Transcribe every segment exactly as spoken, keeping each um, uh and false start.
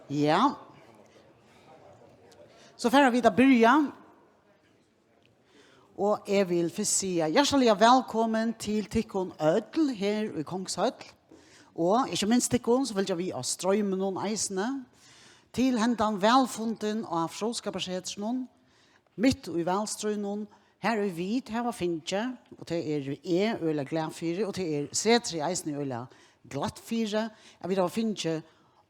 Ja. So fara vit at byrja. Og eg vil fyrst siga hjartaliga vælkomin til tykkum øll her í Kongshøll. Og ikki minst tykkum, sum fylgja við á stroyminum eisini, til hendan vælfundin á Fróðskaparsetrinum, mitt í valstríðnum, har ið vit hava fingið, og tað eri eg øgiliga glað fyri, og tað er setrið eisini øgiliga glatt fyri, at vit hava fingið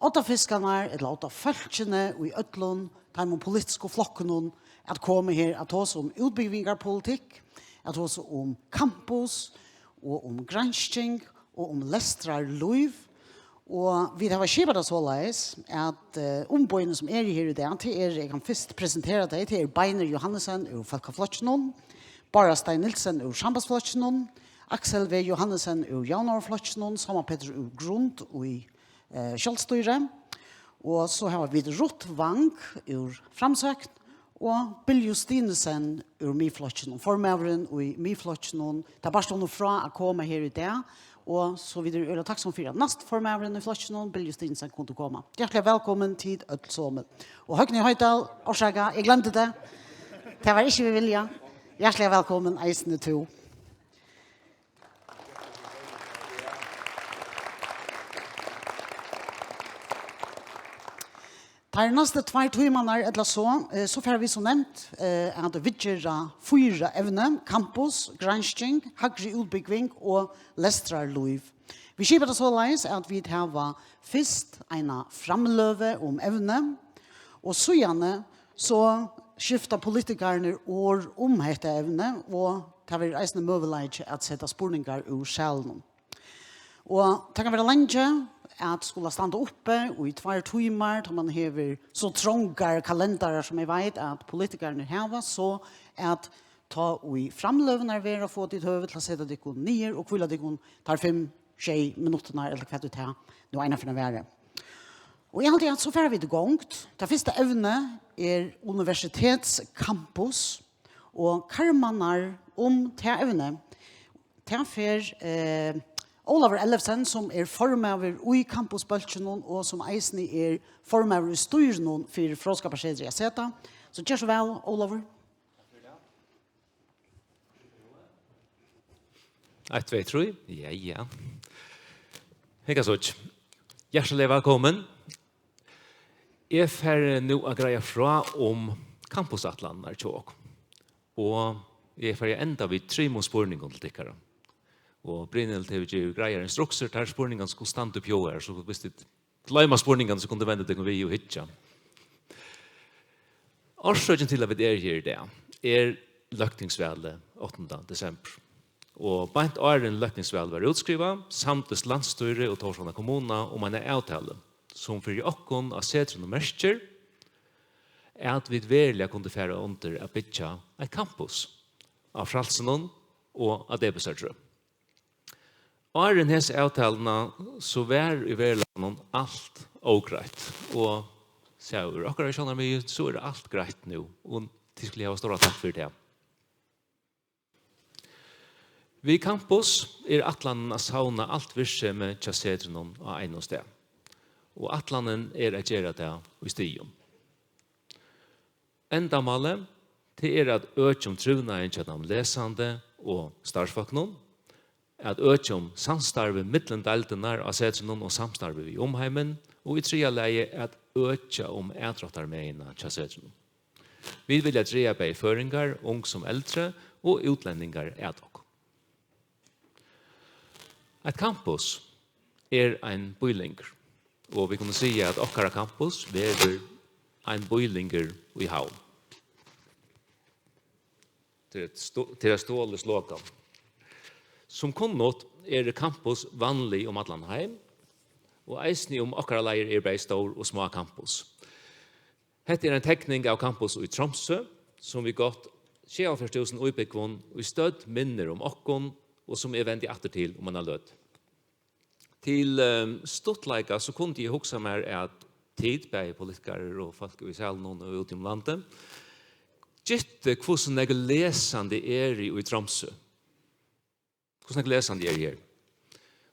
oddafiskarnar, ella oddafólkini í øllum teimum politisku flokkunum, at koma her at tosa um útbúgvingarpolitikk, at tosa um kampus og um gransking og um lestrarlív. Og vit hava skipað tað soleiðis, at, eh, umboðini, sum eru her í dag, tað er, eg kann fyrst presentera tey, tað er Beinir Johannesen úr Fólkaflokkinum, Bára Stein Nielsen úr Sambandsflokkinum, Aksel V. Johannesen úr Javnaðarflokkinum, Sámal Petur úr Grund í, eh, Sjálvstýri. Og so hava vit Ruth Wang úr Framsókn og Bill Justinussen úr Miðflokkinum, formaðurin í Miðflokkinum. Tað barst honum frá at koma her í dag, og so vit eru øgiliga takksom fyri, at næstformaðurin í flokkinum, Bill Justinussen, kundi koma. Hjartaliga vælkomin, tit øll somul. Og Høgni Hoydal, orsaka, eg gloymdi tað. Tað var ikki við vilja. Hjartaliga vælkomin, eisini tú. Teir næstu tveir tímarnar ella so, eh, so fara vit sum nevnt, eh, at viðgera fýra evni: kampus, gransking, hægri útbúgving og lestrarlív. Vit skipa tað soleiðis, at vit hava fyrst eina framløgu um evnið, og síðani so skifta politikararnir orð um hetta evni, og tað verður eisini møguleiki at seta spurningar úr salinum. Og tað kann vera leingi at skula standa uppi í tveir tímar, tá man hevur so trongar kalendarar, sum eg veit at politikararnir hava, so at tá ið framløgurnar verða, fáa tit høvi til at seta tykkum niður og hvíla tykkum teir fimm, sjey minuttirnar, ella hvat ið tað nú einaferð verður. Og eg haldi, at so fara vit í gongd. Tað fyrsta evnið er universitetskampus, og karmarnar um tað evnið, tað fer, eh, Ólavur Ellefsen, sum er formaður í kampusbólkinum og sum eisini er formaður í stýrinum fyri Fróðskaparsetrið, at seta. So ger so væl, Ólavur. Eitt, tvey, trý. Ja, ja. Hygga so. Hjartaliga vælkomin. Eg fari nú at greiða frá um kampusætlanirnar hjá okkum. Og eg fari at enda við trimum spurningum til tykkara. Og Brynhild hevur givið greiðar instruksir, teir spurningarnir skulu standa uppi hjá tær, so viss tit gloyma spurningarnar, so kunnu tit venda tykkum við og hyggja. Orsøkin til, at vit eru her í dag, er løgtingsvalið áttanda desembur. Og beint áðrenn løgtingsvalið var útskrivað, samdist landsstýrið og Tórshavnar kommuna um eina avtalu, sum fyri okkum á Setrinum merkir, at vit veruliga kundu fara undir at byggja eitt kampus á Frælsinum og á Debesartrøð. Áðrenn hesa avtaluna, so var í veruleikanum alt ógreitt, og sæð úr okkara sjónarmiði, so er alt greitt nú, og tit skulu hava stóran takk fyri tað. Við Campus er ætlanin at savna alt virksemið hjá Setrinum á einum stað, og ætlanin er at gera tað í stigum. Endamálið, tað er at økja um trivnaðin hjá teimum lesandi og starvsfólkunum, at økja um samstarvið millum deildirnar á Setrinum og samstarvið við umheimin, og í triðja lagi at økja um atdráttarmegina hjá Setrinum. Vit vilja draga bæði føroyingar, ung sum eldri, og útlendingar at okkum. Eitt kampus er ein býlingur, og vit kunnu siga, at okkara kampus verður ein býlingur í Havn. Tað er eitt sto-, tað er eitt stolið slogan. Sum kunnugt eru kampus vanlig um allan heim, og eisini um okkara leiðir eru bæði stór og smá kampus. Hetta er ein tekning av kampus í Tromsø, sum við gott sjeyoghálvfjerðs túsund íbúgvum í stødd minnir um okkum, og sum eg vendi aftur til um eina løtu. Til, ehm, stuttleika, so kundi eg hugsa mær, at tit, bæði politikarar og fólk í salinum og úti um landið, Gitti, hvussu nógv lesandi er í, í Tromsø? Hvussu nógv lesandi er her?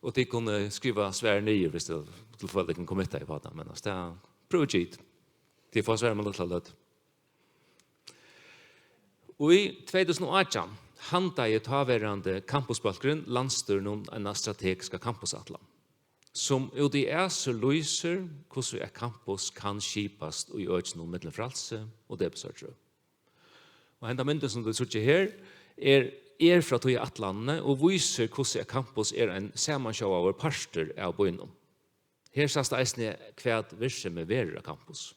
Og tit kunnu skriva svar niður, viss tit, tit føla, tit kunnu committa í bátan, men, altso, tað, prøv at gita. Tit fáa svar um eina lítla løtu. Og í tvey túsund og átjan handaði táverandi kampusbólkurin landsstýrinum eina strategiska kampusætlan, sum út í æsir lýsir, hvussu eitt kampus kann skipast í økinum millum Frælsi og Debesartrøð. Og henda myndin, sum tit síggja her, er, er frá tí ætlanini og vísir, hvussu eitt kampus er ein samansjóðaður partur av býnum. Her sæst eisini, hvat virksemi verður á kampus.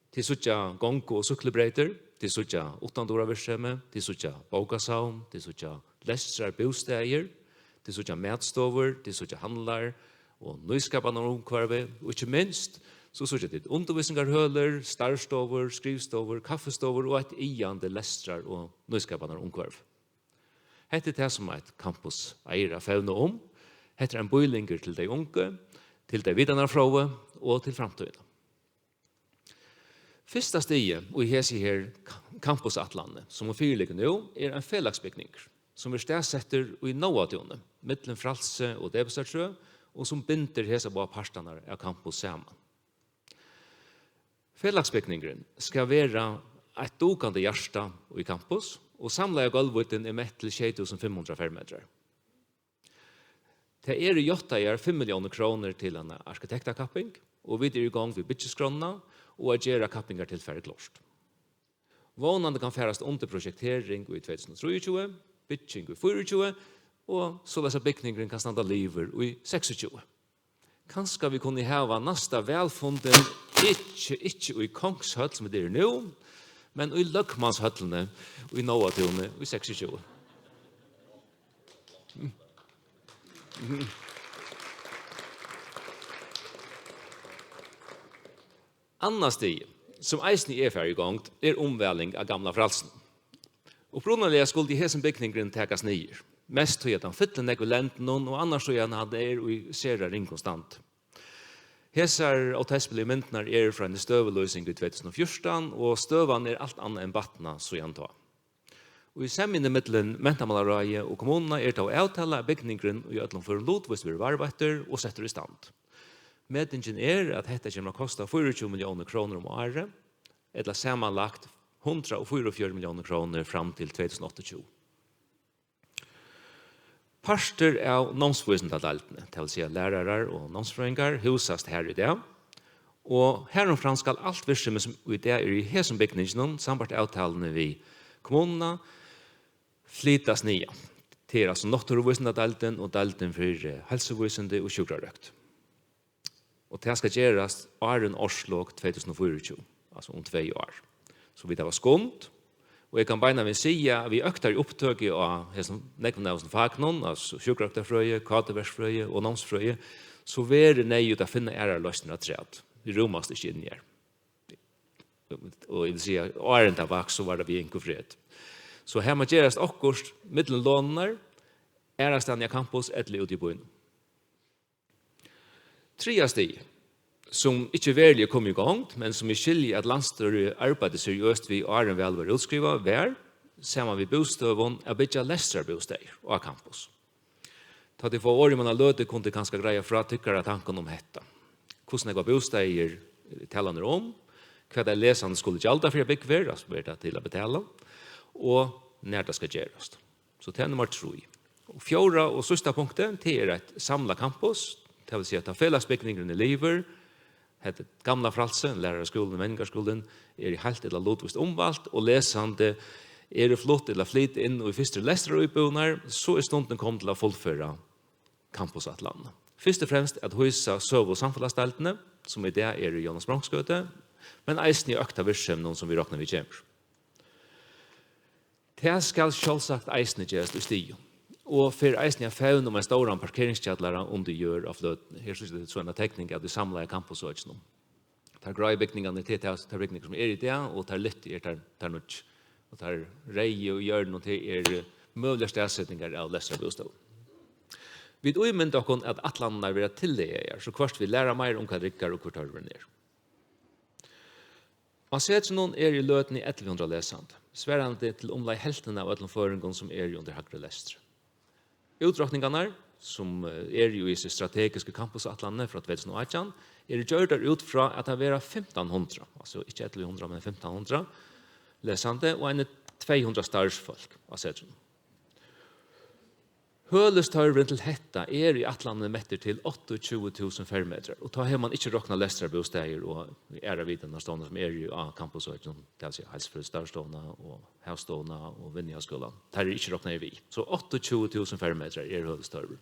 Tit síggja gongu- og súkklubreytir, tit síggja uttanduravirksemi, tit síggja bókasavn, tit síggja lestrarbústaðir, tit síggja matstovur, tit síggja handlar og nýskapanarumhvørvi, og ikki minst, so síggja tit undirvísingarhølur, starvsstovur, skrivstovur, kaffistovur og eitt yggjandi lestrar- og nýskapanarumhvørvi. Hetta er tað, sum eitt kampus eigur at fevna um. Hetta er ein býlingur til tey ungu, til tey vitanarfróu og til framtíðina. Fyrsta stigið í hesi her kampusætlanini, sum hon fyriliggur nú, er ein felagsbygningur, sum er staðsettur í Nóatúni, millum Frælsi og Debesartrøð, og sum bindur hesar báðar partarnar av kampus saman. Felagsbygningurin skal vera eitt dugandi hjarta í kampus, og samlaða gólvvíddin er mett til sjey túsund fimm hundrað fermetrar. Tað eru játtaðar fimm milliónir krónur til eina arkitektakapping, og vit eru í gongd við byggiskránna og at gera kappingartilfarið klárt. Vónandi kann farast undir projektering í tvey túsund og trýogtjúgu, bygging í fýraogtjúgu, og soleiðis at bygningurin kann standa liðugur í seksogtjúgu. Kanska vit kunnu hava næsta valfundin, ikki, ikki í Kongshøll, sum vit eru nú, men í Løgmanshøllini í Nóatúni í seksogtjúgu. Annað stig, sum eisini er farið í gongd, er umvæling av gamla Frælsinum. Upprunaliga skuldi hesin bygningurin takast niður, mest tí at hann fyllir nógv í lendinum og annars tí at hann er í sera ringum standi. Hesar ótespiligu myndirnar eru frá eini støðulýsing í tvey túsund og fjúrtan, og støðan er alt annað enn batnað síðan tá. Og í semjuni millum Mentamálaráðið og kommununa er tó avtalað, at bygningurin í øllum førum lutvíst verður varðveittur og settur í stand. Metingin er, at hetta kemur at kosta fýraogtjúgu milliónir krónur um árið, ella samanlagt hundrað og fýraogfjøruti milliónir krónur fram til tvey túsund og áttaogtjúgu. Partur av námsvísindadeildini, tað vil siga lærarar og námsfrøðingar, húsast har í dag, og harumframt skal alt virksemi, sum í dag er í hesum bygninginum, sambært avtaluni við kommununa, flytast niðan. Tað er altso náttúruvísindadeildin og deildin fyri, eh, heilsuvísindi og sjúkrarøkt. Og tað skal gerast áðrenn árslok tvey túsund og fýraogtjúgu, altso um tvey ár. So vit hava skund, og eg kann beinanvegin siga, at við øktari upptøku á hesum nógvum av hesum fakunum, altso sjúkrarøktarfrøði, kátuverkfrøði og námsfrøði, so verður neyðugt at finna aðrar loysnir afturat. Vit rúmast ikki inni har. Og eg vil siga, áðrenn tað vaks, so var tað við Inkufred. So her má gerast okkurt millum lonurnar, aðrastaðni á kampus ella úti í býnum. Triðja stig, sum ikki veruliga er komið í gongd, men sum eg skilji at landsstýrið arbeiddi seriøst við, áðrenn val var útskrivað, var, saman við Bústøðum, at byggja lestrarbústaðir á kampus. Tá tit fáa orðið um eina løtu, kunnu tit kanska greiða frá tykkara tankum um hetta. Hvussu nógvar bústaðir talan er um, hvat lesandi skulu gjalda fyri at búgva her, altso, verður tað til at betala, og nær tað skal gerast. So tað er nummar trý. Og fjórða og síðsta punktið, tað er eitt samlað kampus, tað vil siga, at tá felagsbygningurin er liðugur, hetta gamla Frælsið, læraraskúlin og menningarskúlin, er í heilt ella lutvíst umvælt, og lesandi eru flutt ella flyta inn í fyrstu lestraríbúðirnar, so er stundin komin til at fullføra kampusætlanina. Fyrst og fremst at hýsa søgu- og samfelagsdeildini, sum í dag er í Jónas Bronksgøtu, men eisini í økta virkseminum, sum vit rokna við kemur. Tað skal sjálvsagt eisini gerast í Stiga, og fer eisini at fevna um ein stóran parkeringskjallara undir jørð á Fløtuni. Her síggja tit so eina tekning av tí samlaða kampusøkinum. Tær gráu bygningarnir, tað eru tær, tær bygningar, sum eru í dag, og tær lítlu eru tær, tær nýggju. Og tær reyðu í jørðini, tað eru møguligar staðsetingar av lestrarbústøðum. Vit ímynda okkum, at ætlanirnar verða tillagaðar, so hvørt vit læra meira um, hvat riggar og hvør tørvurin er. Á Setrinum eru í løtuni ellivu hundrað lesandi, svarandi til umleið helvtina av øllum føroyingum, sum eru undir hægri lestri. Útrokningarnar, sum, eh, eru í hesi strategisku kampusætlanini frá tvey túsund og átjan, eru gjørdar út frá at tað vera fimtan hundrað, altso ikki ellivu hundrað, men fimtan hundrað lesandi og eini tvey hundrað starvsfólk á Setrinum. Høluðstørvurin til hetta er í ætlanini mettur til áttaogtjúgu túsund fermetrar, og tá hevur mann ikki roknað lestrarbústaðir og aðrar vitanarstofur, sum eru á kampusøkinum, tað vil siga Heilsufrøðistarvsstovuna og Havstovuna og Vinnuháskúlan. Teir eru ikki roknaðir við. So áttaogtjúgu túsund fermetrar er høluðstørvur.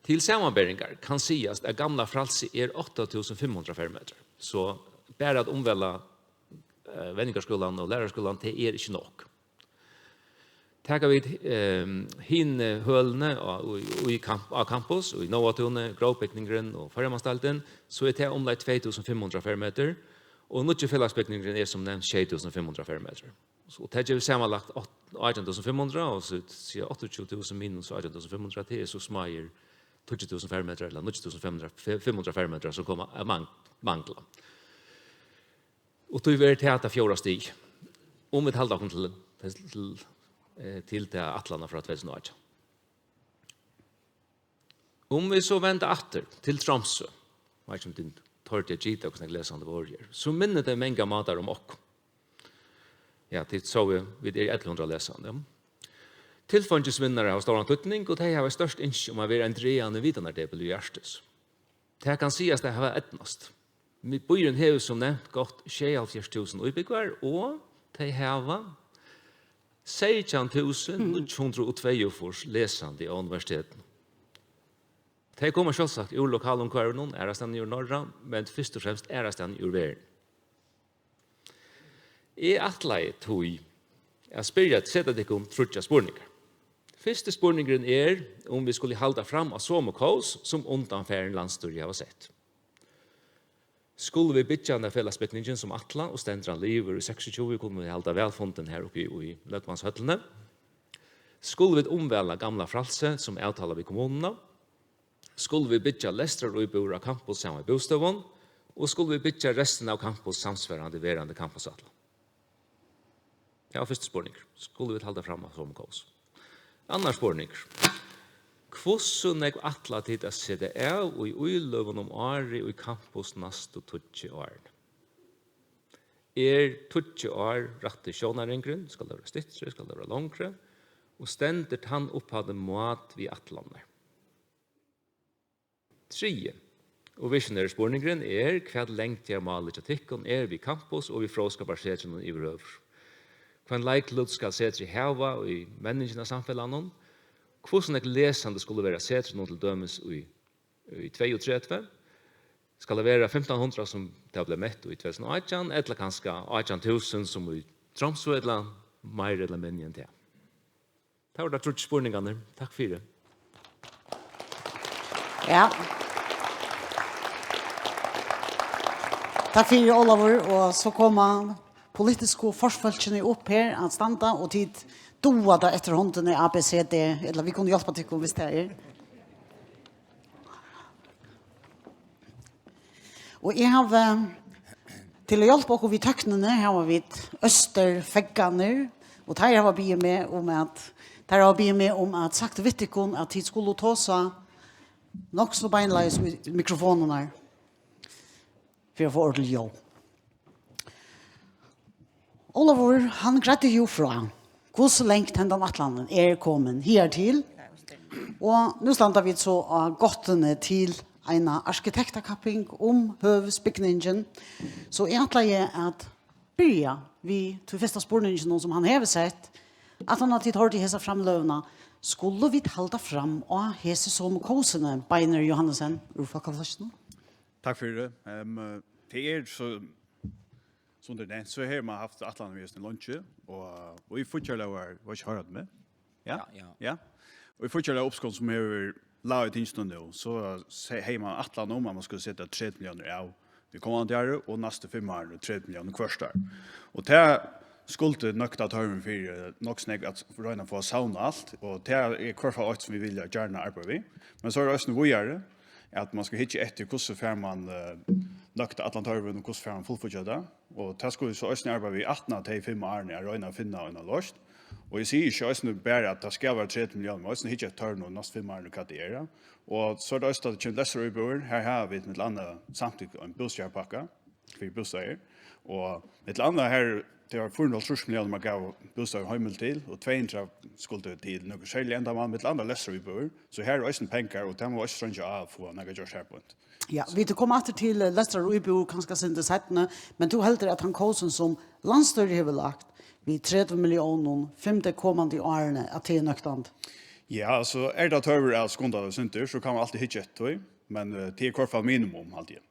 Til samanberingar kann sigast, at gamla Frælsið er átta túsund fimm hundrað fermetrar. So bara at umvæla, eh, venjingarskúlan og læraraskúlan, tað er ikki nokk. Taka vit, ehm, hini hølini á, í, í kamp-, á kampus, í Nóatúni, Gróbygningurin og Føroyamálsdeildin, so er tað umleið tvey túsund fimm hundrað fermetrar, og nýggi felagsbygningurin er sum nevnt sjey túsund fimm hundrað fermetrar. So tað gevur samanlagt átt-, átjan túsund fimm hundrað, og so siga áttaogtjúgu túsund minus átjan túsund fimm hundrað, tað er so smáir tíggju túsund fermetrar, ella níggju túsund fimm hundrað, fimm hundrað fermetrar, sum koma at mang-, mangla. Og tí verður tað hetta fjórða stig, um vit halda okkum til, til, eh, til ta ætlanina frá tvey túsund og átjan. Um vit so venda aftur til Tromsø, veit ikki, um tit tordu at gita, hvussu nógv lesandi vóru her, so minna tey mangar mátar um okkum. Ja, tit sóu, vit eru ellivu hundrað lesandi, ja. Tilfeingisvinnarar hava stóran týdning, og tey hava eitt stórt ynski um at vera ein dragandi vitanardepil í Arktis. Tað kann sigast at hava eydnast. Mi-, býurin hevur sum nevnt gott sjeyoghálvfjerðs túsund íbúgvar, og tey hava seytjan túsund níggju hundrað og tveyogfýrs lesandi á universitetinum. Tey koma sjálvsagt úr lokalumhvørvinum, aðrastaðni úr Norra, men fyrst og fremst aðrastaðni úr verðini. Eg ætlaði tí at spyrja, seta tykkum tríggjar spurningar. Fyrsti spurningurin er, um vit skulu halda fram á somu kós, sum undanfarin landsstýri hava sett. Skulu vit byggja handa felagsbygningin sum ætlað, og stendur hann liðugur í seksogtjúgu, kunnu vit halda valfundin her uppi í løgmannshøllini? Skulu vit umvæla gamla Frælsið sum avtalað við kommununa? Skulu vit byggja lestraríbúðir á kampus saman við bústøðum? Og skulu vit byggja restina av kampus samsvarandi verandi kampusætlan? Tað var fyrsti spurningur. Skulu vit halda fram á somu kós? Annar spurningur. Hvussu nógv ætla tit at seta av í íløgum um árið í kampus næstu tíggju árini? Er tíggju ár rætti sjónarringurin? Skal tað vera styttri? Skal tað vera longri? Og stendur tann upphæddin mát við ætlanirnar? Triði og visionæri spurningurin er, hvat langtíðarmálið hjá tykkum er við kampus og við Fróðskaparsetrinum yvirhøvur? Hvønn leiklut skal setrið hava í menningini av samfelagnum? Hvussu nógv lesandi skulu vera á setrinum til dømis í, í tveyogtretivu? Skal tað vera fimtan hundrað, sum tað bleiv mett í tvey túsund og átjan, ella kanska átjan túsund sum í Tromsø, ella meira ella minni enn tað? Tað vóru teir tríggir spurningarnir. Takk fyri. Ja. Takk fyri, Ólavur. Og so koma politisku forfólkini upp her at standa, og tit duga tað eftir hondini, A B C D, ella vit kunnu hjálpa tykkum, viss tað er. Og eg havi, til at hjálpa okkum við tøknini, hava vit Østerfeðgarnir, og teir hava biðið meg um at, teir hava biðið meg um at sagt við tykkum, at tit skulu tosa nokk so beinleiðis í mikrofonirnar fyri at fáa ordiligt ljóð. Ólavur, hann greiddi jú frá, hvussu langt hendan ætlanin er komin higartil, og nú standa vit so á gáttini til eina arkitektakapping um høvuðsbygningin, so eg ætlaði at byrja við tí fyrsta spurninginum, sum hann hevur sett, at hann, at tit hoyrdu hesa framløguna, skulu vit halda fram á hesi somu kósini, Beinir Johannesen úr Fólkaflokkinum? Takk fyri. Um, tað er so, sum tað er nevnt, so hevur man havt ætlanir við hesum leingi, og, og í fíggjarlógar, var ikki hoyrandi meg? Ja? Ja, ja. Ja. Og í fíggjarlóg uppskot sum hevur lág í tinginum nú, so se-, hevði man ætlan um, at man skuldi seta tretivu milliónir av í komandi ári, og næstu fimm árini tretivu milliónir hvørt ár. Og tað skuldi nøkta tørvin fyri nokk so nógv at royna at fáa savnað alt, og tað er hvørt fall eitt sum vit vilja gjarna arbeiða við. Men so er tað eisini víðari, at man skal hyggja eftir, hvussu fær man, eh, nøkta allan tørvin og hvussu fær hann fullfíggjað tað. Og tað skulu vit so eisini arbeiða við aftan á tey fimm árini at royna at finna eina loysn. Og eg sigi ikki eisini bara, at tað skal vera tretivu milliónir, men eisini hyggja eftir tørvinum næstu fimm árini, hvat tað er. Og so er tað eisini, at tað kemur lestraríbúðir. Her hava vit millum annað samtykt ein bústaðarpakka fyri bústaðir. Og millum annað her, tað var fýra hundrað og hálvtrýss milliónir, man gav bústaðaríbúðir til, og tvey hundrað skuldu til nøkur serlig endamál, millum annað lestraríbúðir. So her eru eisini pengar, og tað má eisini streingja á at fáa nakað gjørt her beint. Ja, vit koma aftur til, eh, lestraríbúðir kanska sindur seinni, men tú heldur, at tann kósin, sum landsstýrið hevur lagt við tretivu milliónum fimm tey komandi árini, at tað er nøktandi? Ja, altso, er tað tørvur at skunda tað sindur, so kann man altíð hyggja eftir tí, men, eh, tað er í hvørt fall minimum, haldi eg.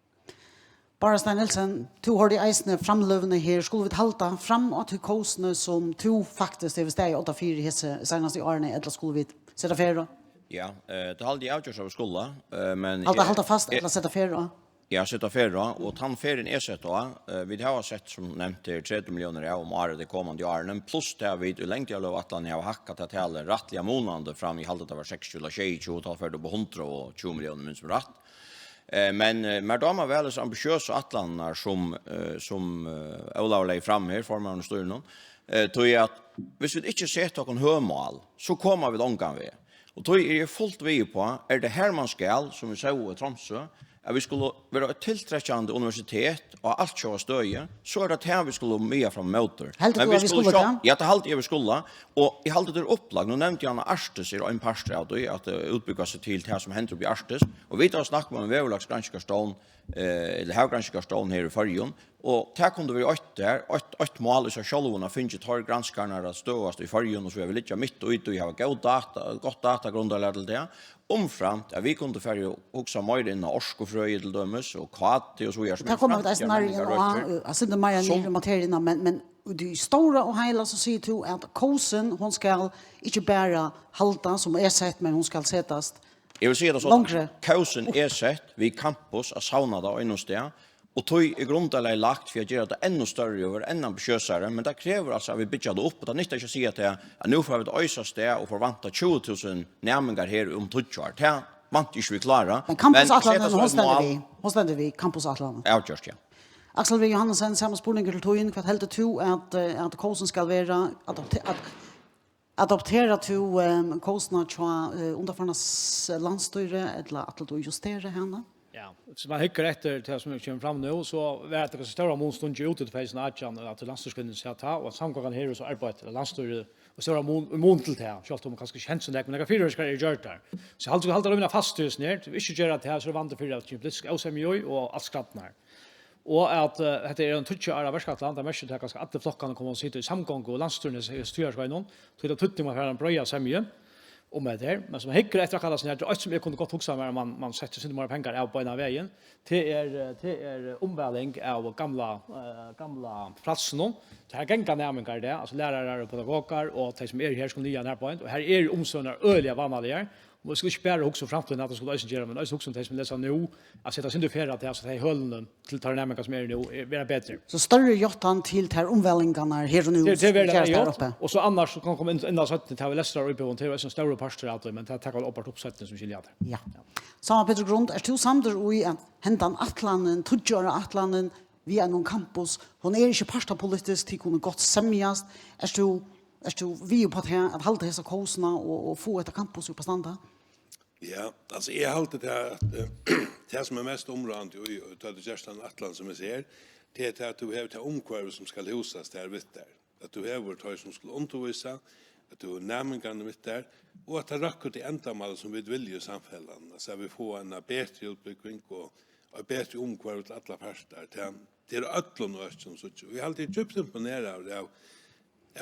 Bára Stein Nielsen, tú hoyrdi eisini framløguna her. Skulu vit halda fram á tí kósini, sum tú faktiskt hevur staðið á fyri hesi seinastu árini, ella skulu vit seta ferð á? Ja, eh, tað haldi eg avgjørt, at vit skulu, eh, men Halda, eg, halda fast, eg, ella seta ferð á? Ja, seta ferð á, og tann ferðin er sett á. Eh, vit hava sett, sum nevnt her, tretivu milliónir av um árið tey komandi árini, pluss tað, at vit í langtíðarløguætlanini hava hækkað tað talið rættiliga munandi fram, eg haldi, tað var seksogtjúgu ella sjeyogtjúgu, tá fer tað upp á hundrað og tjúgu milliónir, minnist meg rætt. Eh, men, eh, mær dámar væl hesar ambitiøsu ætlanirnar, sum, eh, sum, eh, Ólavur legði fram her, formaðurin í stýrinum. Eh, tí at viss vit ikki seta okkum høg mál, so koma vit ongan veg. Og tí eri eg fult við uppá, er tað her, man skal, sum vit sóu í Tromsø, at vit skulu vera eitt tiltrekkjandi universitet á altjóða støði, so er tað tað, vit skulu miða fram móti. Heldur tú, at vit skulu tað? Ja, tað haldi eg, vit skulu. Og eg haldi, tað er upplagt. Nú nevndi eg hann, Arktis er ein partur av tí, at, eh, útbúgva seg til tað, sum hendir uppi í Arktis. Og vit hava snakkað um ein veðurlagsgranskingarstovn, eh, ella havgranskingarstovn her í Føroyum. Og tað kundi verið eitt der, eitt, eitt mál í sær sjálvum, at fingið teir granskararnar at støðast í Føroyum, og so hava vit liggja mitt í tí, hava góð data, gott datagrundarlag til tað. Umframt at vit kundu farið og hugsað meira inn á orkufrøði til dømis, og K T og so víðari, sum eru framtíðarmenningarøkir. Tað koma vit eisini nærri inn á, eh, eitt sindur meira niður um at her inn á, men, men í tí stóra og heila, so sigur tú, at kósin, hon skal ikki bara halda, sum er sett, men hon skal setast longri. Eg vil siga tað soleiðis, kósin er sett við campus at savna tað á einum stað, og tí er grundarlagið lagt fyri at gera tað enn størri og vera enn ambitiøsari, men tað krevur altso, at vit byggja tað upp, og tað nyttar ikki at siga, at, at nú fara vit at oysa av stað og forvænta tjúgu túsund næmingar her um tíggju ár. Tað vænti eg ikki, vit klára. Men seta sær eitt mál. Men campusætlanin, hon stendur við. Hon stendur við, campusætlanin. Avgjørt, ja. Aksel V. Johannesen, sama spurningur til tín. Hvat heldur tú, at, eh, at kósin skal vera? Adapte-, at, adapterar tú, eh, kósina hjá, eh, undanfarna s-, landsstýri, ella ætlar tú at justera hana? Ja, hvis man hyggur eftir til tað sum kemur fram nú, so var tað kanska stóra mun stungið út í tvey túsund og átjan, at landsstýriskvinnan sat tá, og at samgongan her er so arbeitt, at landsstýrið, og stóra mun, mun til tað, sjálvt um kanska ikki hent so nógv, men nakrar fyrireikingar eru gjørdar. So eg haldi, vit halda rímiliga fast í hesum her, tí vit ikki gera tað, so er vandi fyri, at tað kemur politisk ósemja í, og alt skrædnar. Og at, eh, hetta er ein tíggju ára verkætlan, tað merkir, at kanska allir flokkarnir koma at sita í samgongu og landsstýrinum í hesum tíðarskeiðinum, tí tað týddi, man fær eina breiða semju um hetta her. Men sum hyggur eftir akkurát hasum her, tað er eitt, sum eg kundi gott hugsað mær, at man, man setti sindur meira pengar av beinan vegin, tað er, eh, tað er umvæling av gamla, eh, gamla frælsinum. Tað her ganga næmingar í dag, altso lærarar og pedagogar, og tey, sum eru her, skulu niðan har beint, og her eru umstøðurnar øgiliga vánaligar. Og vit skulu ikki bara hugsa um framtíðina, at tað skulu eisini gera, men eisini hugsa um tey, sum lesa nú, at seta sindur ferð til, at tey hølini til teir næmingar, sum eru nú, eh, vera betri. So størri játtan til tær umvælingarnar her og nú, tað, tað verður kærast har gjørt, uppi. Og so annars, so kann koma inn, inn á seinni, tað við lestraríbúðum, tað er eisini ein stórur partur av tí, men tað taka vit opart upp seinni, sum skilja tað. Ja. Sámal Petur Grund, ert tú samdur í, at hendan ætlanin, tíggju ára ætlanin, við einum campus, hon er ikki partipolitisk, tit kunnu gott semjast. Ert tú, ert tú við upp á tað at halda hesa kósina og, og fáa hetta campus upp at standa? Ja, altso, eg haldi tað, at, eh, tað, sum er mest umráðandi í, í, tá tú gert eina ætlan sum hesa her, tað er tað, at tú hevur tað umhvørvi, sum skal húsast har við tær. At tú hevur teir, sum skulu undirvísa, at tú hevur næmingarnar við tær, og at tað røkkur til endamálið, sum vit vilja í samfelagnum. Altso, at vit fáa eina betri útbúgving og eitt betri umhvørvi til allar partar. Tað, tað er øllum økjum, síggi eg. Og eg haldi, eg eri djúpt imponeraður av,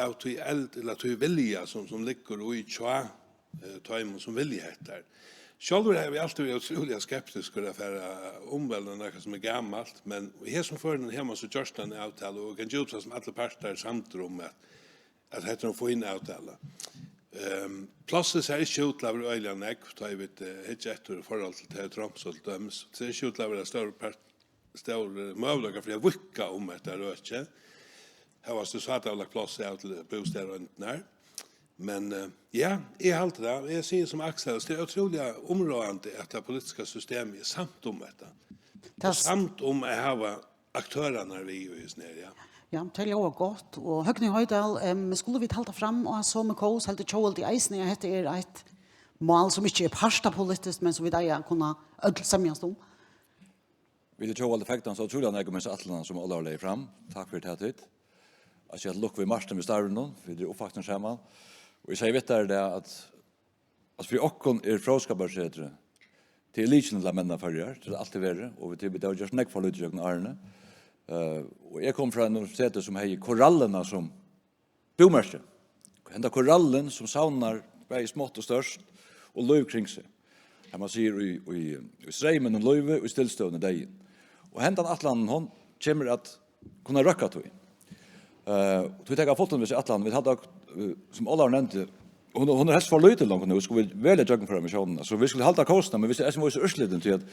av tí eld, ella tí vilja, sum, sum liggur í hjá, eh, teimum, sum vilja hetta. Sjálvur havi eg altíð verið ótrúliga skeptiskur at fara umvæla nakað, sum er gamalt, men í hesum førinum hevur man so gjørt eina avtalu, og kann gera út frá, sum allir partar eru samdir um, at, at hetta er ein fín avtala. Ehm, plássið sær ikki út til at vera øgiliga nógv, tá ið vit, eh, hyggja eftir í forhold til, til Tromsø til dømis. Tað sær ikki út til at vera stór part-, stór, eh, møguleikar fyri at víðka um hetta økið. Hóast tú sá, at tað var lagt pláss av til bústaðaroyndirnar. Men, eh, ja, eg haldi tað. Eg sigi sum Aksel, tað er ótrúliga umráðandi, at tað politiska systemið er samt um hetta. Tað og s- samt um at hava aktørarnar við í hesum her, ja. Ja, tað ljóðar gott. Og Høgni Hoydal, em, skulu vit halda fram á somu kós, heldur Tjóðveldi eisini, at hetta er eitt mál, sum ikki er partapolitiskt, men sum vit eiga at kunna øll semjast um? Vit í Tjóðveldi fegna so ótrúliga nógv um hesa ætlanina, sum Ólavur legði fram. Takk fyri tað, tit. At siga til lukku við Martin við starvinum, vit eru uppvaksin saman. Og eg segði við tær í dag, at, at fyri okkum er Fróðskaparsetrið, tað er lykilin til at menna Føroyar, tað er altíð verið, og vit, vit hava gjørt nógv for lítið gjøgnum árini. Eh, og eg kom frá einum setri, sum hevði korallina sum búmerki. Henda korallin, sum savnar bæði smátt og stórt og lív kring seg. Har man sigur, í, í, í streymin um lívið, í stillstøðuni deyðin. Og hendan ætlanin, hon kemur at kunna røkka tí. Eh, tí taka fult um við seg ætlan, vit halda, eh, sum Ólavur nevndi, hon, hon er helst for lítil longu nú, skulu vit velja gjøgnumføra misjónina. So vit skulu halda kósina, men vit skulu eisini vísa úrslitin, tí at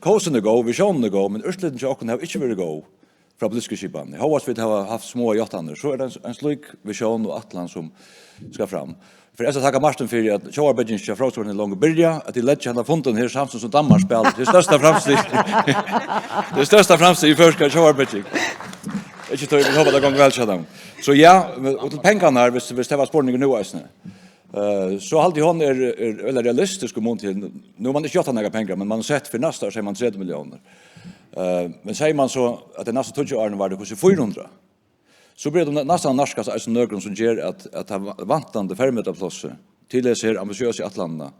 kósin er góð, visjónin er góð, men úrslitin hjá okkum hava ikki verið góð frá politisku skipanini. Hóast vit hava havt smáar játtanir, so er tað ein, ein slík visjón og ætlan, sum skal fram. Fyri at taka Martin fyri, at tjóðarbyggingin hjá Fróðskaparsetrinum er longu byrjað, at tit leggja henda fundin her samstundis sum Danmark spælir. Tað er størsta framstig. Tað er størsta framstig í føroyskari tjóðarbygging. Ikki tøy, vit hopa, tað gongur væl hjá teimum. So ja, og til pengarnar, viss, viss tað var spurningur nú eisini. Eh, so haldi eg, hon er, er veldig realistisk í mun til, nú hevur man ikki játtað nakrar pengar, men man hevur sett fyri næsta ár, sigur man, tretivu milliónir. Eh, men sigur man so, at tey næstu tíggju árini var tað hvussu, fýra hundrað, so byrjar tað næstan nærkast eisini nøkrum, sum ger at, at tað vantandi fermetraplássið til hesi her ambitiøsu ætlanina,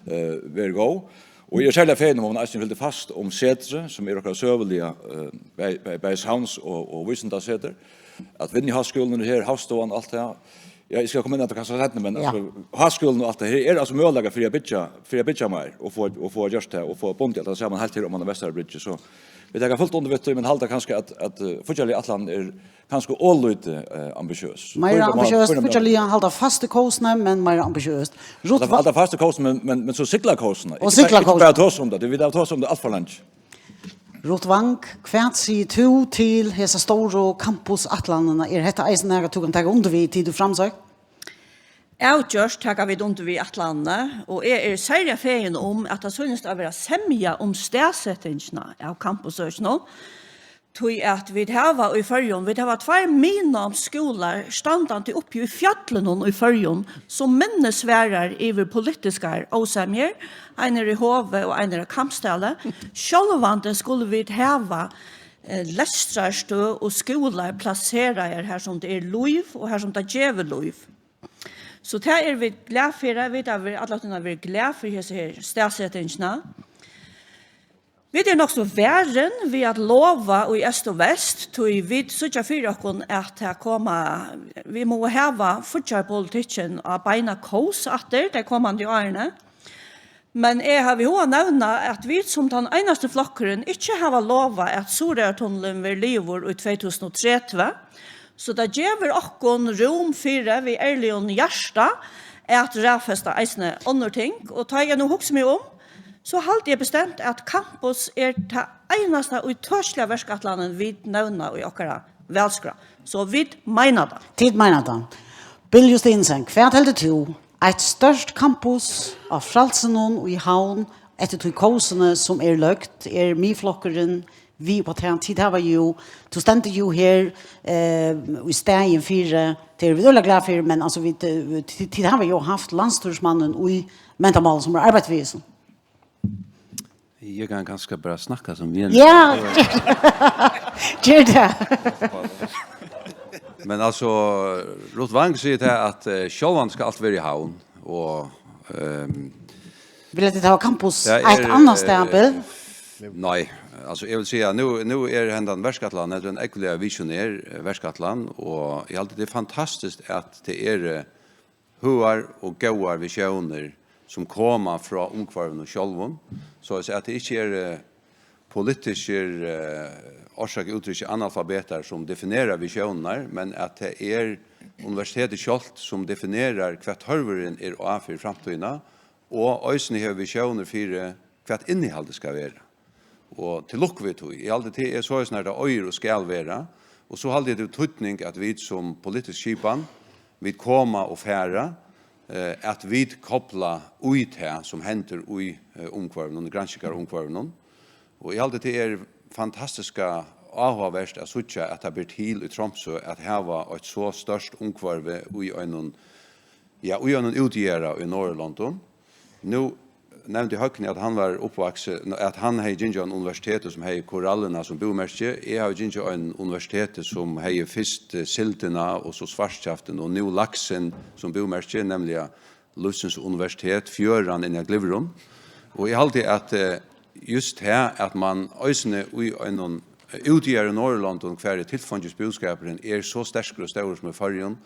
eh, verður góð. Og eg eri serliga fegin um, at man eisini heldur fast um setrið, sum er okkara søguliga, eh, bæði, bæði, bæði savns- og, og vísindasetur, at Vinnuháskúlin er her, Havstovan og alt tað. Ja, eg skal koma inn á tað kanska seinni, men, ja, altso, háskúlin og alt tað her er altso møguleikar fyri at byggja, fyri at byggja meir og fáa, og fáa gjørt tað og fáa bundið alt tað saman heilt her oman á Vesturbrúgv. So vit taka fult undir við tí, men halda kanska at, at, eh, fíggjarliga ætlanin er kanska ov lítið, eh, ambitiøs. Meira ambitiøst, fíggjarliga halda fast í kósini, men meira ambitiøst. Ruth, halda, halda fast í kósini, men, men, men so sigla kósina. Og ikki bara, sigla kósina. Ikki bara tosa um tað, tí vit hava tosað um tað alt for leingi. Ruth Wang, hvat sigur tú til hesa stóru campusætlanina? Er hetta eisini nakað, tú kanst taka undir við, tí tú framsøgn? Avgjørt taka vit undir við ætlanini, og eg eri serliga fegin um, at tað sýnist at vera semja um staðsetingina av campusøkinum, tí at vit hava í Føroyum, vit hava tveir miðnámsskúlar standandi uppi í fjøllunum í Føroyum, sum minnisvarðar yvir politiskar ósemjur, ein er í Hovi og ein er á Kambsdali. Sjálvandi skulu vit hava, eh, lestrarstøð og skúlar plaseraðar har sum tað er lív og har sum tað gevur lív. So tað eru vit glað fyri. Vit hava verið, alla tíðina verið glað fyri hesa her staðsetingina. Vit eru nokk so varin við at lova í eystur og vest, tí vit síggja fyri okkum, at tað koma, vit mugu hava fíggjarpolitikkin á beina kós aftur tey komandi árini. Men eg havi hug at nevna, at vit sum tann einasti flokkurin ikki hava lovað, at Suðuroyartunnilin verður liðugur í tvey túsund og tretivu, so tað gevur okkum rúm fyri við ærligum hjarta at raðfesta eisini onnur ting. Og tá eg nú hugsi meg um, so haldi eg bestemt, at campus er tað einasta ítøkiliga verkætlanin, vit nevna í okkara valskrá. So vit meina tað. Tit meina tað. Bill Justinussen, hvat heldur tú? Eitt stórt campus á Frælsinum í Havn, eftir tí kósini sum er løgd, er Miðflokkurin við uppá tað? Tit hava jú, tú stendur jú her, eh, í staðin fyri, tað eru vit øgiliga glað fyri, men altso, vit, eh, tit, tit hava jú havt landsstýrismannin í mentamálum, sum hevur arbeitt við hesum. Eg kann kanska bara snakka sum Jenny. Ja, ger tað. Men altso, Ruth Wang sigur tað, at, eh, sjálvandi skal alt vera í Havn, og, ehm, vilja tit hava campus tað eitt er, annað stað, eh, Bill? Nei, altso, eg vil siga, nú, nú er hendan verkætlan, hetta er ein ógvuliga visionær, eh, verkætlan, og eg haldi, tað er fantastiskt, at tað eru, eh, høgar og góðar visjónir, sum koma frá umhvørvinum sjálvum, soleiðis at tað ikki eru politiskir, eh, orsaka úttrykki, analfabetar, sum definera visjónirnar, men at tað er universitetið sjálvt, sum definerar, hvat tørvurin er á fyri framtíðina, og eisini hevur visjónir fyri, hvat innihaldið skal vera. Og til lukku við tí. Eg haldi, tað er soleiðis, sum tað eigur og skal vera. Og so haldi eg, tað hevur týdning, at vit sum politisk skipan, vit koma og fara, eh, at vit kopla í tað, sum hendir í, eh, umhvørvinum, í granskingarumhvørvinum. Og eg haldi, tað er fantastiskt áhugavert at síggja, at tað ber til í Tromsø at hava eitt so stórt umhvørvi í einum, ja, í einum útjaðara í Norðurlondum. Nú nevndi Høgni, at hann var uppvaksin, at hann hevði gingið á ein universiteti, sum hevði korallina sum búmerki. Eg havi gingið á ein universiteti, sum hevði fyrst, eh, sildina og so svartkjaftin og nú laksin sum búmerki, nemliga Lívsins Universitet, fjøran inni á Glyvrum. Og eg haldi, at, eh, just her, at man eisini í einum, eh, útjaðari í Norðurlondum, hvar er tilfeingisbúskapurin er so sterkur og stórur sum í Føroyum,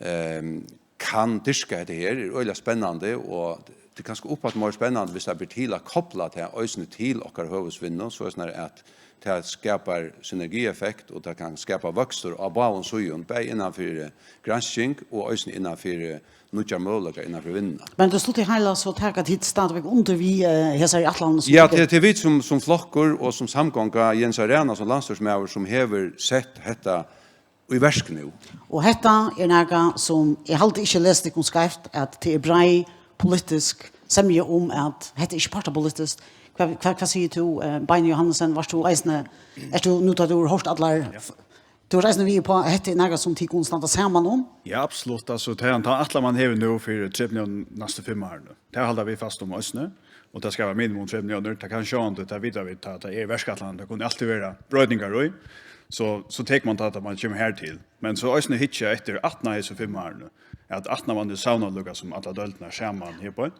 ehm, kann dyrka hetta her, er øgiliga spennandi, og tað er kanska uppaftur meira spennandi, viss tað ber til at kopla tað eisini til okkara høvuðsvinnu, so er snarari at tað skapar synergieffekt, og tað kann skapa vøkstur á báðum síðum, bæði innan fyri gransking og eisini innan fyri nýggjar møguleikar innan fyri vinnuna. Men tað stutt í heila, so taka tit stadigvæk undir við, eh, hesari ætlan, sum Ja, liggur tað, tað er vit sum, sum flokkur og sum samgonga, Jens Arena sum landsstýrismaður, sum hevur sett hetta í verk nú. Og hetta er nakað, sum eg haldi ikki lesi tykkum skeivt, at tað er breið politisk semja um, at hetta er ikki partipolitiskt. Hvat, hvat, hvat sigur tú, eh, Beini Johannesen? Vart tú eisini, ert tú nú, tá tú hevur hoyrt allar, Ja. Tú ert eisini við uppá, at hetta er nakað, sum tit kunnu standa saman um? Ja, absolutt. Altso, tað er ein, tann ætlan, man hevur nú fyri tretivu milliónir næstu fimm árini. Tað halda vit fast um eisini. Og tað skal vera minimum tretivu milliónir. Tað kann sjálvandi, tað vita vit, at tað er verkætlan. Tað kunnu altíð vera broytingar í. So, so tekur man tað, at man kemur her til. Men so eisini hyggja eftir aftan á hesi fimm árini. At aftan á man hevur savnað líka sum allar deildirnar saman her uppá,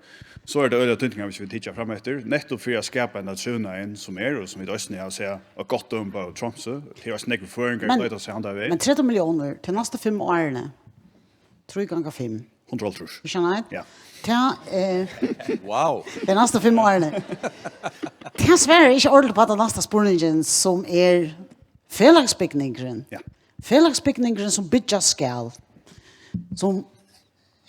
so er tað øgiliga týdningarmikið, viss vit hyggja frameftir, nettupp fyri at skapa ein trivnað sum er, og sum vit eisini hava sæð eitt gott dømi uppá í Tromsø. Her er eisini nógvir føroyingar Men, leita seg handan vegin. Men tretivu milliónir til næstu fimm árini. Trý ganga fimm. Hundrað og hálvtrýss. Ikki nei? Ja. Tað, eh, Wow. Tey næstu fimm árini. Tað svarar ikki ordiliga upp á tann næsta spurningin, sum er felagsbygningurin. Ja. Felagsbygningurin, sum byggjast skal, sum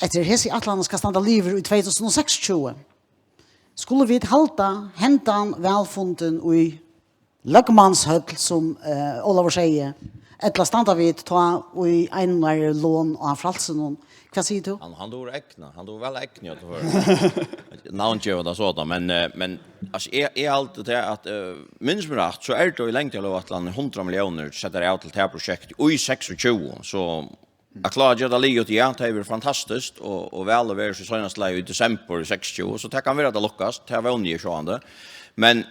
eftir hesi ætlanini skal standa liðugur í tvey túsund og seksogtjúgu. Skulu vit halda hendan vælfundin í løgmannshøll, sum, eh, Ólavur segði, ella standa vit tá í einari lon á frælsinum? Hvat sigur tú? Hann, hann dugir egna, hann dugir væl egna at navngeva tað sodan, men, eh, men, altso, eg, eg haldi tað at, eh, minnist meg rætt, so er tað í langtíðarlógætlan hundrað milliónir settar av til tað prosjektið í seksogtjúgu, so at klára at gera tað liðugt, ja, tað hevði verið fantastiskt, og, og væl at vera so seinast leið í desembur í seksogtjúgu, so tað kann vera, at tað lukkast, tað vóni eg sjálvandi. Men,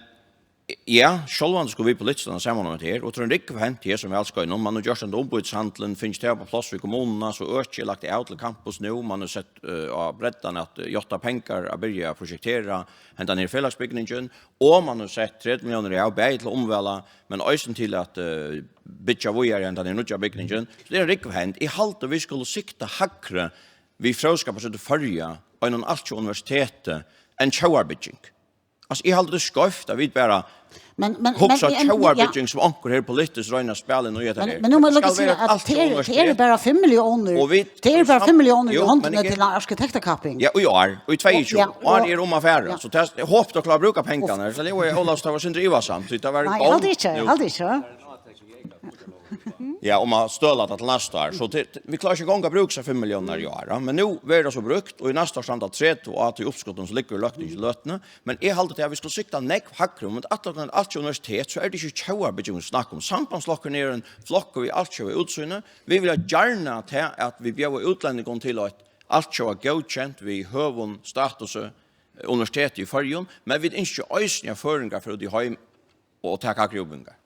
ja, sjálvandi skulu vit politiskt standa saman um hetta her, og tað er ein rúgva hent í hesum valskeiðinum. Man hevur gjørt henda umboðshandilin, fingið tað upp á pláss við kommununa, so økið er lagt av til campus nú, man hevur sett, eh, á breddan at, eh, játta pengar at byrja at prosjektera hendan her felagsbygningin, og man hevur sett tretivu milliónir av, bæði til at umvæla, men eisini til at, eh, byggja víðari enn tann her nýggja bygningin. So tað er ein rúgva hent. Eg haldi, vit skulu sikta hægri við Fróðskaparsetur Føroya, einum altjóða universiteti, enn tjóðarbygging. Altso, eg haldi, tað er skeivt at vit bara Men, men, hugsa men, men, tjóðarbygging, ja. Sum onkur her politiskt roynir at spæla inn í hetta Men, her. Men nú má eg Tað skal vera eitt altjóða universitet. Tað eru bara fimm milliónir. Og vit Tað eru bara fimm milliónir í Jú, men hondini eg til ein arkitektakapping. Ja, í ár, í tveyogtjúgu. Ja, Ár og er um at fara. Ja. So tað, eg hopi, tú klárar at brúka pengarnar. So nú er Ólavur, tað var sindur ivasamt, tí tað var Nei, eg haldi ikki, eg Jú. Haldi ikki, ja. Ja, um at støla tað til næsta ár. So til, til, vit klára ikki eingong at brúka hesar fimm milliónirnar í ár, ja. Men nú verður tað so brúkt, og í næsta ár standa tretivu ár til uppskotum, sum liggur í løgtingi í løtuni. Men eg haldi, at vit skulu sikta nógv hægri. Um vit ætla okkum eitt altjóða universitet, so er tað ikki tjóðarbygging, vit snakka um. Sambandsflokkurin er ein flokkur við altjóða útsýni. Vit vilja gjarna tað, at vit bjóða útlendingum til eitt altjóða góðkent við høgum statusi, eh, universitet í Føroyum, men vit ynskja eisini, at føroyingar fara út í heim og taka hægri útbúgvingar.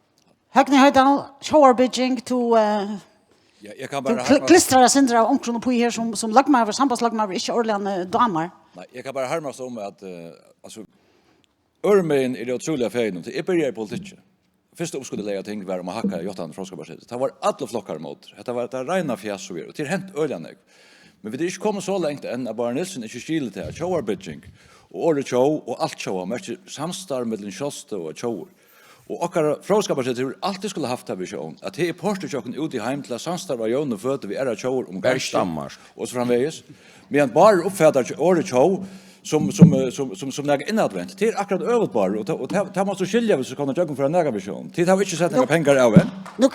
Høgni Hoydal, tjóðarbygging, tú, eh, Ja, eg kann tú bara kl-, harma klistrar eitt sindur av onkrum uppí her, sum, sum løgmaður, sambandsløgmaður, ikki ordiliga, eh, dámar. Nei, eg kann bara harmast um, at, eh, altso, øðrumegin eri eg ótrúliga fegin um, tí eg byrjaði í politikki. Fyrsta uppskotið eg legði á ting var um at hækka játtan til Fróðskaparsetur. Tað vóru allir flokkar ímóti. Hetta var tað reina fjas, sum er. Og tað er hent øgiliga nógv. Men vit eru ikki komin so langt enn, at Bárður Nielsen ikki skilir tað, at tjóðarbygging og orðið tjóð og altjóða merkir samstarv millum sjálvstøðugar tjóðir. Og okkara Fróðskaparsetur hevur altíð skulað havt ta visjón, at tað er portur hjá okkum út í heim til at samstarva á jøvnum føti við aðrar tjóðir um Bergst Danmark. Og so framvegis. Meðan Bárður uppfatar tjó-, orðið tjóð sum, sum, eh, sum, sum, sum nakað innadvent. Tað er akkurát øvugt, Bárður, og tað, og tað, tað mást tú skilja, viss tú skal koma ígjøgnum fyri nakra visjón. Tit hava ikki sett nakrar pengar av enn. Nú,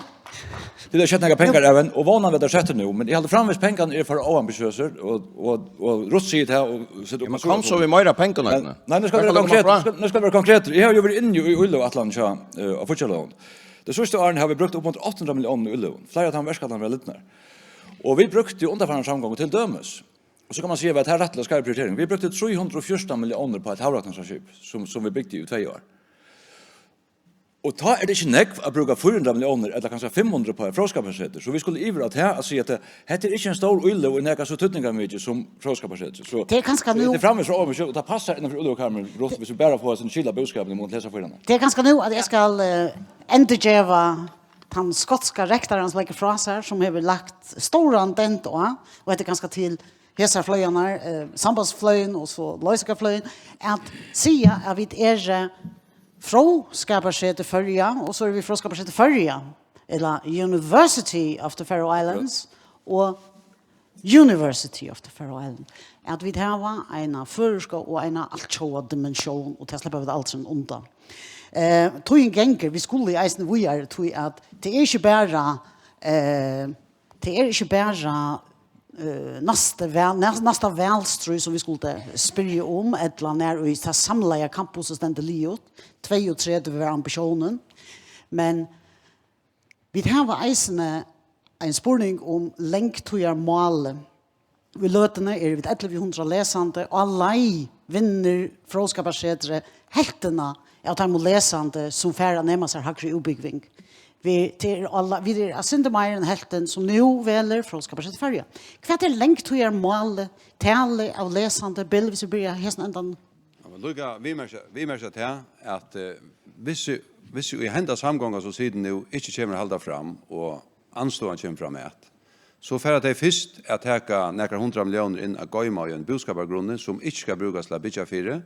Vit hava sett nakrar pengar av, og vónandi verða settir nú, men eg haldi framvegis, pengarnir eru for óambitiøsir, og, og, og Ruth sigur tað, og setir upp á. Kom so við meira pengum, Høgni. Nei, nú skal vera konkret, nú skal, nú skal vera konkret. Eg havi jú verið inni í íløguætlanini hjá, eh, á fíggjarlógum. Tey síðstu árini hava vit brúkt upp undir átta hundrað milliónir í íløgum. Fleiri av teimum verkætlanir verða lidnar. Og vit brúktu undanfarna samgongu til dømis. Og so kann man siga, at tað er rættiliga skeiv prioritering. Vit brúktu trý hundrað og fjúrtan milliónir på eitt havrættarskip, sum, sum vit bygdu í tvey ár. Og tá er tað ikki nógv at brúka fýra hundrað milliónir ella kanska fimm hundrað upp á eitt fróðskaparsetur. So vit skulu yvir á tað at siga, at tað, hetta er ikki ein stór íløga í nakað so týdningarmikið sum fróðskaparsetur. So, tað er kanska so nú, tað er framvegis frá árum, og tað passar innanfyri íløgukarmin, Ruth, viss vit bara fáa eitt sindur skil á búskapinum og til hesar fýrarnar. Tað er kanska nú, at eg skal, eh, endurgeva tann skotska rektaran, sum leggur frá sær, sum hevur lagt stóran dent á, og hetta er kanska til hesar fløgarnar, eh, sambandsfløgin og so loysingarfløgin, at siga, at vit eru, eh, Fróðskaparsetur Føroya, og so eru vit Fróðskaparsetur Føroya, ella University of the Faroe Islands, og University of the Faroe Islands, at vit hava eina føroyska og eina altjóða dimensjón, og tað sleppa vit aldrin undan. Eh, tíðin gongur, vit skulu eisini víðari, tí at tað er ikki bara, eh, tað er ikki bara, eh, næsta val-, næs-, næsta valstríð, sum vit skuldu spyrja um, ella nær í tað samlaða kampusið stendur liðugt, tveyogtretivu var ambitiónin, men vit hava eisini ein spurning um langtíðarmálið. Í løtuni eru vit ellivu hundrað lesandi, á leið vinnur Fróðskaparsetrið helvtina av teimum lesandi, sum fara at nema sær hægri útbúgving. Vit, tað er á le-, vit eru eitt sindur meira enn helvtin, sum nú velur Fróðskaparsetur Føroya. Hvat er langtíðarmálið, talið av lesandi, Bill, viss vit byrja hesin endan? Ja, men líka, viðmerkja, viðmerkja tað, at, eh, viss, viss í henda samgonga, sum situr nú, ikki kemur at halda fram, og andstøðan kemur fram at, so fara tey fyrst at taka nakrar hundrað milliónir inn at goyma í ein búskapargrunni, sum ikki skal brúkast til at byggja fyri.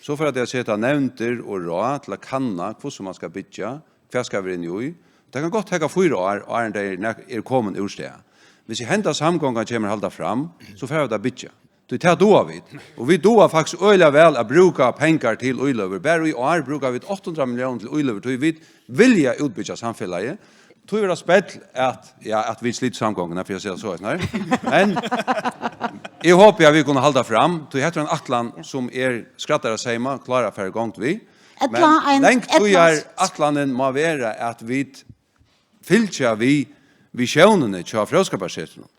So fara tey at seta nevndir og ráð til at kanna, hvussu man skal byggja, hvat skal vera inni í. Tað kann gott taka fýra ár, áðrenn tey eru nak-, eru komin úr stað. Viss í henda samgongan kemur at halda fram, so fara vit at byggja. Tí tað duga vit. Og vit duga faktiskt øgiliga væl at brúka pengar til íløgur. Bara í ár brúka vit átta hundrað milliónir til íløgur, tí vit vilja útbyggja samfelagið. Tí verður spell at, ja, at vit slita samgonguna, fyri at siga so, her. Men eg hopi at vit kunnu halda fram, tí hetta er ein ætlan, sum er skræddarsaumað, klár at fara í gongd við. Ella men ein, langtíðarætlanin má vera, at vit fylgja við visjónini hjá Fróðskaparsetrinum.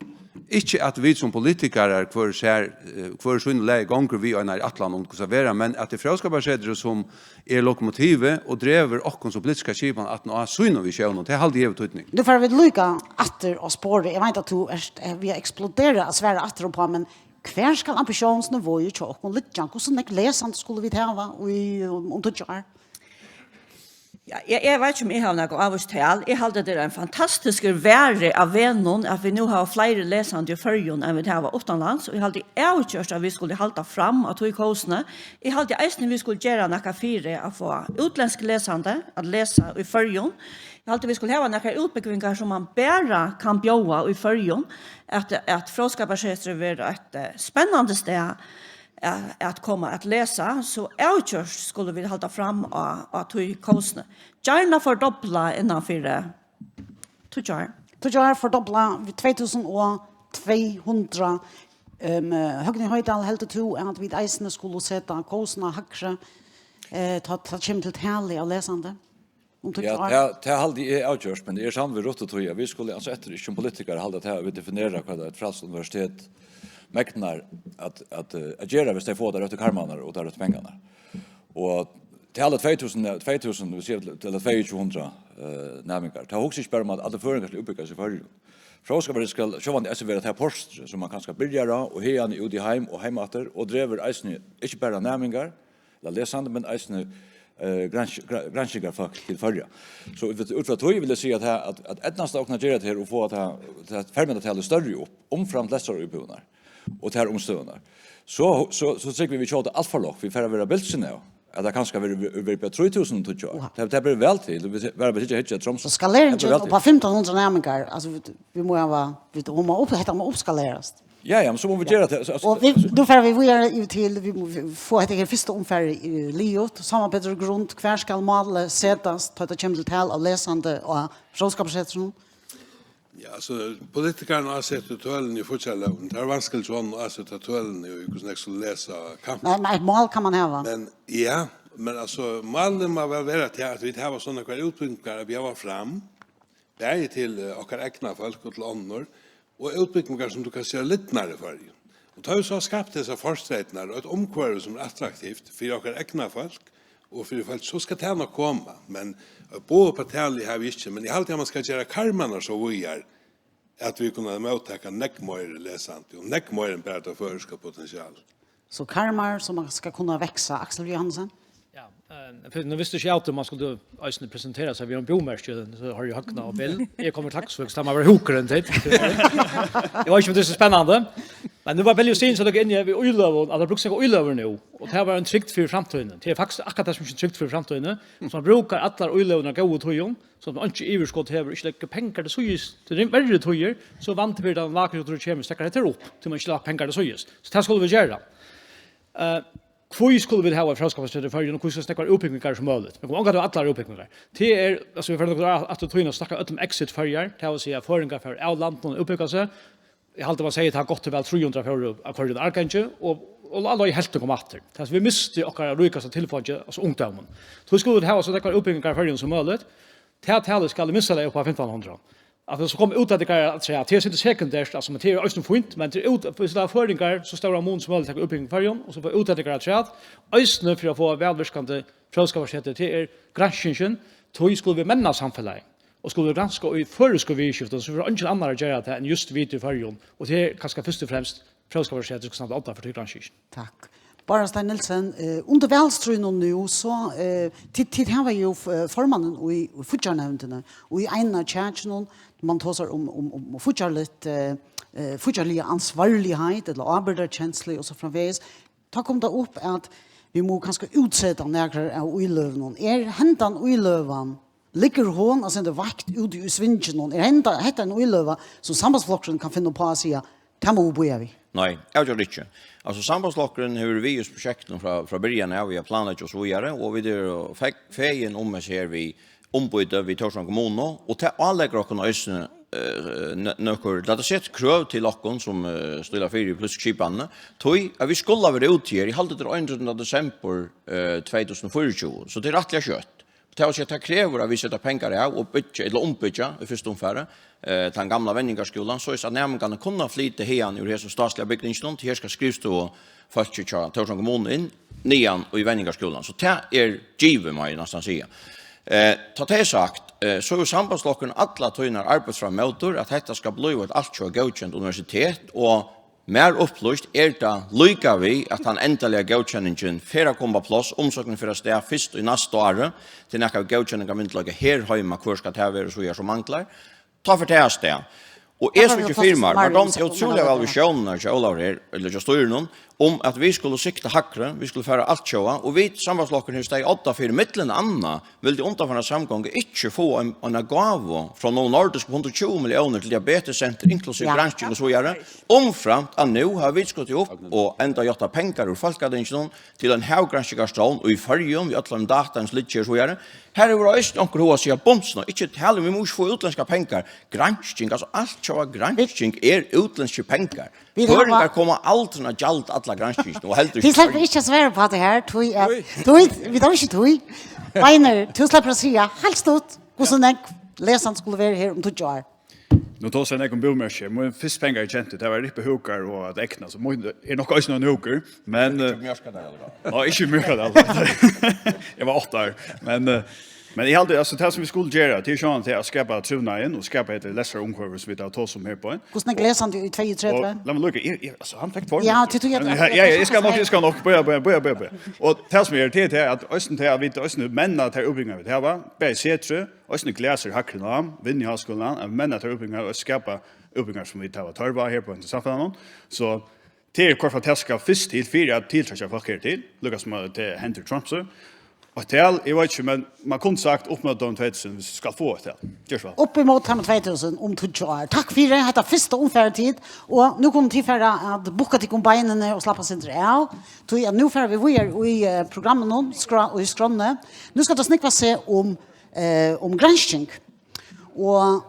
Ikki at vit sum politikarar hvør sær, eh, hvør sín leið gongur við einari ætlan um hvussu at vera, men at tað er Fróðskaparsetrið sum er lokomotivið og dregur okkum sum politiska skipan aftan á sínum visjónum. Tað haldi eg hevur týdning. Nú fara vit líka aftur á sporið. Eg veit at tú ert, eh, við at eksplodera at svara aftur uppá, men hvar skal ambitiónsniveauið hjá okkum liggja? Hvussu nógv lesandi skulu vit hava í, um, um tíggju ár? Ja, eg, eg veit ikki, um eg havi nakað ávíst tal. Eg haldi, at tað er ein fantastiskur varði av vegnum, at vit nú hava fleiri lesandi í Føroyum, enn vit hava uttanlands. Og eg haldi avgjørt, at vit skulu halda fram á tí kósini. Eg haldi eisini, vit skulu gera nakað fyri at fáa útlendsk lesandi at lesa í Føroyum. Eg haldi, vit skulu hava nakrar útbúgvingar, sum man bara kann bjóða í Føroyum. At, at Fróðskaparsetrið verður eitt, eh, spennandi stað at, at koma at lesa, so avgjørt skulu vit halda fram á, á tí kósini. Gjarna fordobla innan fyri tíggju ár. Tíggju ár, fordobla við tvey túsund og tvey hundrað. Ehm, Høgni Hoydal, heldur tú at vit eisini skulu seta kósina hægri, eh, tá, tá kemur til talið av lesandi? Um tíggju ár? Ja, tað, tað haldi eg avgjørt, men eg eri samd við Ruth í tí, at vit skulu ansa eftir, ikki sum politikarar, halda tað, at vit definera, hvat eitt frælst universitet megnar at, at, eh, at gera, viss tey fáa tær røttu karmarnar og tær røttu pengarnar. Og talið tvey túsund, tvey túsund, vit siga, ella tveyogtjúgu hundrað, eh, næmingar. Tað hugsar ikki bara um, at allir føroyingar skulu útbúgvast í Føroyum. Fróðskaparsetrið skal sjálvandi eisini vera tað portrið, sum man kanska byrjar á, og haðani út í heim og heim aftur, og dregur eisini ikki bara næmingar, ella lesandi, men eisini, eh, grans-, gra-, granskingarfólk til Føroya. So út frá, út frá tí vil eg siga, at, at, at eydnast okkum at gera tað her og fáa tað, tað fermetartalið størri upp, umframt lestraríbúðirnar og tær umstøðurnar, so, so, so trúgvi eg, vit skjóta alt for lágt. Vit fara at vera bilsin av, at tað kanska verður, verður, verður bara trý túsund um tíggju ár. Wow. Tað, tað ber væl til. Vit verða bara ikki at hyggja at Tromsø. So skaleringin upp á fimtan hundrað næmingar, altso, vit, vit mugu hava, vit, hon má upp, hetta má uppskalerast. Ja, ja, men so mugu vit gera tað. So, so, og vit, so nú fara vit víðari yvir til, vit mugu fáa hetta her fyrsta umfarið, eh, liðugt. Sama Petur Grund, hvar skal málið setast, tá tað kemur til tal av lesandi á Fróðskaparsetrinum? Ja, altso, politikararnir ásetir tølini í fíggjarlógini. Tað er vanskligt hjá honum at áseta tølini í hvussu nógv skulu lesa á kamp. Men, men eitt mál kann man hava. Men, ja, men altso, málið má væl vera til at vit hava sovorðnar útbúgvingar at bjóða fram, bæði til, eh, okkara egna fólk og til onnur, og útbúgvingar sum tú kanst gera lidnar í Føroyum. Og tá vit so hava skapt hesar fortreytirnar og eitt umhvørvi sum er attraktivt fyri okkara egna fólk og fyri fólk, so skal tað nokk koma. Men, eh, boð upp á talið havi eg ikki, men eg haldi at man skal gera karmarnar so víðar at vit kunnu móttaka nógv meiri lesandi og nógv meiri enn bara tað føroyska potensial. So karmar sum man skal kunna vaksa, Aksel Johannesen? Ja, eh, fyri nú visti eg ikki at man skuldi eisini presentera seg við ein búmerki, so har eg Høgna og Bill. Eg komi úr Klaksvík, so tað má vera Hugurin, typ. Eg veit ikki um tað er so spennandi. Men nú var Bill Justins og inn í við íløgur, at tað brúkst nakrar íløgur nú, og tað var ein trygd fyri framtíðina. Tað er faktiskt akkurát tað sum er trygd fyri framtíðina, so man brúkar allar íløgurnar á góðum tíðum, so at man ikki yvirskot hevur, ikki leggur pengar til síðis til verri tíðir, so vandi fyri at nakað kemur, steðgar hetta upp, tí man ikki leggur pengar til síðis. So tað skulu vit gera. Eh, hví skulu vit hava fróðskaparsetur í Føroyum, og hví skulu so nógvar útbúgvingar sum møguligt? Men koma ongantíð allar útbúgvingar. Tað er, altso, vit fara nokk aftur í tíðina og snakka øll um Exit Føroyar, tað vil siga, at føroyingar fara av landinum og útbúgva seg. Eg haldi, man segði, tað er gott og væl trý hundrað fóru av hvørjum árgangi, og, og, og helvtin kom aftur. Tað, vit mistu okkara ríkasta tilfeingi, altso ungdómin. So skulu vit hava so nógvar útbúgvingar í Føroyum sum møguligt. Tað talið skal í minsta lagi upp á fimtan hundrað. At tað so koma útlendingar afturat, tað er sindur sekundært, altso, men tað er eisini fínt, men tað er út, viss tað eru føroyingar, so stóran mun sum møguligt taka útbúgving í Føroyum, og so fáa útlendingar afturat, eisini fyri at fáa vælvirkandi fróðskaparsetur, tað er granskingin, tí skulu vit menna samfelagið, og skulu vit granska í føroyskum viðurskiftum, so fer eingin annar at gera tað enn júst vit í Føroyum, og tað er kanska fyrst og fremst fróðskaparsetur skal standa odda fyri tí granskingini. Takk. Bára Stein Nielsen, eh, undir valstríðnum nú, so, eh, tit, tit hava jo, eh, formannin í, í fíggjarnevndini, og í einum av kjakinum, man tosar um, um, um fíggjarligt, eh, eh, fíggjarliga ansvarligheit, ella ábyrgdarkenslu, og so framvegis. Tá kom tað upp, at vit mugu kanska útseta nakrar av íløgunum. Er hendan íløgan Liggur hon, altso, henda vakt úti í svinginum? Er henda, hetta ein íløga, sum Sambandsflokkurin kann finna upp á at siga, tað mugu vit bíða við? Nei, avgjørt ikki. Altso, Sambandsflokkurin hevur verið við í prosjektinum frá, frá byrjan av, við at planleggja og so víðari, og vit eru fe-, fegin um at her við umboði við Tórshavnar kommunu, og tað áleggur okkum eisini, eh, nø-, nøkur, lat okkum siga, krøv til okkum, sum, eh, stíla fyri í politisku skipanini, tí at vit skulu vera úti her, eg haldi, tað er einogtretivta desembur, eh, tvey túsund og fýraogtjúgu, so tað er rættiliga skjótt. Tað vil siga, tað krevur, at vit seta pengar av og byggja, ella umbyggja, í fyrsta umfari, eh, tann gamla venjingarskúlan, soleiðis at næmingarnir kunna flyta haðan úr hesum stásiliga bygninginum, tí her skal skrivstovufólkið hjá Tórshavnar kommunu inn, niðan í venjingarskúlan. So tað er givið, má eg næstan siga. Eh, tá tað er sagt, eh, so hevur Sambandsflokkurin alla tíðina arbeitt fram móti, at hetta skal blíva eitt altjóða góðkent universitet, og Mær upplýst er tað líka við, at tann endaliga góðkenningin fer at koma á pláss, umsóknin fer avstað fyrst í næsta ári, tað er nakað við góðkenningarmyndugleika her heima, hvør skal tað vera, og so víðari, sum manglar, tá fer tað avstað. Og eg síggi fyri mær, mær dámdi ótrúliga væl visjónirnar hjá Ólavi her, ella hjá stýrinum, um at vit skulu sikta hægri, vit skulu fara altjóða, og vit, Sambandsflokkurin, hevur staðið odda fyri, millum annað, vildi undanfarna samgonga ikki fáa ein, eina gávu frá Novo Nordisk upp á hundrað og tjúgu milliónir til diabetessenter, inklusive gransking og so víðari. Umframt at nú hava vit skotið upp og enntá játtað pengar úr Fólkatinginum til ein havgranskingarstovn í Føroyum, við øllum dataen sum liggja her og so víðari. Her hevur eisini onkur hug at siga, bums nú, ikki tala um, vit mugu ikki fáa útlendskar pengar. Gransking, altso, altjóða gransking er útlendskir pengar. Vit hava Føroyingar koma aldrin at gjalda alla granskingina, og heldur Tit sleppa ikki at svara upp á tað her, tí at, tí, vit hava ikki tíð. Beinir, tú sleppur at siga heilt stutt, hvussu nógv lesandi skulu vera her um tíggju ár. Nú tosaði eg nógv um búmerki. Mín fyrsti pengar eg tjenti, tað var at rippa húkar og at egna, so mín er nokk eisini ein húkur, men, eh, Mjørkadal, ella? Nei, ikki Mjørkadal. Eg var átta ár, men, eh, Men eg haldi, altso, tað sum vit skulu gera, tað er sjálvandi tað at skapa trivnaðin og skapa hetta lestrarumhvørvi sum vit hava tosað um her uppá. Hvussu nógv lesandi í tveyogtretivu? Og lat meg líka, eg, eg, altso, hann fekk formin. Ja, tí, tí, ja, ja, ja, eg skal nokk, eg skal nokk, bíða, bíða, bíða, bíða, bíða. Og tað sum er, tað er tað at eisini tað at vit eisini menna tær útbúgvingar vit hava, bæði Setrið, eisini Glasir, Hægri Nám, Vinnuháskúlan, at menna tær útbúgvingar og skapa útbúgvingar sum vit hava tørv á her uppá í samfelagnum. So, Tað er hvørt fall tað skal fyrst til fyri at tiltrekkja fólk her til, líka sum at tað hendir í Tromsø. Og tal, eg veit ikki, men man kundi sagt upp móti tvey túsund, viss tú skal fáa eitt tal. Ger so væl. Upp ímóti teimum tvey túsund um tíggju ár. Takk fyri hetta fyrsta umfarið tit, og nú kunnu tit fara at bukka tykkum beinini og slappa eitt sindur av. Tí at nú fara vit víðari í, eh, programminum, skrá-, í skránni. Nú skal tað snúgva seg um, eh, um gransking. Og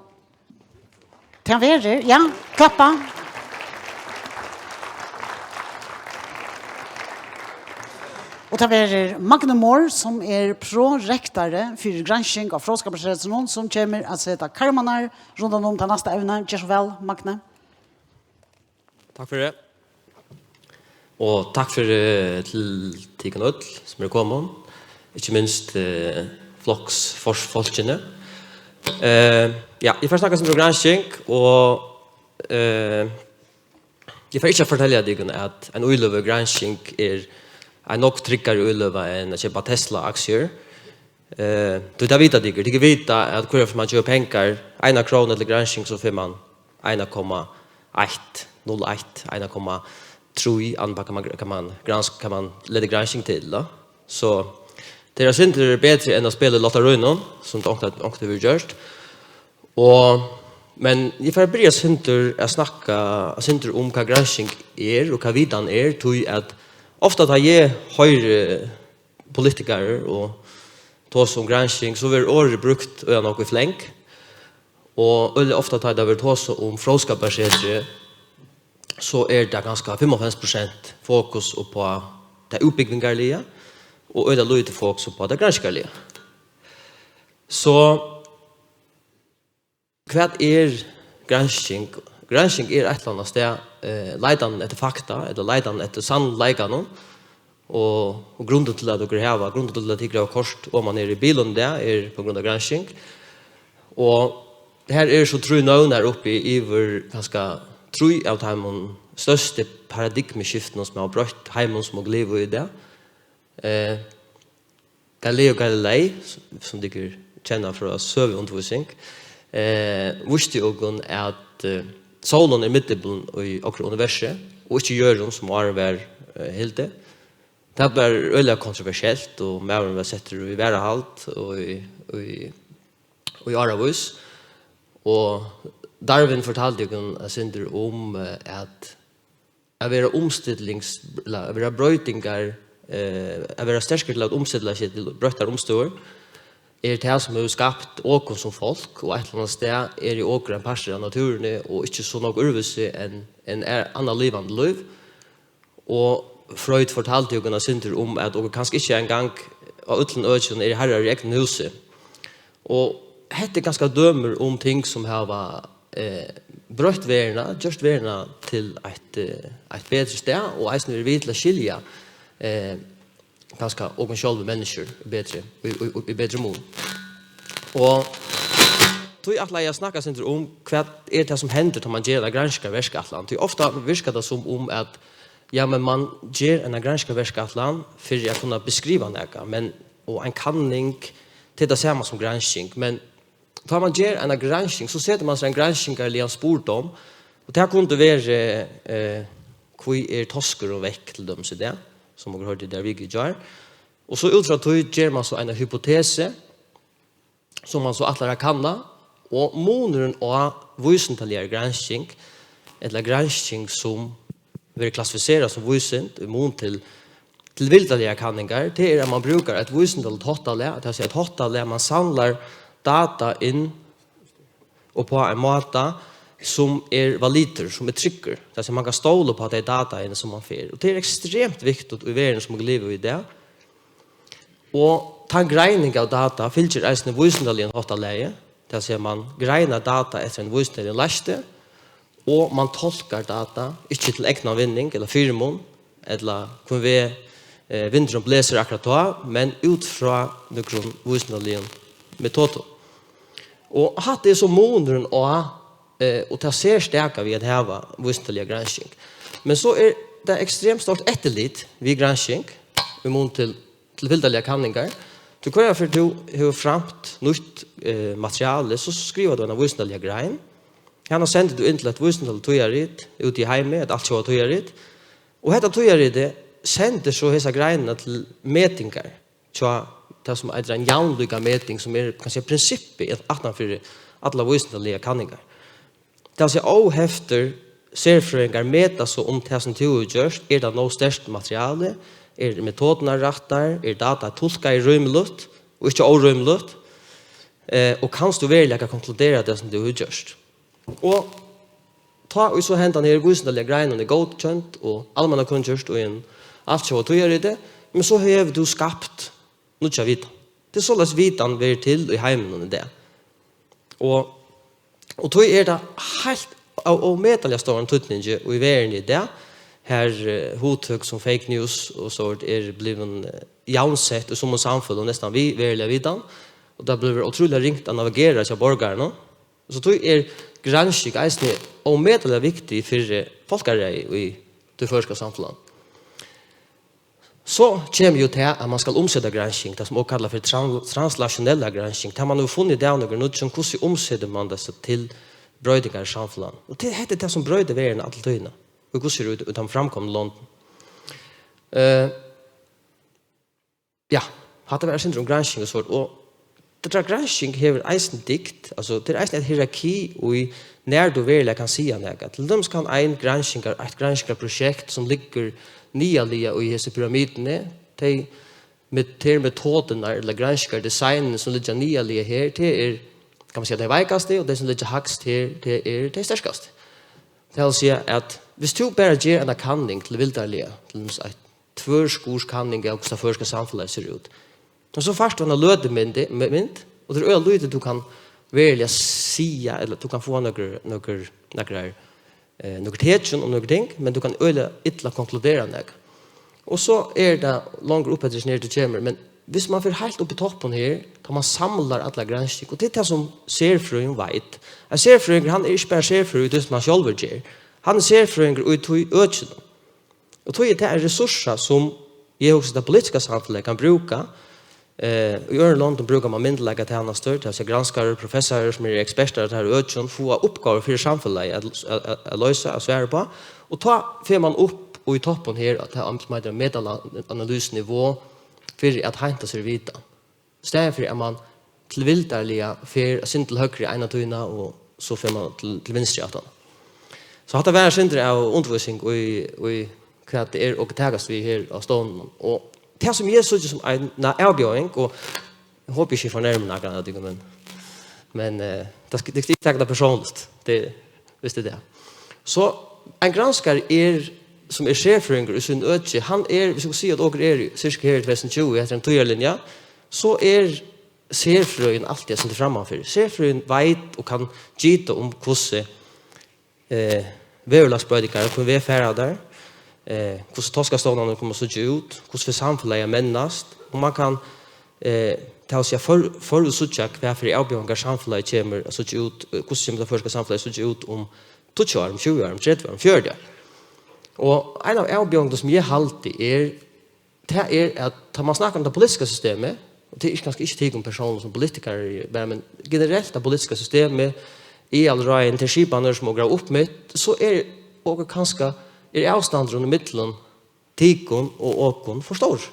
Tað verður, ja, klappa. Og tað verður Magni Mohr, sum er prorektari fyri gransking á Fróðskaparsetrinum, sum kemur at seta karmarnar rundan um tað næsta evnið. Ger so væl, Magni. Takk fyri. Og takk fyri, eh, til tykkum øll sum eru komin, ikki minst, eh, flokksfólkini. Eh, ja, eg fari at snakka um gransking, og, eh, eg fari ikki at fortelja tykkum at ein íløga í gransking er ein nógv tryggari íløga enn at keypa Tesla-aksjur. Eh, tí tað vita tykur. Tykur vita at hvørja ferð man gevur pengar, eina krónu til gransking, so fær man eina komma eitt, null eitt, eina komma trý, annað kann man, kann man gransk-, kann man leita gransking til, tá. So tað er eitt sindur betri enn at spæla í lottarínum, sum tað onkuntíð, onkuntíð verður gjørt. Og, men eg fari at byrja eitt sindur at snakka, eitt sindur um hvat gransking er, og hvat vitan er, tí at ofta tá eg hoyri politikarar og tosa um gransking, so verður orðið brúkt øgiliga nógv í fleng. Og øgiliga ofta tá tað verður tosað um Fróðskaparsetrið, so er tað kanska fimmoghálvfems prosent fokus upp á tað útbúgvingarliga og øgiliga lítið fokus upp á tað granskingarliga. So hvat er gransking? Gransking er eitt ella annað stað, eh, leitan eftir fakta, ella leitan eftir sannleikanum, og, og grundin til at okur hava, grundin til at tykur hava koyrt oman her í bilin í dag, er pá grund av gransking. Og her eru so trý nøvn her uppi yvir kanska trý av teimum størstu paradigmuskiftunum sum hava broytt heimin sum okur liva í í dag. Eh, Galileo Galilei, s-, sum tykur kenna frá søguundirvísing, eh, vísti okum at, eh, sólin er miðdepilin í okkara universi, og ikki jørðin, sum áðrenn var, eh, hildið. Tað var øgiliga kontroversielt, og maðurin var settur í varðahald og í, í, í áravís. Og Darwin fortaldi okum eitt sindur um, eh, at at vera umstillings-, ella at vera broytingar, eh, at vera sterkur til at umstilla seg til broyttar umstøður, er tað sum hevur skapt okum sum fólk, og eitt ella annað stað er í okur ein partur av náttúruni og ikki so nógv øðrvísi enn, enn er annað livandi lív. Og Freud fortaldi okum eitt sindur um, at okur kanska ikki eingong á øllum økjum eru harrar í egnum húsi. Og hetta er kanska dømir um ting sum hava, eh, broytt verðina, gjørt verðina til eitt, eh, eitt betri stað, og eisini verið við til at skilja, eh, kanska okum sjálv menniskjur betri, í, í, í, í betri mun. Og tí ætlaði eg at snakka eitt sindur um, hvat er tað sum hendir, tá man ger eina granskingarverkætlan? Tí ofta virkar tað sum um at, ja, men man ger eina granskingarverkætlan fyri at kunna beskriva nakað, men, og ein kanning, tað er tað sama sum gransking, men tá man ger eina gransking, so setur man sær ein granskingarligan spurdóm, og tað kundi verið, eh, hví er toskurin vekk, til dømis í dag, sum okur hoyrdu í Dali Viku í gjár. Og so út frá tí ger man so eina hypotesu, sum man so ætlar at kanna, og munurin á vísindaligari gransking, ella gransking sum verður klassifiserað sum vísind í mun til tilvildarligar kanningar, tað er, at man brúkar eitt vísindaligt háttalag, tað vil siga eitt háttalag, man samlar data inn og á ein máta, sum er validur, sum er tryggur. Tað vil siga, man kann stóla upp á tey dataini, sum man fær. Og tað er ekstremt viktigt í verðini, sum vit liva í í dag. Og tann greining av data fylgir eisini vísindaligum háttalagi, tað vil siga, man greinar data eftir einum vísindaligum leisti, og man tolkar data, ikki til egnan vinning ella fyrimun, ella hvønn veg, eh, vindurin blesur akkurát tá, men út frá nøkrum vísindaligum metodum. Og hatta er so munurin á, eh, og tað serstaka við at hava vísindaliga gransking. Men so er tað ekstremt stórt eftirlit við gransking í mun til tilvildarligar kanningar. Tí hvørja ferð tú hevur framt nýtt, eh, materiali, so skrivar tú eina vísindaliga grein. Hana sendir tú inn til eitt vísindaligt tíðarrit úti í heimi, eitt altjóða tíðarrit. Og hetta tíðarritið sendir so hesa greinina til metingar hjá tað, sum eitur ein javnlíka meting, sum er, kann siga, prinsippið aftan fyri allar vísindaligar kanningar. Tað vil siga, óheftir serfrøðingar meta so, um tað, sum tú hevur gjørt, er tað nóg sterkt materiali, eru metodurnar rættar, er data tulkað rímiligt og ikki órímiligt, eh, og kanst tú veruliga konkludera tað, sum tú hevur gjørt? Og tá ið so hendan her vísindaliga greinin er góðkend og almannakunngjørt í ein altjóða tíðarriti, men so hevur tú skapt nýggja vitan. Tað er soleiðis vitan verður til í heiminum í dag. Og, og tí er tað heilt av ómetaliga stóran týdningi í verðini í dag, har eh, hugtøk sum fake news og sovorðið er blivin eh, javnsett í summum samfeløgum næstan við veruliga vitan, og tað blívur ótrúliga ringt at navigera hjá borgarunum. So tí er gransking eisini ómetaliga viktig fyri fólkaræðið í tí føroyska samfelagnum. So kemur jú tað, at man skal umseta gransking, tað sum okur kalla fyri tran-, translationella gransking, tað man hevur funnið av nøkrum nýggjum, hvussu umsetir man tað so til broytingar í samfelagnum? Og tað, hetta er tað, sum broytir verðina alla tíðina, og hvussu er í, í teimum framkomnu londum. Eh, ja, hatta var eitt sindur um gransking og sovorðið, og tað gransking hevur eisini dygd, altso, tað er eisini eitt hierarki í, nær tú veruliga kann siga nakað. Til dømis kann ein granskingar-, eitt granskingarprojekt, sum liggur niðarliga í hesi pyramiduni, tey met-, tær metodurnar ella granskingardesignini, sum liggja niðarliga her, tað er, kann man siga, tey veikastu, og tey, sum liggja hægst her, tað er tey sterkastu. Tað vil siga, at viss tú bara ger eina kanning til vildarliga, til dømis eitt tvørskurskanning av, hvussu tað føroyska samfelagið sær út, og so fært tú eina løtumynd, my-, mynd, og tað er øgiliga lítið, tú kann veruliga siga, ella tú kann fáa nøkur, nøkur, nakrar, eh, nøkur tekin um nøkur ting, men tú kann øgiliga illa konkludera nakað. Og so er tað longur upp eftir, nær tú kemur, men viss man fer heilt upp í toppin her, tá man samlar alla gransking, og tað er tað, sum serfrøðingurin veit. Ein serfrøðingur, hann er ikki bara serfrøðingur í tí, sum hann sjálvur ger. Hann er serfrøðingur í tí økinum. Og tí er tað ein resursa, sum eg hugsi, tað politiska samfelagið kann brúka. Eh, í øðrum londum brúkar man myndugleikatænastur, tað vil siga granskarar, professarar, sum eru ekspertar á teirra økjum, fáa uppgávur fyri samfelagið at, at, at, at loysa, at svara uppá. Og tá fer man upp í toppin her, at tað, sum eitur meta-analyseniveau, fyri at heinta sær vitan. Í staðin fyri at man tilvildarliga fer eitt sindur til høgru eina tíðina og so fer man til, til vinstru aftan. So hatta var eitt sindur av undirvísing í, í hvat tað er, okur takast við her á stovninum. Og tað, sum eg síggi sum eina avbjóðing, og eg hopi ikki, eg fornærmi nakran av tykkum, men, men eh, tað skal, tað skal ikki taka tað persónligt. Tað, viss tað er tað. So ein granskari er, sum er serfrøðingur í sínum øki, hann er, viss okur siga, at okur eru sirka her í tvey túsund og tjúgu, hetta er ein tíðarlinja, so er serfrøðin altíð eitt sindur frammanfyri. Serfrøðin veit og kann gita um, hvussu, eh, veðurlagsbroytingar, hvønn veg fara tær, eh, hvussu tostastovnarnir koma at síggja út, hvussu fer samfelagið at mennast, og man kann, eh, tað vil siga, før, føruttsíggja, hvat fyri avbjóðingar samfelagið kemur at síggja út, eh, hvussu kemur tað føroyska samfelagið at síggja út um tíggju ár, um tjúgu ár, um tretivu ár, um fjøruti ár. Og ein av avbjóðingunum, sum eg haldi, er, tað er, at tá man snakkar um tað politiska systemið, og tað er ikki, kanska ikki tykkum persónliga sum politikarar, bara, men generelt tað politiska systemið, aðalráðini, tær skipanir, sum okur hava uppmett, so er okur kanska, er avstandurin ímillum tykkum og okum for stórur.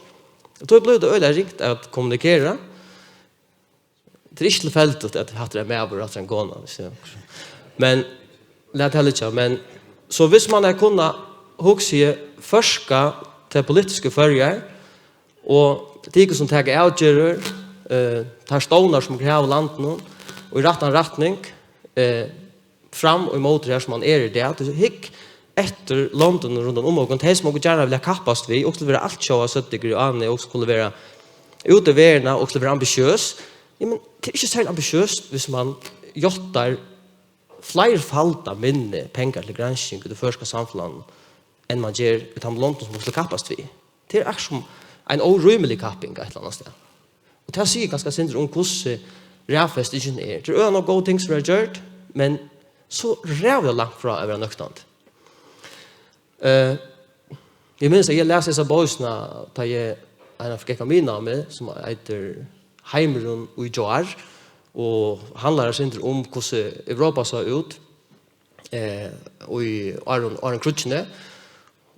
Og tá blívur tað øgiliga ringt at kommunikera. Tað er ikki tilfeldigt, at hatta er ein maður og hatta er ein kona, viss eg, men lat tað liggja. Men so viss man hevði kunnað, hugsi eg, førka tey politisku Føroyar, og tykur, sum taka avgerðir, eh, teir stovnar, sum hava landinum í rættan rætning, eh, fram og ímóti har, sum man er í dag. Tú hygg eftir londunum rundan um okum, tey, sum okur gjarna vilja kappast við, og skuldu vera altjóða, søgdu tykur í áðni, og skuldu vera úti í verðini, og skuldu vera ambitiøs. Jamen, tað er ikki serliga ambitiøst, viss man játtar fleirfalda minni pengar til gransking í tí føroyska samfelagnum, enn man ger í teimum londum, sum okur skulu kappast við. Tað er akkurát sum ein órímilig kapping eitt ella annað stað. Og tað sigur kanska eitt sindur um, hvussu raðfestingin er. Tað eru øgiliga nógv góð ting, sum verða gjørd, men so ræðuliga langt frá at vera nøktandi. Eh, eg minnist, at eg las hesa bókina, tá eg einaferð gekk á miðnámi, sum eitur Heimurin í gjár, og handlar eitt sindur um, hvussu Europa sá út, eh, í áðrenn, áðrenn kríggini,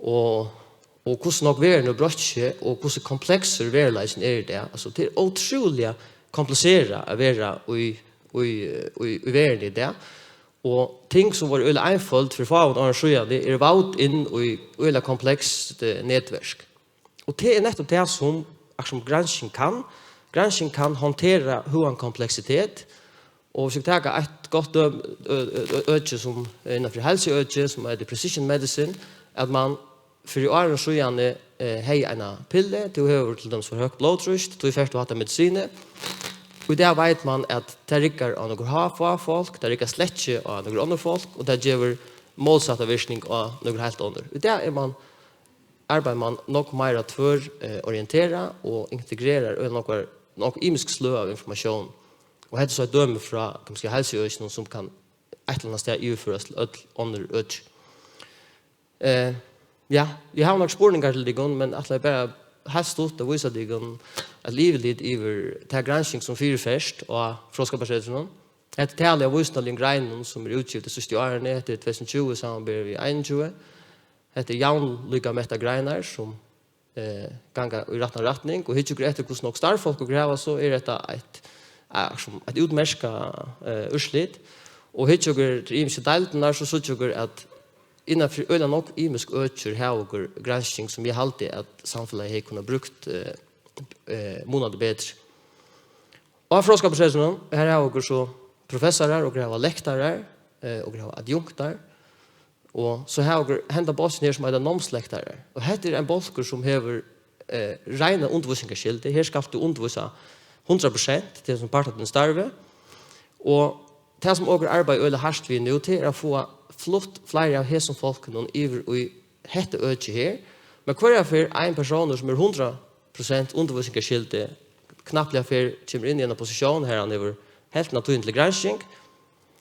og, og hvussu nógv verðin hevur broytt seg, og hvussu kompleksur veruleikin er í dag. Altso, tað er ótrúliga kompliserað at vera í, í, í, í verðini í dag, og ting, sum vóru øgiliga einføld fyri fáum árum síðani, eru vádd inn í øgiliga komplekst, eh, netverk. Og tað er nettupp tað, sum, akkurát sum gransking kann. Gransking kann handtera høgan kompleksitet, Og hvis vi taka eitt gott døm, ø, ø, ø, øki sum er innanfyri heilsuøki, sum eitur precision medicine, at man fyri árum síðani, eh, hevði eina pillu, tú hevur til dømis for høgt blóðtrýst, tí fert tú hatta medisinið. Og í dag veit man, at tað riggar á nøkur há-, fá fólk, tað riggar slett ikki á nøkur onnur fólk, og tað gevur mótsatta virkning á nøkur heilt onnur. Í dag er man, arbeiðir man nokk meira tvør, eh, orienterað og integrerar øgiliga nógvar, nógv ymisk sløg av informatión. Og hetta er so eitt dømi frá, kann man siga, heilsuøkinum, sum kann eitt ella annað stað yvirførast til øll onnur øki. Eh, ja, eg havi nakrar spurningar til tykkum, men ætlaði bara heilt stutt at vísa tykkum eitt yvirlit yvir ta gransking, sum fyriferst á Fróðskaparsetrinum. Hetta er talið av vísindaligum greinum, sum er útgivið tey síðstu árini. Hetta er tvey túsund og tjúgu samanber við einogtjúgu. Hetta er javnlíka mettar greinar, sum eh, ganga í rætta rætning, og hyggja okur eftir, hvussu nógv starvsfólk okur hava, so er hetta eitt, eh, sum eitt útmerkað, eh, úrslit. Og hyggja okur til ymisku deildirnar, so síggja okur, at innan fyri øgiliga nógv ymisk øki hava okur gransking, sum eg haldi, at samfelagið hevði kunnað brúkt, eh, eh, munandi betri. Og á Fróðskaparsetrinum, her hava okur so professarar, okur hava lektarar, eh, okur hava adjunktar, og so hava okur henda bólkin her, sum eitur námslektarar. Og hetta er ein bólkur, sum hevur, eh, reina undirvísingarskyldu. Her skalt tú undirvísa hundrað prosent til sum part av tínum starvi. Og tað, sum okur arbeiða øgiliga hart við nú, tað er at fáa flutt fleiri av hesum fólkunum yvir í hetta økið her. Men hvørja ferð ein persónur, sum er hundrað prosent undirvísingarskyldu, knappliga ferð kemur inn í eina positión, har hann hevur helvtina av tíðini til gransking,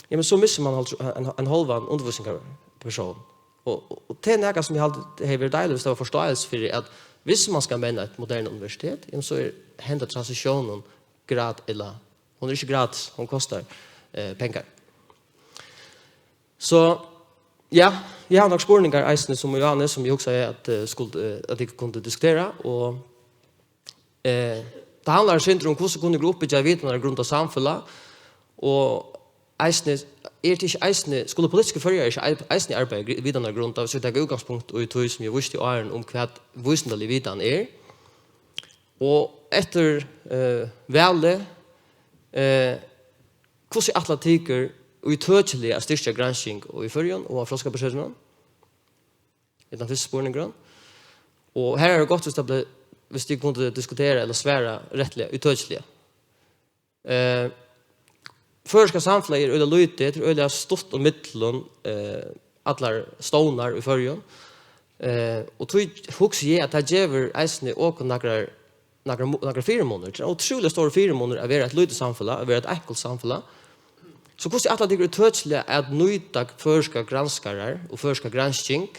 ja, men so missir man hálvtr-, ein, ein hálvan undirvísingarpersón. Og, og, og tað er nakað, sum eg haldi hevði verið deiligt, hvis tað var forståelse fyri, at hvis man skal menna eitt moderne universitet, ja, men so er henda transitiónin grat-, ella, hon er ikki gratis, hon kostar, eh, pengar. So, ja, eg havi nakrar spurningar eisini, sum Johannes, sum eg hugsaði, at, eh, skuldi, eh, at eg kundi diskutera, og Eh, tað handlar eitt sindur um, hvussu kunnu okur uppbyggja vitanargrund og samfelag, og eisini, er tað ikki eisini, skulu politikarar í Føroyum ikki ei-, eisini arbeiða gri-, vitanargrund, tá, hvis vit taka útgangspunkt í tí, sum eg vísti áðrenn, um hvat vísindalig vitan er? Og eftir, eh, valið, eh, hvussu ætla tykur ítøkiliga at styrkja gransking í Føroyum og á Fróðskaparsetrinum? Er tann fyrsti spurningurin. Og her er tað gott, hvis tað bleiv, hvis tit kundu diskutera ella svara rættiliga ítøkiliga. Eh, føroyska samfelagið er øgiliga lítið, tað er øgiliga stutt ímillum, eh, allar stovnar í Føroyum. Eh, og tí hugsi eg, at tað gevur eisini okum nakrar nakrar mu-, nakrar fyrimunir. Tað er ótrúliga stórur fyrimunur at vera eitt lítið samfelag, at vera eitt einkult samfelag. So hvussu ætla tykur ítøkiliga at nýta føroyskar granskarar og føroyska gransking,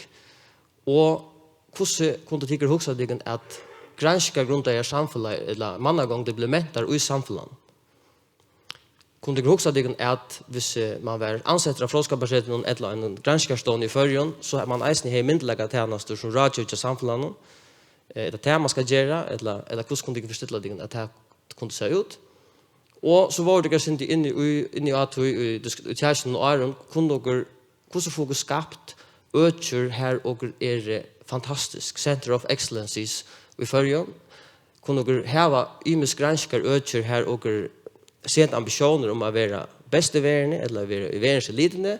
og hvussu kundu tykur hugsað tykkum, at granskingargrundaðar samfelag ella mannagongdir bleiv mentar í samfelagnum? Kunnu tykur hugsað tykkum, at hvis, eh, man var ansettur á Fróðskaparsetrinum ella einum granskingarstovni í Føroyum, so at man eisini hevði myndugleikatænastur sum ráðgevi hjá samfelagnum, eh, er tað tað, man skal gera, ella, ella hvussu kunnu tykur forestilla tykkum, at tað kundi sæð út? Og so vóru tykur eitt sindur inni í, inni á tí, í disk-, í tjáskinum áðrenn, kunnu okur, hvussu fáa okur skapt økir, har okur eru fantastisk, center of excellences í Føroyum? Kunnu okur hava ymisk granskingarøkir, har okur seta ambitiónir um at vera best í verðini, ella vera í verðinselitini,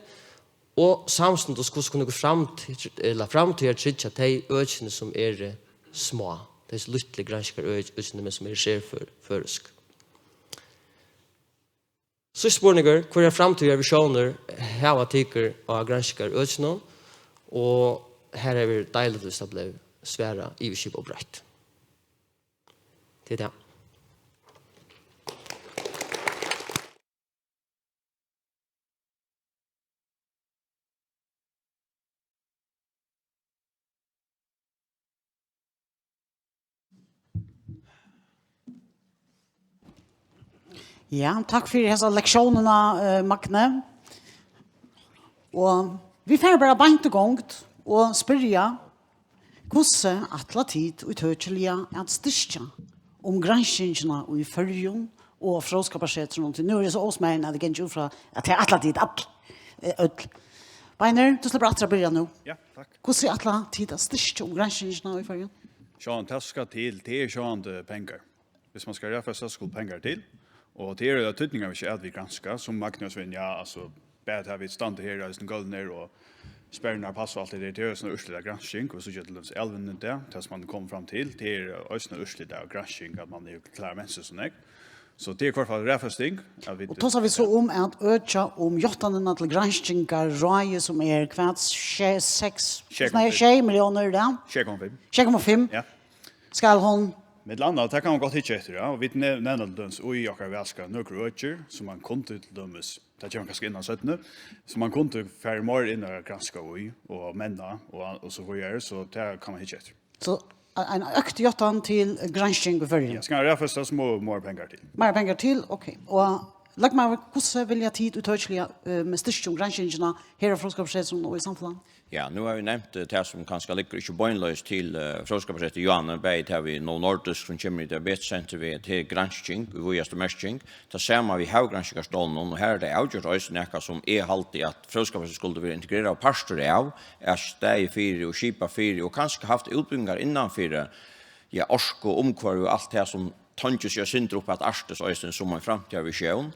og samstundis, hvussu kunnu okur framtíð-, ella framtíðartryggja tey økini, sum eru smá, tey lítlu granskingarøkini, men sum eru serfør-, føroysk? Síðsti spurningur: hvørjar framtíðarvisiónir hava tykur á granskingarøkinum? Og her hevur verið deiligt, hvis tað bleiv svarað yvirskipað og breitt. Tað er tað. Ja, takk fyri hesa lektiónina, eh, Magni. Og vit fara bara beint í gongd og spyrja, hvussu ætla tit ítøkiliga at styrkja um granskingina í Føroyum og Fróðskaparsetrinum? Tí nú eri eg so ósmæðin, at eg gangi út frá, at tað ætla tit all, eh, øll. Beinir, tú sleppur aftur at byrja nú. Ja, takk. Hvussu ætla tit at styrkja um granskingina í Føroyum? Sjálvandi, tað skal til, tað er sjálvandi pengar. Hvis man skal raðfesta, skulu pengar til. Og tað er eitt týdningarmikið, at vit granska, sum Magnus var inni á, ja, altso, bara tað, at vit standa her, eisini gólvini eru, og sperrurnar passa og alt tað har, tað er eisini ein úrslitagransking, og so ger til dømis Alvin í dag, tað sum hann er komin fram til, tað er eisini ein úrslitagransking, at mann hevur klárað mensis so nógv. So tað er í hvørt fall raðfesting, at vit Og tosa vit so um at økja um játtanina til granskingarráðið, sum er hvat, sjey, seks, Sjey komma fimm. nei, sjey milliónir, ja? Sjey komma fimm. Sjey komma fimm. Ja. Skal hon Millum annað, tað kann man gott hyggja eftir, ja, og vit nev-, nevna til dømis í okkara valskráa nøkur økir, sum man kundi til dømis, tað kemur kanska inn á seinni, sum man kundi farið meira inn at granska í og menna og, og so víðari, so tað kann man hyggja eftir. So ein økt játtan til gransking í Føroyum? Ja, skal raðfesta, so mugu meira pengar til. Meira pengar til, ok. Og løgmaður, hvussu vilja tit ítøkiliga, eh, styrkja um granskingina her á Fróðskaparsetrinum og í samfelagnum? Ja, nú hava vit nevnt, eh, tað sum kanska liggur ikki beinleiðis til, eh, Fróðskaparsetrið, Johanne, bæði tað við Novo Nordisk, sum kemur í diabetessentri við, til gransking í víðastu merking. Tað sama við Havgranskingarstovnunum, og har er tað avgjørt eisini nakað sum eg haldi at Fróðskaparsetrið skuldi verið integreraður partur av, at staðið fyri og skipað fyri, og kanska havt útbúgvingar innanfyri, ja, orku, umhvørvi og alt tað sum tongir seg eitt sindur upp at Arktis eisini sum ein framtíðarvisión.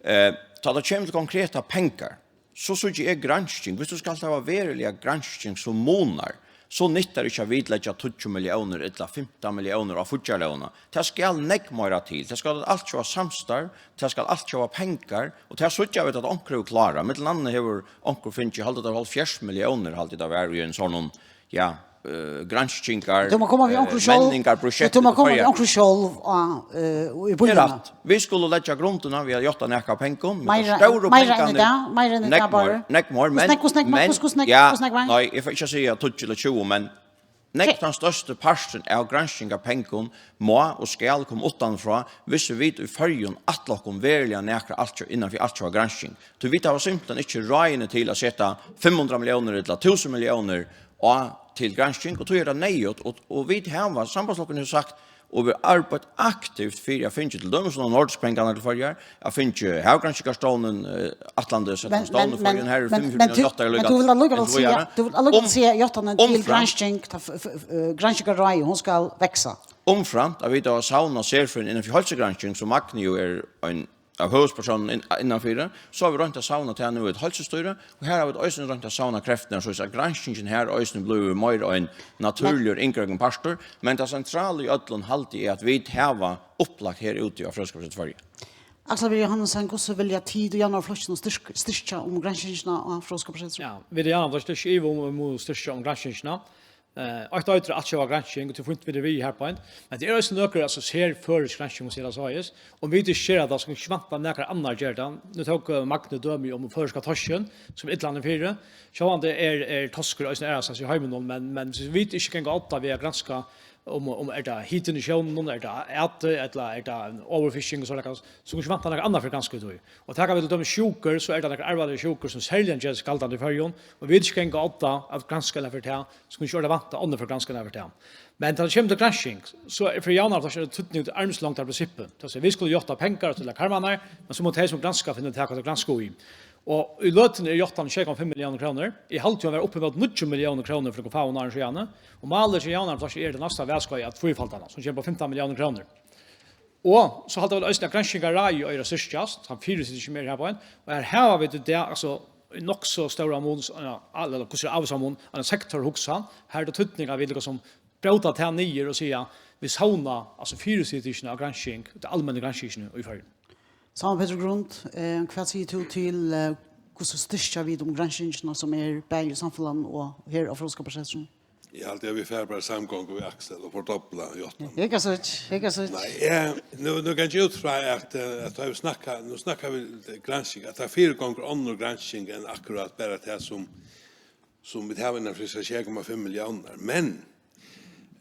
Eh, tá tað kemur til konkretar pengar, so síggi eg gransking. Viss tú skalt hava veruliga gransking sum munar, so nyttar ikki at vit leggja tíggju milliónir ella fimtan milliónir á fíggjarlógina. Tað skal nógv meira til. Tað skal altjóða samstarv, tað skal altjóða pengar, og tað síggja vit at onkur hevur klárað. Millum annað hevur onkur fingið, haldi tað hálvfjerðs milliónir, haldi tað var, í ein sånn, ja, eh, granskingar, Tú má koma við eh, onkrum sjálv. menningarprosjekt Tú má í koma við Føroyum. onkrum sjálv, á, eh, í Tað er býnum. rætt. Vit skulu leggja grundina við at játta nakað av pengum, men Meira, tær stóru meira enn í pengarnir, dag, meira enn í nógv dag, meir, Bárður. nógv meir, Hvussu men, nógv, hvussu nógv, men, hvussu, hvussu nógv, ja, hvussu nógv meir? nei, eg fari ikki at siga tíggju ella tjúgu, men nógv Tjúgu. tann størsti parturin av granskingarpengum má og skal koma uttanfrá, viss vit í Føroyum ætla okkum veruliga nakra altjóða, innan fyri altjóða gransking. Tí vit hava simpelthen ikki ráðini til at seta fimm hundrað milliónir ella túsund milliónir á til gransking, og tí er tað neyðugt, og, og vit hava, Sambandsflokkurin hevur sagt, og vit arbeitt aktivt fyri at fingið til dømis Novo Nordisk pengarnar til Føroyar, at fingið Havgranskingarstovnin, eh, ætlandi at seta Men, stovnin men, í Føroyum, men, her eru men, fimmogfjøruti men milljónir tú, játtaðar men líka, tú vilt allíkavæl og so siga, víðari. tú vilt allíkavæl Um, siga játtanin til umframt gransking, ta f-, f-, eh, granskingarráðið, hon skal vaksa. Umframt at vit hava savnað serfrøðing innan fyri heilsugransking, sum Magni jo er ein av høvuðspersónunum inn-, innanfyri, so hava vit roynt at savna tað nú í eitt heilsustýri, og her hava vit eisini roynt at savna kreftirnar, soleiðis at granskingin her eisini blívur meira ein natúrligur, Men inngroyggin partur, men tað sentrala í øllum haldi eg at vit hava upplagt her úti á Fróðskaparsetri Føroya. Aksel B. Johannesen, hvussu vilja tit og javnaðarflokkin styrk-, styrkja um granskingina á Fróðskaparsetri? Ja, vit í javnaðarflokkinum eru ikki í iva um, um at styrkja um granskingina. Eh, eitt eitur altjóða gransking, og tað er fínt, vit eru við her beint. Men tað er eisini nøkur, altso, serføroysk gransking, um eg sigi tað soleiðis. Um vit ikki gera tað, so kunnu vit ikki vænta, at nakar annar ger tað. Nú tók, eh, Magni dømi um føroyska toskin, sum illa er fyri. Sjálvandi er, er toskur eisini aðrastaðni í heiminum, men, men viss vit ikki ganga á odda við at granska um, um er tað hitin í sjónum, er tað æti, ella er tað overfishing og soleiðis, so kunnu vit ikki vænta, at nakar annar fer at granska í tí. Og taka vit til dømis sjúkur, so er tað nakrar arvaligar sjúkur, sum serliga ger seg galdandi í Føroyum, og vit ikki ganga á odda at granska ella fyri tað, so kunnu vit ikki orða vænta, onnur fara at granska ella fyri tað. Men tá tað kemur til gransking, so er fyri javnaðarflokkin er tað týdningur til armslongdarprinsippið. Tað vil siga, vit skulu játta pengar og stilla karmarnar, men so mugu tey, sum granska, finna út av, hvat tey granska í. Og í løtuni er játtan sjey komma fimm milliónir krónur. Eg haldi, hon var upp ímóti níggju milliónir krónur fyri nøkrum fáum árum síðani. Og málið hjá javnaðarflokkinum er til næsta valskeið at tvífalda hana, sum kemur upp á fimtan milliónir krónur. Og so halda vit eisini, at granskingarráðið eigur at styrkjast, hann fyrisitur ikki meir her beint, og her hava vit í dag, altso, í nokk so stóran mun, ja, ella hvussu er ávísan mun, ein sektorhugsan, her er tað týdning at vit líkasum bróta tað niður og siga, vit savna, altso, fyrisitingina av gransking, ta almennu granskingini í Føroyum. Sámal Petur Grund, eh, hvat sigur tú til, eh, hvussu styrkja vit um granskingina, sum er bæði í samfelagnum og her á Fróðskaparsetrinum? Eg haldi, at vit fara bara í samgongu við Aksel og fordobla játtan. Hygg at síggja, hygg at síggja. Nei, eg, nú, nú gangi eg út frá, at, eh, at tá vit snakka, nú snakka vit gransking, at tað fyrigongur onnur gransking enn akkurát bara tað, sum, sum vit hava innan fyri sjey komma fimm milliónir. Men,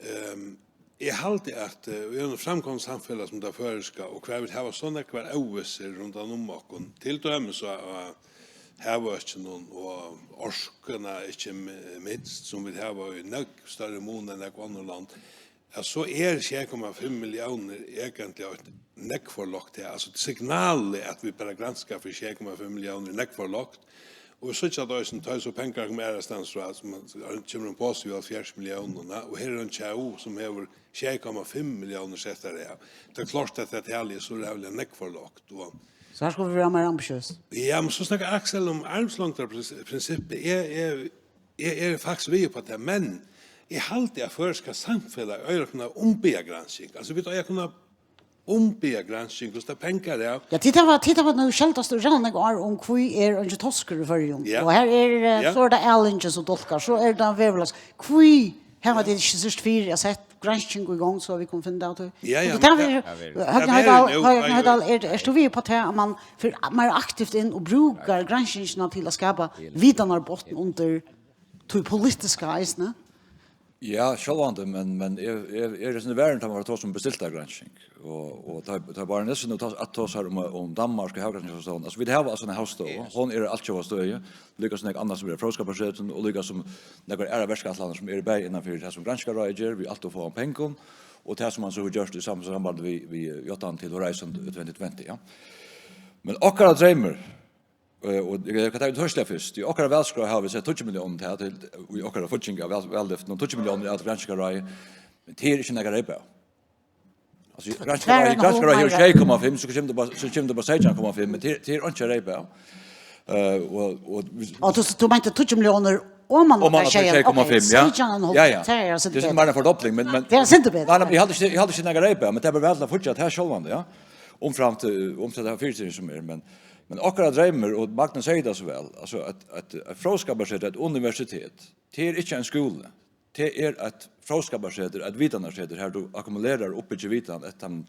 ehm, eg haldi, at, eh, í einum framkomnum samfelag sum tað føroyska, og har vit hava so nógvar óvissur rundan um okkum, til dømis á, á havøkinum og orkuna, ikki mi-, minst, sum vit hava í nógv størri mun enn nógv onnur lond, at so er sjey komma fimm milliónir eigentliga eitt nógv for lágt tal. Altso, signalið, at vit bara granska fyri sjey komma fimm milliónir, er nógv for lágt. Og vit síggja at eisini tá so pengar koma aðrastaðni frá, sum kemur ein posi við hálvfjerðs milliónum, og her er ein tjóð sum hevur sjey komma fimm milliónir settar av. Tað er klárt at tað talið er so ræðuliga nógv for lágt. Og So her skulu vit vera meira ambitiøs. Ja, men so snakkar Aksel um armslongdarprinsippið. Eg, eg, eg er faktiskt við upp á tað, men eg haldi at føroyska samfelagið eigur at kunna umbiðja gransking. Altso, vit eiga at kunna umbiðja gransking, hvussu tað pengar av. Ja, tit hava, tit hava nú skeldast í ræðuliga nógv ár um, hví er eingin toskur í Føroyum. Ja. Og her er, eh, Ja. so er tað ælingin sum dálkar, so er tað veðurlags. Hví hava tit ikki syrgt fyri at sett gransking í gongd, so vit kunnu finna út av tí? Ja, ja, Og tað men er, tað Høgni tað Hoydal, er nú, Høgni Hoydal, er, ert tú við upp á tað, at man fer meira aktivt inn og brúkar granskingina til at skapa vitanarbotn undir tí politiska eisini? Ja, sjálvandi, men, men eg, eg, eg eri eitt sindur varin, tá man fer at tosa um bestilta gransking. Og, og tá, tá Baroness nú tos-, at tosar um, um Danmark og Havgranskingardómstólan. Altso, vit hava altso eina havstovu, hon er á altjóða støði, líka sum nógv annað sum er á Fróðskaparsetrinum, og líka sum nakrar aðrar verkætlanir sum eru bæði innan fyri tað sum Granskaráðið ger, við alt ov fáum pengum, og tað sum man so hevur gjørt í sam-, sambandi við, við játtan til Horizon twenty twenty, ja. Men okkara dreymur, eh, og eg kann taka tað høsliga fyrst, í okkara valskrá hava vit sett tíggju milliónir til, til, í okkara fígging av val-, vallyftum, og tíggju milliónir av til Granskaráðið, men tað er ikki nakar reypað. Altso, Tað er granskarar, nógv granskarar hevur meira. sjey komma fimm, so kemur tað bara, so kemur tað bara seytjan komma fimm, men tað, tað er einki at reypa av. Eh, og, og, Og tú, tú meinti tíggju milliónir oman á Og man tað har sjey, sjey komma fimm, ok, ja. seytjan og ein hálv, Ja, ja. tað er altso Tað er betur. bara ein fordobling, men, men Tað er altso betur. Nei, nei, eg haldi ikki, eg haldi ikki nakar reypa, men tað er bara væl til at fíggja tað sjálvandi, ja. Umframt, eh, umframt tað fyritøku sum er, men, men okkara dreymur, og Magnus segði tað so væl, altso at, at, at Fróðskaparsetur, eitt universitet, tað er ikki ein skúli. Tað er eitt fróðskaparsetur, eitt vitanarsetur, har tú akkumulerar og uppbyggir vitan eftir teimum,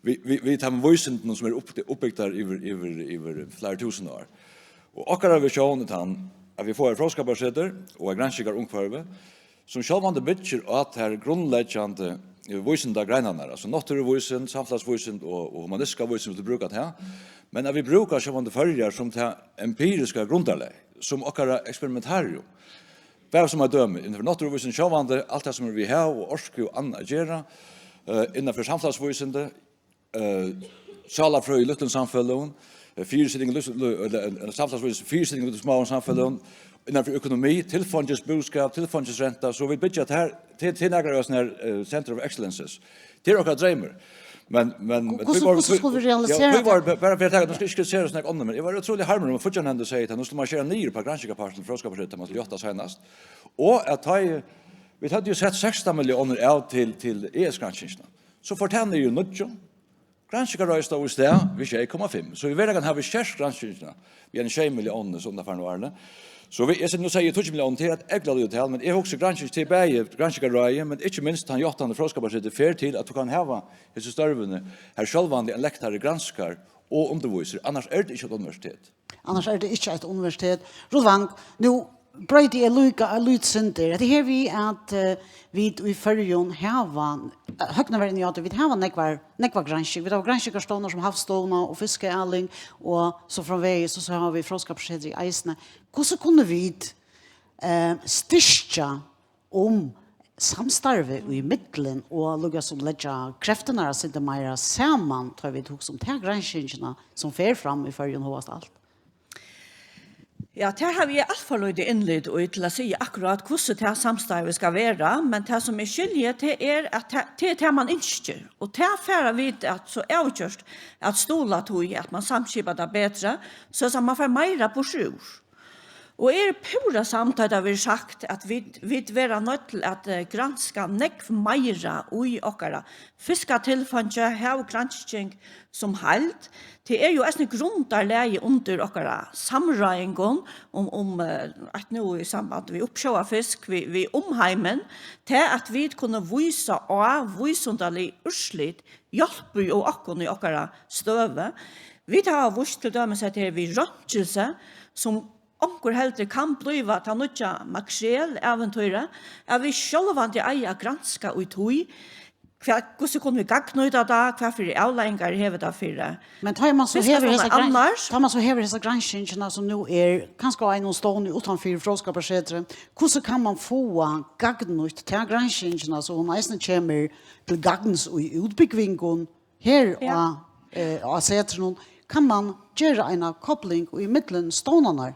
við, við, við teimum vísindunum, sum eru upp-, uppbygdar yvir, yvir, yvir fleiri túsund ár. Og okkara visjón er tann, at vit fáa eitt fróðskaparsetur og eitt granskingarumhvørvi, sum sjálvandi byggir á tær grundleggjandi, eh, vísindagreinarnar, altso náttúruvísind, samfelagsvísind og, og humanistiska vísind, vilt tú brúka tað, men at vit brúka sjálvandi Føroyar sum tað empiriska grundarlag, sum okkara eksperimentarium. Bara sum eitt dømi, innanfyri náttúruvísindi, sjálvandi, alt tað sum hevur við hav og orku og annað at gera, eh, innanfyri samfelagsvísindi, eh, sálarfrøði í lítlum samfeløgum, eh, fyrisiting í lítlu-, lí-, ella, ella samfelagsvísindi, fyrisiting í lítlum smáum samfeløgum, innanfyri økonomi, tilfeingisbúskap, tilfeingisrenta, so vit byggja tað her, til, til nakrar av hesum her, eh, Center of Excellences. Tað er okkara dreymur. Men, men, men Hvussu, tí var, hvussu skulu vit ja, realisera tí var, tað? Bara, bara fyri at taka, nú skal eg ikki kritisera so nógv onnur, men eg var ótrúliga harmur um at fíggjarnevndin segði, at nú skuldi man skera niður á granskingardómspartin, Fróðskaparsetur, tá man skuldi játta seinast. Og at tá eg, vit høvdu jo sett sekstan milliónir av til, til E S-granskingina. So fór tað niður í níggju. Granskingarráðið stóð í stað við sjey komma fimm. So í veruleikanum hava vit skert granskingina við eini sjey milliónir so undanfarnu árini. So vit, eg sigi, nú sigi eg tíggju milliónir, tað er eitt ógvuliga lítið tal, men eg hugsi, gransking til bæði Granskingarráðið, men ikki minst tann játtandi Fróðskaparsetur fer til, at tú kann hava hesi størvini, har sjálvandi ein lektari granskar og undirvísir, annars er tað ikki eitt universitet. Annars er tað ikki eitt universitet. Ruth Wang, nú broyti eg líka eitt lítið sindur. Hetta her við at, eh, vit í Føroyum hava, eh, Høgni var inni á tað, vit hava nógvar, nógvar gransking. Vit hava granskingarstovnar sum Havstovuna og Fiskaæling og so framvegis, og so hava vit Fróðskaparsetrið eisini. Hvussu kunnu vit, eh, styrkja um samstarvið í millum og líka sum leggja kreftirnar eitt sindur meira saman, tá vit hugsa um ta granskingina sum fer fram í Føroyum hóast alt? Ja, tað havi eg alt for lítið innlit í til at siga akkurát, hvussu tað samstarvið skal vera, men tað sum eg skilji, tað er, at tað, tað er tað, man ynskir, og tað fara vit at so avgjørt at stuðla tí, at man samskipar tað betri, so at man fær meira burturúr. Og eg eri púra samd, tá tað verður sagt, at vit, vit verða noydd til at, eh, granska nógv meira í okkara fiskatilfeingi, havgransking sum heild. Tað er jo eisini grundarlagið undir okkara samráðingum um, um, eh, at nú í samband við uppsjóvarfisk, við, við umheimin, tað at vit kunnu vísa á vísindalig úrslit, hjálpir jo okkum í okkara støðu. Vit hava víst til dømis hetta her við roynkilsi, sum onkur heldur kann blíva tað nýggja makrelævintýrið, at vit sjálvandi eiga at granska í tí, hvat, hvussu kunnu vit gagnnýta tað, hvat fyri avleiðingar hevur tað fyri Men tá man so hevur hesa gran-, annars? Tá man so hevur hesa granskingina, sum nú er kanska á einum stovni uttanfyri Fróðskaparsetrið, hvussu kann man fáa gagnnýtt ta granskingina, so hon eisini kemur til gagns í útbúgvingum her Ja. á, eh, á setrinum? Kann man gera eina kopling í millum stovnarnar?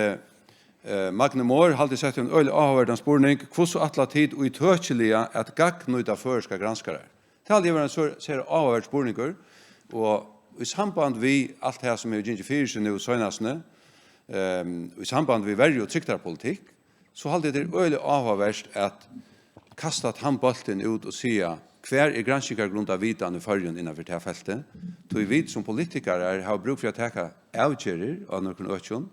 eh, eh, Magni Mohr, haldi eg, setti ein øgiliga áhugaverdan spurning: Hvussu ætla tit ítøkiliga at gagnnýta føroyskar granskarar? Tað haldi eg vera ein stór, sera áhugaverdur spurningur, og í samband við alt tað sum hevur gingið fyri seg nú seinastuni, ehm, í samband við verju- og trygdarpolitikk, so haldi eg, tað er øgiliga áhugavert at kasta tann bóltin út og siga: Hvar er granskingargrundað vitan í Føroyum innan fyri tað feltið? Tí vit sum politikarar hava brúk fyri at taka avgerðir á nøkrum økjum.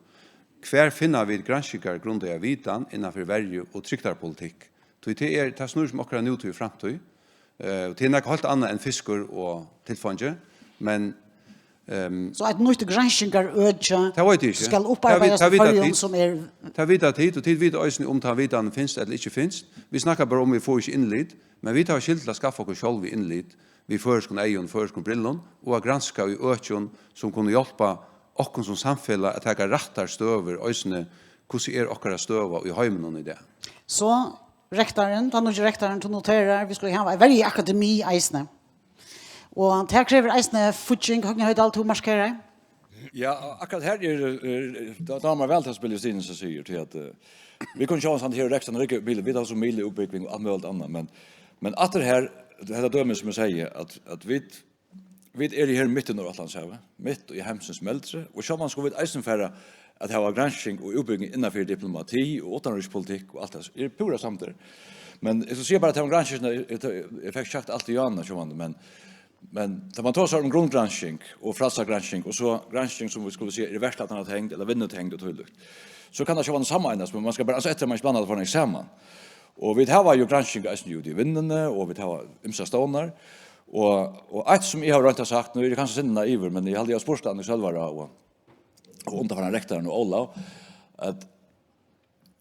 Hvar finna vit granskingargrundaða vitan innan fyri verju- og trygdarpolitikk? Tí tað er, tað snýr seg um okkara nútíð og framtíð. Eh, og tað er nakað heilt annað enn fiskur og tilfeingi, men, ehm, So eitt nýtt granskingarøki tað veit eg ikki. Skal Tað vit-, upparbeidast tað í vita Føroyum tit. Sum er Tað vita tit, og tit vita eisini um tann vitan finst ella ikki finst. Vit snakka bara um, vit fáa ikki innlit, men vit hava skyldu til at skaffa okkum sjálv innlit við føroyskum eygum, føroyskum brillum, og at granska í økjum sum kunnu hjálpa okkum sum samfelag at taka rættar støður, eisini hvussu er okkara støða í heiminum í dag. So rektarin, tann nýggi rektarin, tú noterar, vit skulu hava verjuakademi eisini. Og tað krevur eisini fígging, Høgni Hoydal, tú markerar. Ja, akkurat her er, er, tað dámar mær væl tað spæl, Stine, sum sigur, tí at, eh, vit kunnu sjálvandi her rektarin, Rygge, vit, vit hava so miðlað útbúgving og alt møguligt annað, men, men aftur her, hetta dømið sum eg segði, at, at vit, vit eru her mitt í Norðuratlantshavi, mitt í heimsins meldri, og sjálvandi skulu vit eisini fara at hava gransking og útbúgving innan fyri diplomati og uttanríkispolitikk og alt tað. Eg eri púra samdur. Men eg skal siga bara, at tað var gransking, eg, eg, eg fekk sagt alt í áðni, sjálvandi, men, men tá man tosar um grundgransking og frælsa gransking, og so gransking sum vit skulu siga er verkætlanartengd ella vinnutengd og tílíkt, so kann tað sjálvandi sameinast, men man skal bara ansa eftir, at man ikki blandar tað for nógv saman. Og vit hava jú gransking eisini úti í vinnuni, og vit hava ymsar stovnar. Og, og eitt sum eg havi roynt at sagt, nú eri eg kanska sindur naivur, men eg haldi, eg havi spurt Annik Sølvara og, og undanfarna rektaran og Ólav, at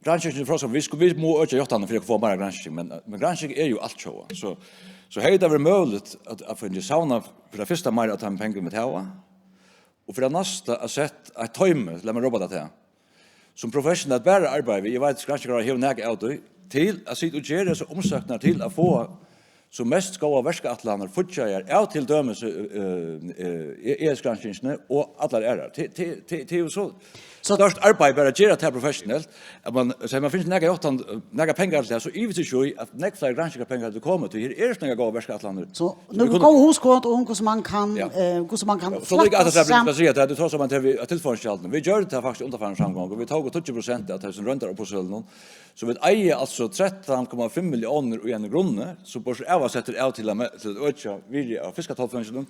granskingin er frá, so vit sku-, vit mugu økja játtanir fyri at fáa meira gransking, men, men gransking er jú alt, sjálvandi. So, so hevði tað verið møguligt at, at fingið savnað fyri tað fyrsta meira av teimum pengum vit hava, og fyri tað næsta at sett eitt toymi, lat meg rópa tað tað, sum professionelt bara arbeiðir við, eg veit, granskingarráðið hevur nakað av tí, til at sita og gera hesar umsóknir til at fáa sum mest góðar verkætlanir fíggjaðar av til dømis, eh, eh, eh, E S-granskingini og allar aðrar. Tað, tað, tað, tað er jú so So stórt arbeiði bara at gera tað professionelt, at man, so man finnur nakað játtan, nakað pengar til tað, so ivist ikki í, at nógv fleiri granskingarpengar høvdu komið, tí her eru so nógvar góðar verkætlanir. So, nøkur góð hugskot um hvussu man kann, Ja. eh, hvussu man kann Ja, so líka at flætta tað saman. Skal siga, at tú tosar um at vit, at tilfeingisgjaldini. Vit gjørdu tað faktiskt undanfarna samgongu. Vit tóku tíggju prosent av hesum royndaruppboðssølunum. So vit eiga altso trettan komma fimm milliónir í eini grunni, so burtur av og settur av til at, til at økja virði av fiskatollfreinginum.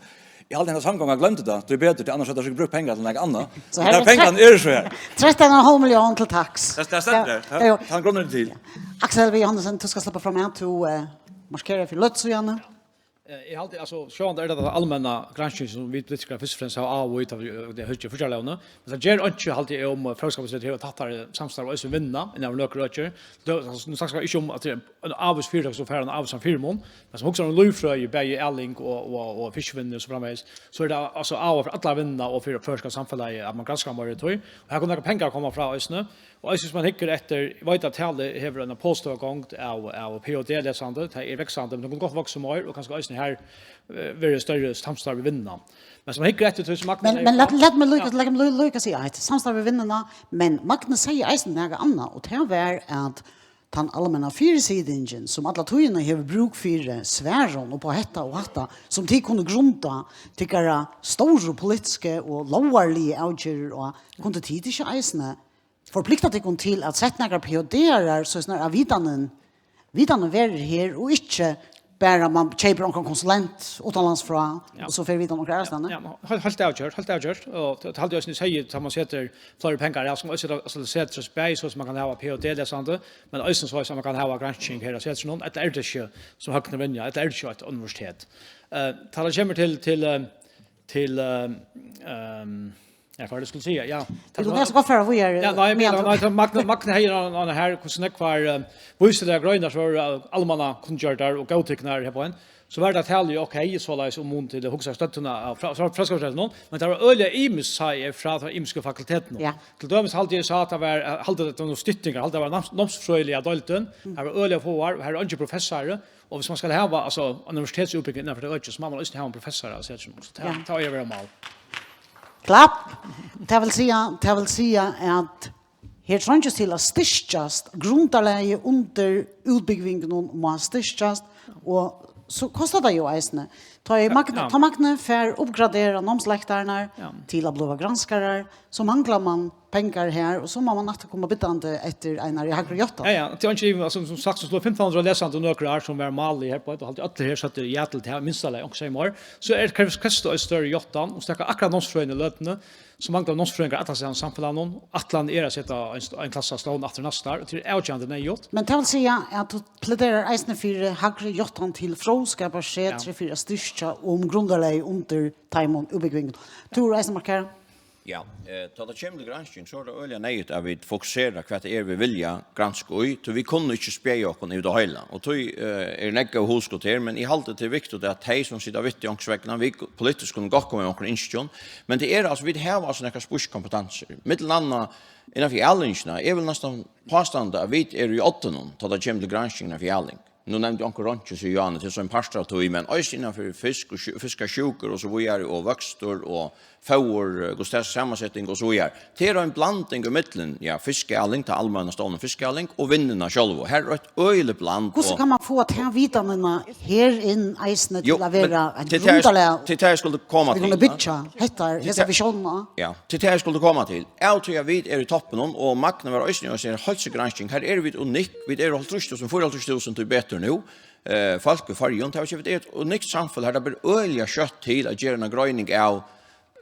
Eg haldi, hendan samgongan gloymdi tað, tí betur, tí annars høvdu teir sikkurt brúkt pengar til nakað annað. So her eru pengarnir eru so her. Trettan og ein hálv millión til taks. Tað, tað stendur her. Ja, ja. Tann grunnurin er til. Aksel V. Johannesen, tú skalt sleppa fram her, tú, eh, markerar fyri løtu síðani. Eh, eg haldi, altso, sjálvandi er tað almenna gransking sum vit politikarar fyrst og fremst hava áhuga í, tá vit, eh, tað er fíggjarlógin. Men tað ger einki, haldi eg, um, eh, Fróðskaparsetrið hevur tættari samstarv og eisini Vinnuna, enn av nøkur økir. Tað, altso, nú snakkar eg ikki um, at tað er ein ávís fyritøka sum fær ein ávísan fyrimun, men sum hugsar um lívfrøði, bæði æling og, og, og fiskivinnu og so framvegis, so er tað, altso, áhuga fyri alla vinnuna og fyri føroyska samfelagið, at mann granskar meira í tí. Og her kunnu nakrar pengar koma frá eisini. Og eisini, hvis man hyggur eftir, eg veit at talið hevur eina positiva gongd av, av P H D-lesandi, tað er vaksandi, men tað kundi gott vaksið meir, og kanska eisini her, eh, verið størri samstarv við Vinnuna. Men hvis man hyggur eftir tí sum Magni Men, sigur men lat, lat meg líka, Ja. lat meg lí-, líka siga eitt. Samstarv við Vinnuna, men Magni segði eisini nakað annað, og tað var at tann almenna fyrisitingin, sum alla tíðina hevur brúk fyri svarum upp á hetta og hatta, sum tit kunnu grunda tykkara stóru politisku og lógarligu avgerðir á, kundu tit ikki eisini forplikta tykkum til at sett nakrar P H D-arar, so snar at vitanin, vitanin verður her, og ikki bara man keypir onkran konsulent uttanlands frá, Ja. og so fer vitan onkra aðrastaðni? Ja, men heilt, heilt avgjørt, heilt avgjørt. Og tað, tað haldi eg eisini, eg sigi, tá man setir fleiri pengar, ja, sum eisini, altso, setir seg bæði, so at man kann hava P H D-lesandi, men eisini so at man kann hava gransking her á setrinum, ella er tað ikki, sum Høgni vil, ella er tað ikki eitt universitet? Eh, tá tað kemur til, til, eh, til, eh, ehm, ja, hvat var tað eg skuldi siga? Ja, Vil tú lesa gott fara víðari? Ja, nei, men, Meðan nei, tú nei, Magni, Magni hevði ein, ein her, hvussu nógvar, eh, vísindaligar greinar sum vóru, eh, almannakunngjørdar og góðtiknar her á ein. So var tað talið, ok, soleiðis um mun til at hugsa støddina av fra, fra, fróðskaparsetrinum, men tað var øgiliga ymiskt, sá eg, frá teimum ymisku fakultetunum. Ja. Til dømis haldi eg, sá at tað var, eh, haldi tað var nokk styttingar, haldi tað var náms-, námsfrøðiliga deildin, Mm. har var øgiliga fáar, og har er eingin professari, og hvis man skal hava, altso, universitetsútbúgving innanfyri tað økið, so má man eisini hava ein professara á setrinum. So tað, Ja. tað er vel mál. Klapp. Tað vil siga, tað vil siga at her treingist til at styrkjast, grundarlagið undir útbúgvingunum má styrkjast, og so kostar tað jú eisini. Tá er Ja, Magni, ja. tá Magni fær uppgraderað námslektararnar Ja. til at blíva granskarar, so manglar man pengar her, og so má man aftur koma biddandi eftir einari hægri játtan. Ja, ja, tað er ikki, altso, sum sagt, so stóðu fimtan hundrað lesandi nøkur ár, sum var málið her á eitt, og haldi allir her søgdu ja til tað, minsta lagi, onkur segði meir. So er, krevst, krevst tað ein størri játtan, og steðga akkurát námsfrøðin í løtuni, so manglar námsfrøðingar alla staðni í samfelagnum. Ætlanin er at seta ein st-, ein klassa á stovn aftur næsta ár, og tað er avgerandi neyðugt. Men tað vil siga at tú plæderar eisini fyri hægri játtan til Fróðskaparsetrið Ja. fyri at styrkja um grundarlagið undir teimum útbúgvingum. Tú hevur eisini markerað. Ja, eh, tá tað kemur til gransking, so er tað øgiliga neyðugt, at vit fokusera, hvat tað er, vit vilja granska í, tí vit kunnu ikki spegla okkum yvir tað heila. Og tí, eh, er nógv góð hugskot her, men eg haldi, tað er viktigt, at tey, sum sita við tað onkursvegna, vit politiskt kunnu gott koma við onkrum ynskjum, men tað er, altso, vit hava, altso, nakrar spískompetentur. Millum annað innanfyri alingina, eg vil næstan pástanda, at vit eru í oddinum, tá tað kemur til gransking innanfyri aling. Nú nevndi onkur reingjusjúku, Johanne, tað er so ein partur av tí, men eisini innanfyri fisk og sjú-, fiskasjúkur og so víðari, og vøkstur og fóður, eh, hvussu tað er samanseting og so víðari. Tað er ein blanding ímillum, ja, fiskaling, tað almenna stovnið fiskaling, og vinnuna sjálva. Her er eitt øgiligt bland, Hvussu og kann man fáa ta vitanina her inn eisini Jú, til at men vera ein til tað, grundarlag til tað eg skuldi koma vit kunnu til, ja. byggja hetta, Til hesa tað visjónina? Ja, til tað eg skuldi koma til. Av tí at vit eru í toppinum, og Magni var eisini í heilsugransking, her eru vit unikk, vit eru hálvtrýss túsund, fýraoghálvtrýss túsund, tí betur nú, eh, fólk í Føroyum, tað vil siga, vit eru eitt unikt samfelag, har tað ber øgiliga skjótt til at gera eina greining av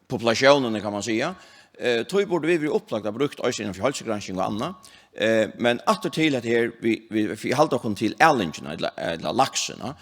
populatiónini, kann man siga. Eh, tí burdu vit verið upplagt at brúkt eisini innanfyri heilsugransking og annað. Eh, men aftur til hetta her, vit, vit, vit halda okkum til alingina, ella, ella laksina.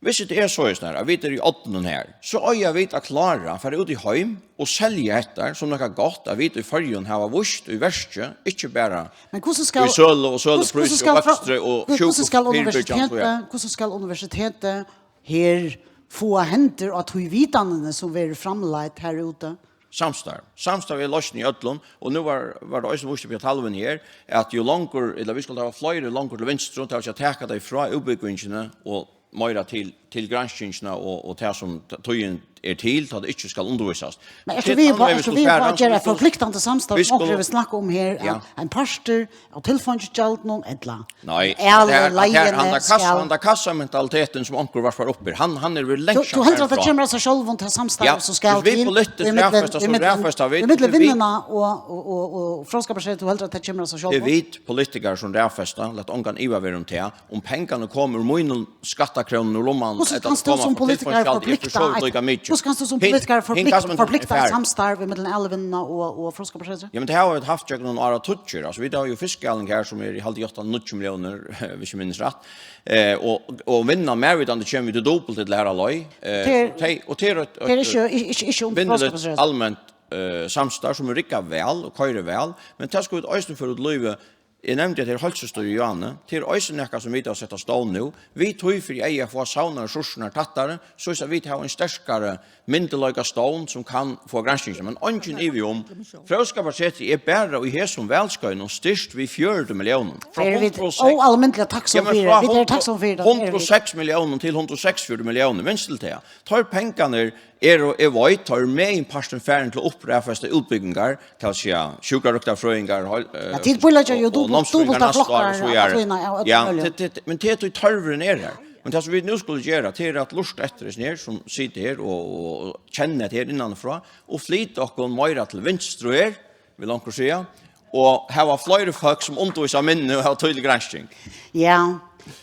Hvis tað er soleiðis, at vit eru í oddinum her, so eiga vit at klára at fara út í heim og selja hetta sum nakað gott, at vit í Føroyum hava víst í verki, ikki bara Men hvussu skal, í sølu og hvussu, søluprís hvussu og skal frá-, vøkstri og hvussu skal sjúkufyribyrgjandi og ja. universitetið, hvussu skal universitetið her fáa hendur á tí vitanini sum verður framleidd her úti? Samstarv. Samstarv er loysnin í øllum, og nú var, var tað eisini víst uppi á talvuni her, at jú longur, ella vit skuldu hava fleiri longur til vinstru, tað vil siga taka tey frá útbúgvingini og meira til, til granskingina og, og tað sum t-, tíðin er til, tá tað ikki skal undirvísast. Men ert tú við upp á, ert tú við upp á at gera eitt forpliktandi samstarv, sum onkur hevur snakkað um her, ja, at ein partur av tilfeingigjaldinum, ella Nei, tað er, at her, handa kassa-, handa kassamentaliteten sum onkur varpar upp her, hann, hann er vel langt frá. Tú, tú heldur at tað kemur av sær sjálvum, tað samstarv sum skal til, ímillum, ímillum Vinnuna og, og, og, og Fróðskaparsetrið, tú heldur at tað kemur av sær sjálvum? Vit politikarar sum raðfesta, lat ongan iva vera um tað, um pengarnir koma úr mínum skattakrónum úr lummanum, Hvussu kanst tú sum politikari forplikta eitt, hvussu kanst tú sum politikari forplikta, forplikta eitt samstarv millum Alivinnuna og, og Fróðskaparsetrið? Ja, men tað hava vit havt gjøgnum áratíggir. Altso, vit hava jú Fiskialin her, sum er, eg haldi, átta, níggju milliónir, hvis eg minnist rætt. Eh, og, og Vinna mær vitandi kemur við dupult ella har á leið. Eh, tað er, so tey, og tað er eitt, tað er ikki, ikki, ikki um vinnuligt Fróðskaparsetrið. Alment, eh, samstarv sum er riggað væl og koyrir væl, men tað skulu vit eisini føra út í lívið. Eg nevndi, at tað er heilsustýrið í Áðni. Tað er eisini nakað, sum vit hava sett á stovn nú. Vit tí fyri eyga at fáa savnað ressourcurnar tættari, soleiðis at vit hava ein sterkari myndugleikastovn, sum kann fáa granskingina. Men eingin ivi um, Fróðskaparsetrið er bara í hesum valskeiðinum styrkt við fjøruti milliónum. Frá hundrað og seks, óalmindiliga takksom fyri. Ja, men frá vit eru takksom fyri tað, eru vit. Hundrað og seks milliónum til hundrað og seksogfjøruti milliónir, minst til tað. Teir pengarnir eru, eg veit, teir eru meginpartin farin til uppraðfesta útbúgvingar, tað vil siga sjúkrarøktarfrøðingar, heil-, eh, ja, tit bíleggja jú og, og dupult, námsfrøðingar dupultar næsta ár flokkar og so og víðari. Tað, ja, tað, men tað er tí tørvurin er har. Men tað, sum vit nú skulu gera, tað er at lurta eftir hesum her, sum sita her og, og, og kenna tað her innanfrá, og flyta okkum meira til vinstru her, vil onkur siga, og hava fleiri fólk, sum undirvísa minni og hava tíðliga gransking. Ja,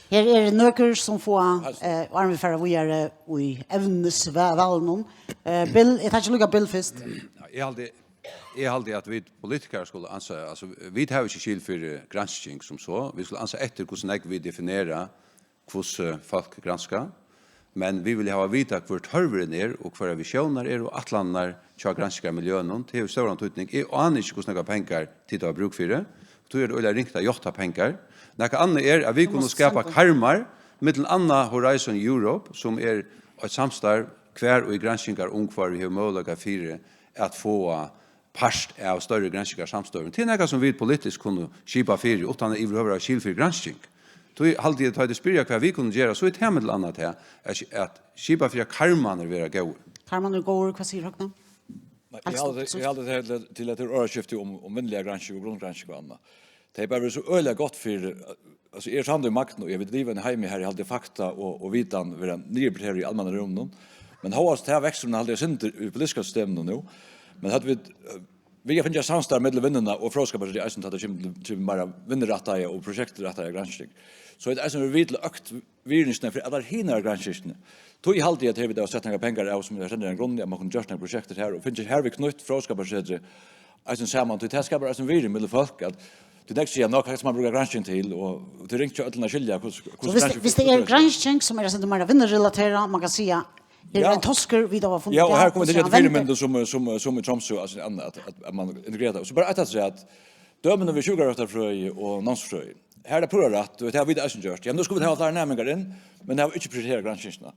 her eru nøkur, sum fáa, eh, áðrenn vit fara víðari í evnisvalinum. Eh, Bill, eg taki líka Bill fyrst. Eg haldi, eg haldi, at vit politikarar skulu ansa, altso, vit hava ikki skil fyri gransking sum so. Vit skulu ansa eftir, hvussu nógv vit definera, hvussu fólk granska, men vit vilja hava at vita, hvør tørvurin er, og hvørjar visjónar eru, og ætlanirnar hjá granskingarmiljøunum. Tað hevur stóran týdning. Eg áni ikki, hvussu nógvar pengar tit hava brúk fyri. Tí er tað øgiliga ringt at játta pengar. Nakað annað er, at vit kunnu skapa karmar, millum annað Horizon Europe, sum er eitt samstarv, hvar í granskingarumhvørvið hevur møguleika fyri at fáa part av størri granskingarsamstøðum. Tað er nakað, sum vit politiskt kunnu skipa fyri, uttan at yvirhøvur hava skil fyri gransking. Tí haldi eg, tá tit spyrja, hvat vit kunnu gera, so er tað millum annað tað, at, at skipa fyri, at karmarnir verða góðir. Karmarnir eru góðir, hvat sigur Høgni? Nei, eg haldi, eg haldi til, til, til at tað er orðaskifti um, um vinnuliga gransking og grundgransking og annað. Tað er bara verið so øgiliga gott fyri, altso, eg eri samdur við Magni, og eg vil liva í einum heimi, har eg haldi fakta og, og vitan vera niðurprioriterað í almenna rúminum. Men hóast tað veksur hon, haldi eg, eitt sindur í politiska systeminum nú. Men høvdu vit, eh, vit hava fingið eitt samstarv millum Vinnuna og Fróðskaparsetrið eisini, tá tað kemur til, til meira vinnurættaða og prosjektrættaða gransking. So er tað eisini verið við til økt virðingina fyri allar hinar granskingini. Tí haldi eg, at her vit hava sett nakrar pengar av, sum er sendir ein grunn, at man kundi gjørt nakrar prosjektir her, og fingið hervið knýtt Fróðskaparsetrið eisini saman, tí tað skapar eisini virði millum fólk, at tí nógv siga, "Nú, hvat skal man brúka gransking til?" Og, og tað er ringt hjá øllum at skilja, hvussu, hvussu. So hvis, hvis tað er gransking, sum er eitt sindur meira vinnurelaterað, man kann siga, her er ein toskur, vit hava funnið. Ja, og her koma vit til fyrimyndir sum, sum, sum í Tromsø, altso, annað, at, at, at man integrerar tað. So bara eitt afturat, dømini við sjúkrarøktarfrøði og námsfrøði. Her er tað púra rætt, og tað hava vit eisini gjørt. Ja, nú skulu vit hava fleiri næmingar inn, men tað hava vit ikki prioriterað granskingina.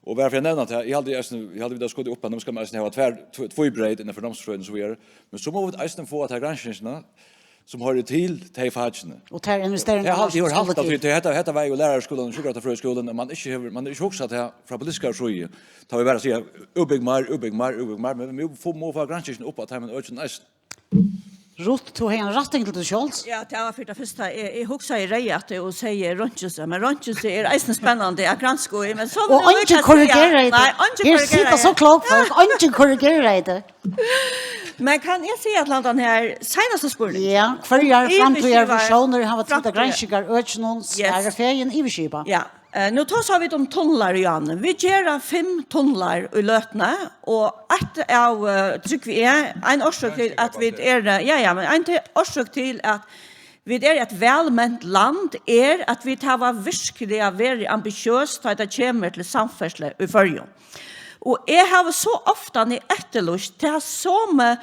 Og bara fyri at nevna tað, eg haldi eisini, eg haldi, vit hava skotið upp, at nú skal man eisini hava tvær, tvo, tvo breyt innanfyri námsfrøðina og so víðari. Men so mugu vit eisini fáa ta granskingina, sum hoyrir til tey fakini. Og tær investeringirnar. Tað haldi eg hevur skulu halt, tí tað, hetta, hetta var jú læraraskúlin og sjúkrarøktarfrøðiskúlin, og man ikki hevur, man hevur ikki hugsað tað frá politiskari síðu. Tá vit bara siga, útbúgv meir, útbúgv meir, útbúgv meir, men vit mugu fáa, mugu fáa granskingina upp á teimum økinum eisini. Ruth, tú hevði eina rætting til teg sjálv. Ja, tað var fyri tað fyrsta, eg, eg hugsaði reyðaftur og segði røntgenstøð, men røntgenstøð er eisini spennandi at granska í, men so vil eg líka siga, nei, eingin korrigeraði tað. Her sita so klók fólk, eingin korrigeraði tað. Men kann eg siga eitt ella annað her, seinasta spurning? Ja, hvørjar framtíðarvisjónir hava tit av granskingarøkinum? Svara fegin, yvirskipa. Ja. Eh, nú tosa vit um tunlar í áni. Vit gera fimm tunlar í løtuni, og eitt av, eh, trúgvi eg, ein orsøk til at vit eru, ja, ja, men ein til, orsøk til at vit eru eitt vælment land, er at vit hava virkiliga verið ambitiøs, tá tað kemur til samferðslu í Føroyum. Og eg havi so ofta nú eftirlýst ta somu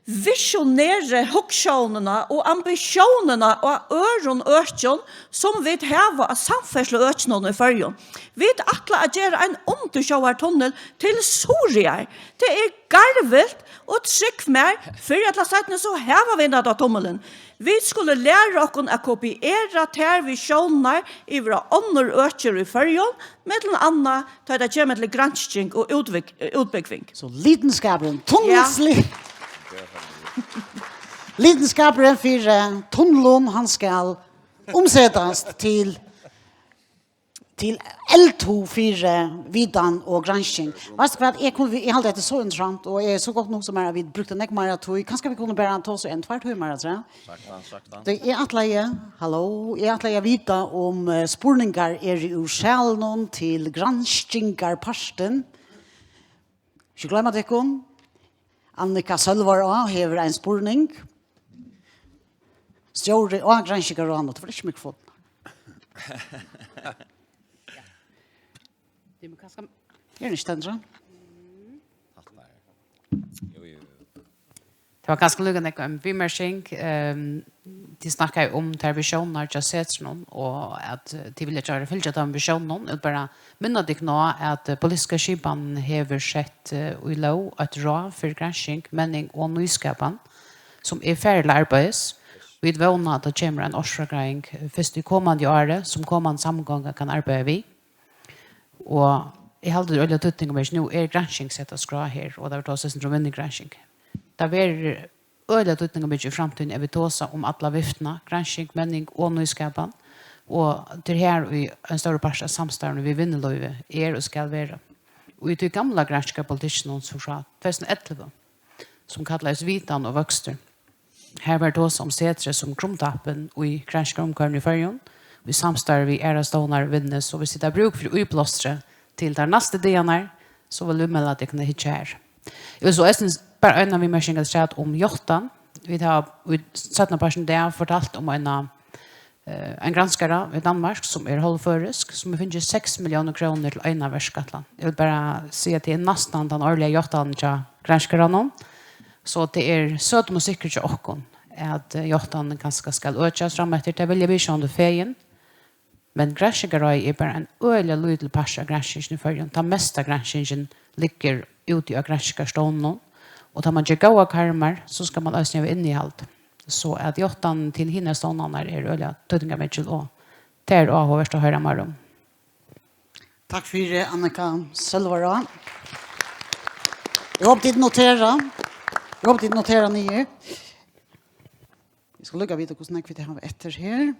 visioneru hugsjónina og ambitiónina á øðrum økjum, sum vit hava á samferðsluøkinum í Føroyum. Vit ætla at gera ein undirsjóvartunnil til Suðuroyar. Tað er garvilt og trúgv mær, fyrr ella seinni so hava vit henda tunnilin. Vit skulu læra okkum at kopiera tær visiónirnar yvir á onnur økir í Føroyum, millum annað tá tað kemur til gransking og útvik-, útbúgving. So lidenskapurin, tunnilsli-, lidenskapurin fyri, eh, tunnilin, hann skal umsetast til, til eldhug fyri, eh, vitan og gransking. Veitst tú hvat, eg kom, eg haldi, hetta er so interessant, og eg er so gott nú sum er, at vit brúktu nógv meira tíð. Kanska vit kunnu bara tosa í ein, tveir tímar, altso. Saktans, saktans. Tað eg ætlaði, Halló, eg ætlaði at vita um eh, spurningar eru úr salinum til granskingarpartin. Ikki gloyma tykkum. Annika Sølvar á hevur ein spurning. Stjóri á granskingaráðnum, tað var ikki mikrofon. Tað er kanska Her er ikki stendur. Jú, jú. Tað var kanska líka nógv ein viðmerking. Ehm, tit snakka jo um tær visjónirnar hjá setrinum, og at eh, tit vilja gjarna fylgja teimum visjónunum. Eg vil bara minna tykkum á, at eh, politiska skipanin hevur sett eh, í lóg eitt ráð fyri gransking, menning og nýskapan, sum er farið til arbeiðis. Vit vóna, at tað kemur ein ársfrágreiðing eh, fyrst í komandi ári, sum komandi samgonga kann arbeiða við. Og eg haldi, tað er øgiliga týdningarmikið. Nú er gransking sett á skrá her, og tað verður tosað eitt sindur um vinnugransking. Tað verður øgiliga týdningarmikið í framtíðini, at vit tosa um alla viftuna, gransking, menning og nýskapan. Og tað er her, ið ein stórur partur av samstarvinum við vinnulívið er og skal vera. Og í tí gamla granskingarpolitikkinum, sum frá tvey túsund og ellivu, sum kallaðist Vitan og vøkstur, har var tosað um setrið sum grundtappin í granskingarumhvørvinum í Føroyum, í samstarvi við aðrar stovnar, Vinnes, og viss tit hava brúk fyri íblástri til teir næstu dagarnar, so vil eg viðmæla tykkum at hyggja har. Eg vil so eisini bara eina viðmerking afturat um játtan. Vit hava í seinnapartin í dag fortalt um eina, eh, ein granskara í Danmark, sum er hálvføroysk, sum hevur fingið seks milliónir krónur til eina verkætlan. Eg vil bara siga, at tað er næstan tann árliga játtanin hjá granskaranum. So tað er søtum og sikkurt hjá okkum, at eh, játtanin kanska skal økjast frameftir. Tað vilja vit sjálvandi fegin. Men granskingarráðið er bara ein øgiliga lítil partur av granskingini í Føroyum. Tann mesta granskingin liggur úti á granskingarstovnunum. Og tá man ger góðar karmar, so skal man eisini hava innihald. So at játtanin til hinar stovnarnar er øgiliga týdningarmikil, og tað er áhugavert at hoyra meira um. Takk fyri, Annika Sølvará. Eg hopi, tit notera. Eg hopi, tit notera niður. Eg skal líka vita, hvussu nógv vit hava eftir her.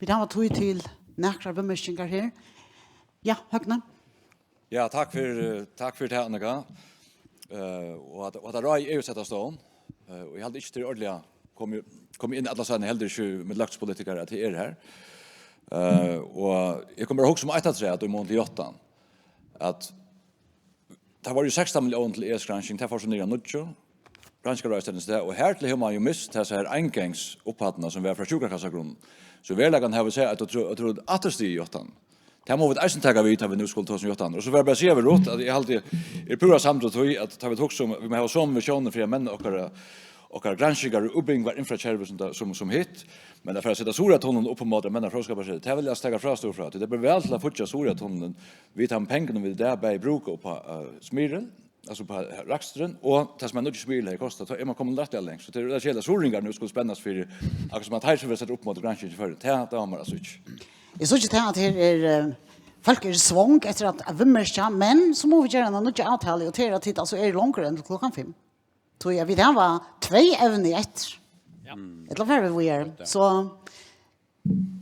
Vit hava tíð til nakrar viðmerkingar her. Ja, Høgni. Ja, takk fyri, takk fyri tað, Annika. Eh, og at, og at ráðið er jo sett á stovn. Eh, og eg haldi ikki, tað er ordiliga komið, komið inn alla staðni, heldur ikki millum løgtingspolitikarar, at tað er her. Eh, og eg kom bara at hugsa um eitt afturat í mun til játtan. At tað var jo sekstan milliónir til E S-gransking, tað fór so niður á níggju. Granskingarráðið stendur stað, og hertil hevur man jo mist hesa her eingangsupphæddina, sum var frá sjúkrakassagrunn. So í veruleikanum hava vit sæð eitt ótrú-, ótrúligt afturstig í játtan. Tað mugu vit eisini taka við, tá vit nú skulu tosa um játtan. Og so vil eg bara siga við Ruth, at eg haldi, eg eri púra samdur í tí, at tá vit hugsa um, vit mugu hava somu visjónir fyri at menna okkara, okkara granskingar og útbúgvingar infrakervi sum, tað- sum, sum hitt, men at fara at seta Suðuroyartunnilin upp á móti at menna Fróðskaparsetrið, tað vil eg altso taka frástøðu frá, tí tað ber væl til at fíggja Suðuroyartunnilin við teimum pengunum, vit í dag bæði brúka upp á, eh, Smyril, altso upp á raksturin, og tað sum ein nýggjur Smyril hevði kostað, tá er man komin rættiliga langt. So tað er keðiligt, at suðuroyingar nú skulu spennast fyri, akkurát sum at teir sum verða settir upp móti granskingi í Føroyum. Tað dámar mær altso ikki. Eg síggi tað at her er, eh, fólk eru svong eftir at, at viðmerkja, men so mugu vit gera eina nýggja avtalu, og tað er at tit altso eru longur enn til klokkan fimm. Tí at vit hava tvey evni eftir. Ja. Ella fara vit víðari. So,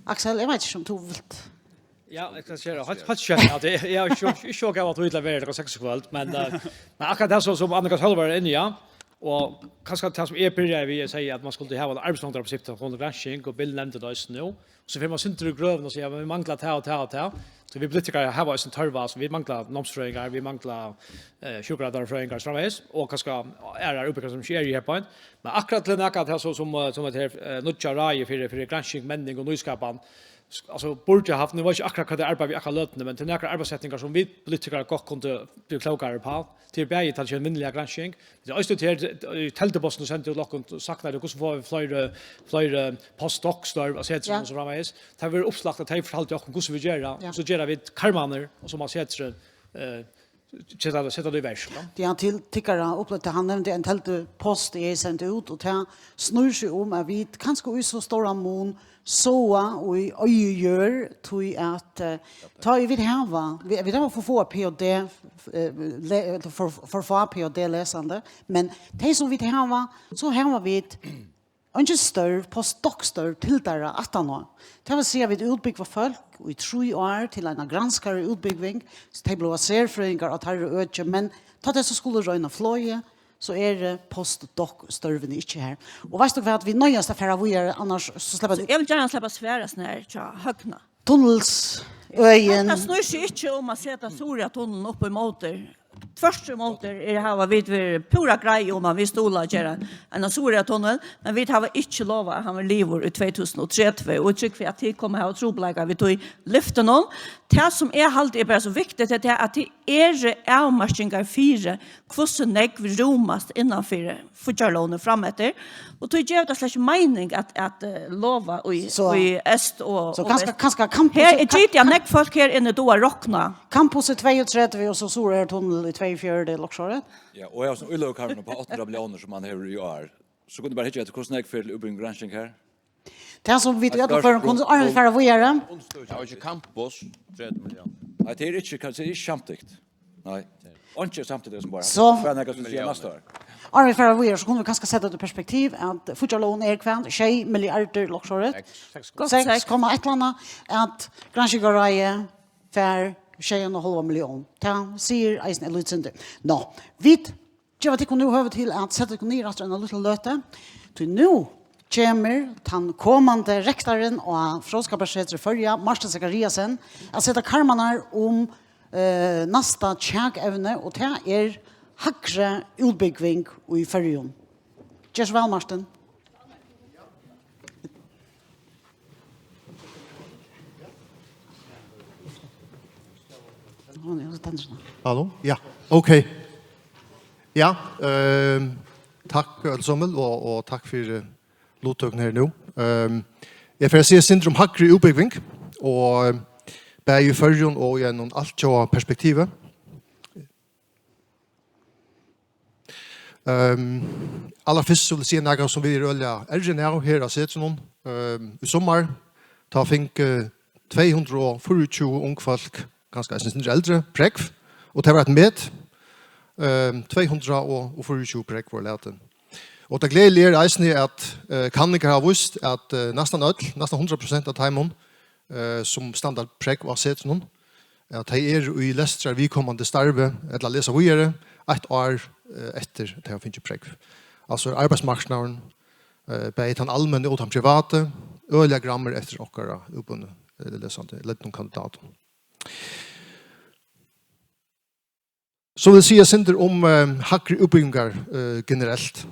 Aksel, eg veit ikki um tú vilt. Ja, eg skal siga, heilt, heilt skjótt, at eg, eg er ikki, ikki so gamal at vera klokkan seks í kvøld, men, eh, men akkurát tað sum, sum Annika Sølvará er inni á, og kanska tað sum eg byrjaði við at siga, at man skuldi hava eitt arbeiðslongdarprinsipp til gransking, og Bill nevndi tað eisini nú. So fer man sindur í grøvina og sigur, ja, men vit mangla tað og tað og tað. So vit politikarar hava eisini tørv á, so vit mangla námsfrøðingar, vit mangla, eh, sjúkrarfrøðingar og so framvegis, og kanska aðrar útbúgvingar sum ikki eru her beint. Men akkurát til nakað av tí sum, sum, eh, sum hetta her, eh, nýggja ráðið fyri, fyri gransking, menning og nýskapan, s-, altso, burdi havt, nú veit eg ikki akkurát hvat tey arbeiða við akkurát í løtuni, men til nakrar arbeiðssetningar sum vit politikarar gott kundu blivið klókari uppá, til bæði tá tað kemur vinnuliga gransking, tað er eisini til, eh, teldupostin, tú sendi út til okkum, saknar tú, hvussu fáa vit fleiri, fleiri postdoc-størv á setrinum Ja. og so framvegis. Tað verður upplagt at tey fortaldu okkum, hvussu vit gera, Ja. so gera vit karmarnar, og so má setrið, eh, seta, seta tað í verk, ja. Ja, til tykkara upplagt, hann nevndi ein teldupost, eg sendi út, og tað snýr seg um, at vit kanska í so stóran mun sáa í oyðjujørð, tí at, eh, tá ið vit hava, vit, vit hava for fáa P H D, eh, le-, for, for fá P H D lesandi, men tey sum vit hava, so hava vit eingin størv, postdoc-størv til teirra aftaná. Tað vil siga, vit útbúgva fólk í trý ár til eina granskaraútbúgving, so tey blíva serfrøðingar á teirra øki, men tá tey so skulu royna flogið, so eru postdoc-størvini ikki har. Og veitst tú hvat, vit noyðast at fara víðari, annars so sleppa... So eg vil gjarna sleppa at svara sånn her, tja, Høgna. Tunnilsøgin. Hetta snýr seg ikki um at seta Suðuroyartunnilin upp í móti. Tvørturímóti er, hava vit verið púra greið um, at vit stuðla at gera ein Suðuroyartunnil, men vit hava ikki lovað, at hann verður liðugur í tvey túsund og tretivu, og eg trúgvi, at tit koma at hava trupulleikar við tí lyftinum. Tað, sum eg haldi er bara so viktigt, er tað, at tað eru avmarkingar fyri, hvussu nógv rúmast innanfyri fíggjarlógina frameftir, og tí gevur tað slett ikki meining at, at eh, lova í, So- í eystur og, So og kanska, vest. kanska kampus... Her er gitið, at nógv fólk her inni duga at rokna. Kampus í tveyogtretivu og so Suðuroyartunnil í tveyogfjøruti, Luxorið. Ja, og eg har sum íløgukarmur upp á átta hundrað milliónir, sum man hevur í ár. So kunnu bara hyggja eftir, hvussu nógv fer til útbygging og gransking her. Tað sum vit í øllum førum kunnu, áðrenn vit fara víðari. Undirstøðið, og ikki kampus, tretivu milliónir. Nei, tað er ikki, tað er ikki samtykt. Nei. Einki er samtykt, tað sum bara. So- Hvat er nakað sum sigur næsta ár? Áðrenn vit fara víðari, so kunnu vit kanska seta tað í perspektiv, at fíggjarlógin er hvat? Sjey milliardir, Luxorið. Gott Seks seks. komma eitt ella annað, at Granskingarráðið fær sjey og ein hálvan millión. Tað sigur eisini eitt lítið sindur. Nå, vit geva tykkum nú høvi til at seta tykkum niður aftur eina lítla løtu. Tí nú kemur tann komandi rektarin á Fróðskaparsetri Føroya, Martin Zachariasen, at seta karmarnar um eh, næsta kjakevni, og tað er hægri útbúgving í Føroyum. Ger so væl, Martin. Hon er hos Tansen. Hallo? Ja, ok. Ja, ehm, takk øll somul, og, og takk fyri luttøkuna her nú. Ehm, eg fari at siga sindur um hægri útbúgving, og, ehm, bæði í Føroyum og í einum altjóða perspektivi. Ehm, allarfyrst so vil eg siga nakað sum vit eru øgiliga errin av her á Setrinum. Ehm, í summar, tá fingu tvey hundrað og fýraogtjúgu ung fólk, kanska eisini sindur eldri, prógv, og tað var eitt met. Ehm, tvey hundrað og fýraogtjúgu prógv vóru latin. Og tað gleðiliga er eisini, at, eh, kanningar hava víst, at, eh, næstan øll, næstan hundrað prosent av teimum, eh, sum standa prógv á Setrinum, at tey eru í lestrarviðkomandi starvi ella lesa víðari eitt ár, eh, eftir tey hava fingið prógv. Altso er arbeiðsmarknaðurin, eh, bæði tann almenni og tann privati, øgiliga gramur eftir okkara útbúnu, eh, lesandi, løgnu kandidatum. So vil eg siga sindur um, eh, hægri útbúgvingar, eh, generelt.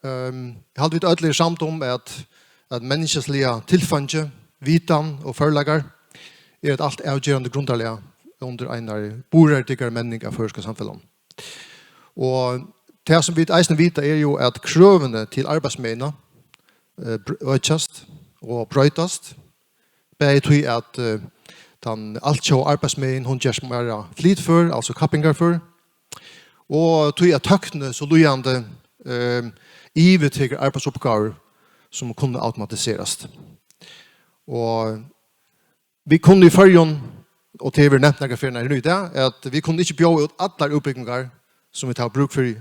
Ehm, eg haldi, vit øll eru samd um, at, at menniskjaliga tilfeingi, vitan og førleikar er eitt alt avgerandi grundarlag undir einari burðardyggari menning av føroyska samfelagnum. Og tað, sum vit eisini vita, er jo, at krøvini til arbeiðsmegina, eh, br-, økjast og broytast, bæði tí, at, eh, tann altjóða arbeiðsmegin, hon gerst meira flitfør, altso kappingarfør, og tí, at tøkni so líðandi, eh, yvirtekur arbeiðsuppgávur, sum kunnu automatiserast. Og vit kunnu í Føroyum, og tað hevur verið nevnt nakrar ferðir her í dag, at vit kunnu ikki bjóða út allar útbúgvingar, sum vit hava brúk fyri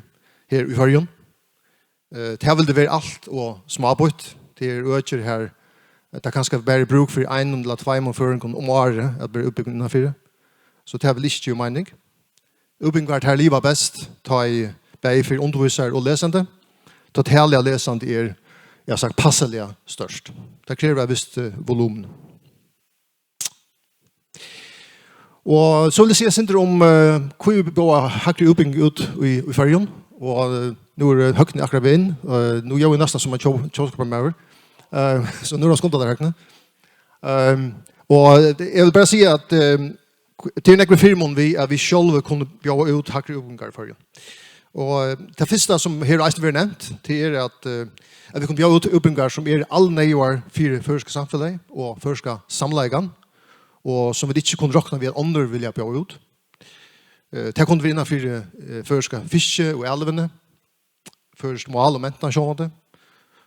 her í Føroyum. Eh, tað vildi verið alt ov smábýtt. Tað eru økir har, eh, tað kanska bara er brúk fyri einum ella tveimum føroyingum um árið at vera útbúgvin innanfyri. So tað vil ikki geva meining. Útbúgvingar, tær liva best, tá ið bæði fyri undirvísari og lesandi, tá talið av lesandi er, eg havi sagt, passiliga stórt. Tað krevur eitt vist, eh, volumen. Og so vil eg siga sindur um, eh, hví vit bjóða hægri útbúgving út í, í Føroyum. Og, eh, nú er, eh, Høgni akkurát við inn. Eh, nú ljóðar eg næstan sum ein tjóð-, tjóðskaparmaður. Eh, so nú er hann skundað tær, Høgni. Ehm, og eg vil bara siga at, ehm, tað er nógv fyrimun við, at vit sjálvi kunnu bjóða út hægri útbúgvingar í Føroyum. Og, eh, tað fyrsta, sum her eisini verður nevnt, tað er, at, eh, at vit kunnu bjóða út útbúgvingar, sum eru alneyðugar fyri føroyska samfelagið og føroyska samleikan, og sum vit ikki kunnu rokna við, at onnur vilja bjóða út. Eh, tað kunnu vera innan fyri, eh, føroyska fiski og elvini, føroyskt mál og mentan sjálvandi,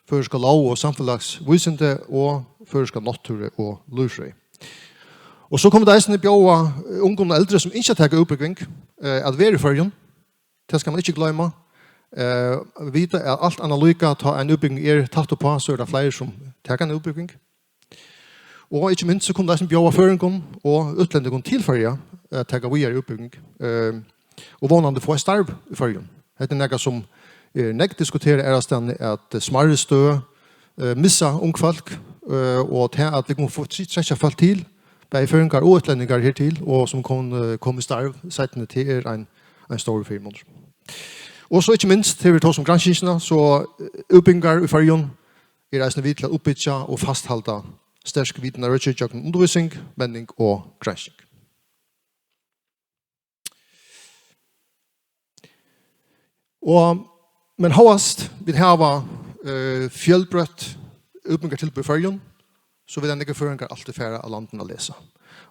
føroyska lóg og samfelagsvísindi og føroyska náttúru og lívfrøði. Og so kunnu vit eisini bjóða, eh, ungum og eldri, sum ynskja at taka útbúgving, eh, at vera í Føroyum. Tað skal man ikki gloyma. Eh, vita, at alt annað líka, tá ein útbúgving er tætt uppá, so er tað fleiri, sum taka eina útbúgving. Og ikki minst, so kunnu vit eisini bjóða føroyingum og útlendingum til Føroya at taka víðari útbúgving, eh, og vónandi fáa eitt starv í Føroyum. Hetta er nakað, sum er nógv diskuterað aðrastaðni, at smærri støð, eh, missa ung fólk, eh, og tað, at vit kunnu fáa tre-, trekkja fólk til, bæði føroyingar og útlendingar hertil, og sum kunnu, eh, koma í starv seinni, tað er ein, ein stórur fyrimunur. Og so ikki minst, her vit tosa um granskingina, so, eh, útbúgvingar í Føroyum er eisini við til at uppbyggja og fasthalda sterk vitanarøki gjøgnum undirvísing, menning og gransking. Og, men hóast vit hava, eh, fjølbroytt útbúgvingartilboð í Føroyum, so vilja nógvir føroyingar altíð fara av landinum at lesa.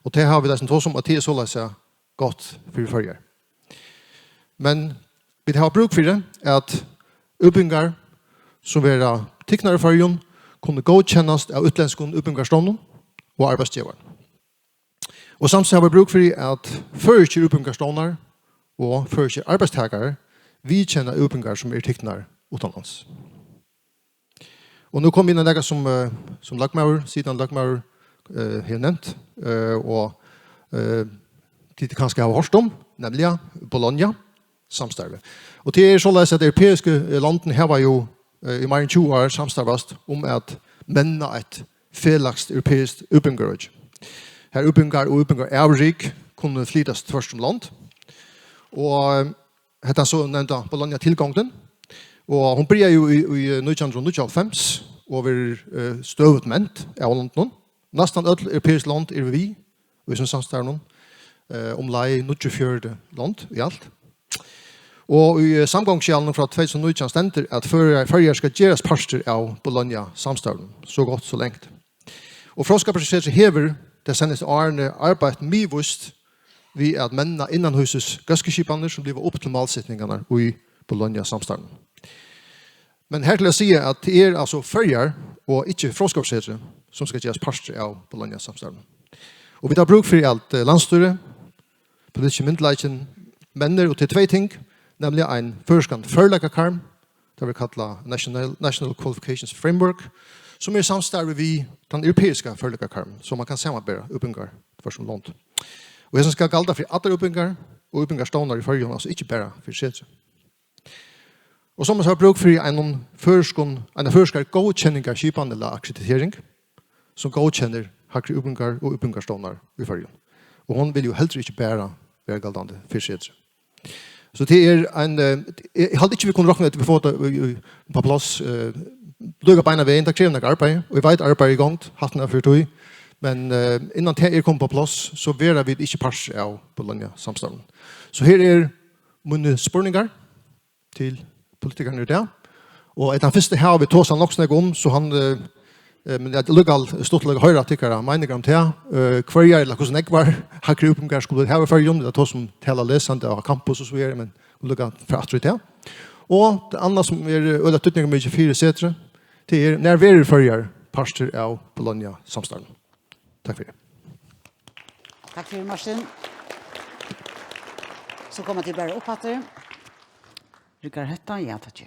Og tað hava vit eisini tosað um, at tað er soleiðis gott fyri Føroyar. Men vit hava brúk fyri, at útbúgvingar, sum verða tiknar í Føroyum, kunnu góðkennast av útlendskum útbúgvingarstovnum og arbeiðsgevarum. Og samstundis hava vit brúk fyri, at føroyskir útbúgvingarstovnar og føroyskir arbeiðstakarar viðkenna útbúgvingar, sum eru tiknar uttanlands. Og nú komi eg inn á nakað, sum, eh, sum løgmaður, sitandi løgmaður, eh, hevur nevnt, eh, og, eh, tit kanska hava hoyrt um, nemliga Bologna-samstarvið. Og tað er soleiðis, at tey europeisku, eh, londini hava jú, eh, í meira enn tjúgu ár samstarvast um at menna eitt felags europeiskt útbúgvingarøki, har útbúgvingar og útbúgvingaravrik kunnu flytast tvørtur um lond. Og, eh, hetta so nevnda Bologna-tilgongdin. Og hon byrjaði jú í, í nítjan hundrað og níggjuoghálvfems og verður, eh, støðugt ment av londunum. Næstan øll europeisk lond eru við í hesum samstarvinum, eh, umleið níggjuogfjøruti lond í alt. Og í, eh, samgonguskjalinum frá tvey túsund og nítjan stendur, at Føroyar, Føroyar skal gerast partur av Bologna-samstarvinum, so gott, so langt. Og Fróðskaparsetrið hevur tey seinastu árini arbeitt miðvíst við at menna innanhýsis góðskuskipanir, sum liva upp til málsetningarnar í Bologna-samstarvinum. Men her til at siga, at tað er altso Føroyar og ikki Fróðskaparsetrið, sum skal gerast partur av Bologna-samstarvinum. Og vit hava brúk fyri, at, eh, landsstýrið, politiski myndugleikin, mennir, og tað er tvey ting, nemliga ein føroyskan førleikakarm, tað vit kalla National, National Qualifications Framework, sum er í samstarvi við tann europeiska førleikakarmin, so man kann samanbera útbúgvingar tvørtur um lond. Og hesin skal galda fyri allar útbúgvingar og útbúgvingarstovnar í Føroyum, altso ikki bara fyri setrið. Og so man so hava brúk fyri einum føroyskum, eina føroyskari góðkenningarskipan ella akkreditering, sum góðkennir hægri útbúgvingar og útbúgvingarstovnar í Føroyum. Og hon vil jú heldur ikki bara vera galdandi fyri setrið. So tað er ein, eh, eg, eg haldi ikki, vit kunnu rokna, at vit fáa tað í, í, upp á pláss, eh, líka beinan vegin. Tað krevur nakað arbeiði, og eg veit, arbeiði er í gongd, hatta er fyri tí. Men, eh, innan tað er komið upp á pláss, so verða vit ikki partur av Bologna-samstarvinum. So her er mínir spurningar til politikararnar í dag. Og at tann fyrsta hava vit tosað nokk so nógv um, so hann, eh, eh, men tað er líka stuttligt at hoyra tykkara meiningar um tað. Eh, hvørjar ella hvussu nógvar hægri útbúgvingar skulu vit hava í Føroyum, tað er tað sum tala lesandi á campus og so víðari, men líka fara aftur í tað. Og tað annað sum er, eh, øgiliga týdningarmikið fyri setrið, tað er, nær verður Føroyar partur av Bologna-samstarvinum? Takk fyri. Takk fyri, Martin. So koma tit bara upp aftur. Riggar hetta? Ja, takk.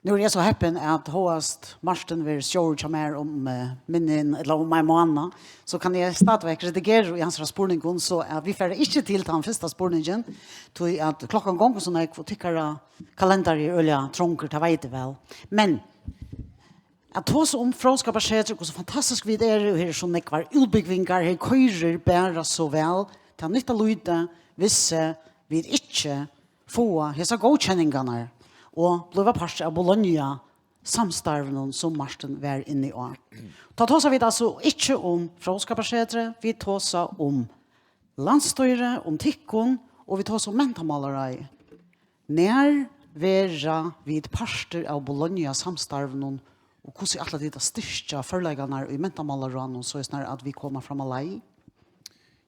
Nú eri eg so heppin, at hóast Martin verður stjóri hjá mær um, eh, minni enn, ella um ein mánað, so kann eg stadigvæk redigera í hansara spurningum, so at vit fara ikki til tann fyrsta spurningin, tí at klokkan gongur so nógv, og tykkara kalendari er øgiliga trongur, tað veit eg væl. Men at tosa um Fróðskaparsetrið, hvussu fantastisk vit eru, og her eru so nógvar útbúgvingar, her koyrir bara so væl, tað nyttar lítið, hvis vit ikki fáa hesar góðkenningarnar og blíva partur av Bologna-samstarvinum, sum Martin var inni á. Tá tosa vit altso ikki um Fróðskaparsetrið, vit tosa um landsstýrið, um tykkum, og vit tosa um mentamálaráðið. Nær verða vit partur av Bologna-samstarvinum, og hvussu ætla tit at styrkja førleikarnar í mentamálaráðnum, soleiðis nær at vit koma fram á leið?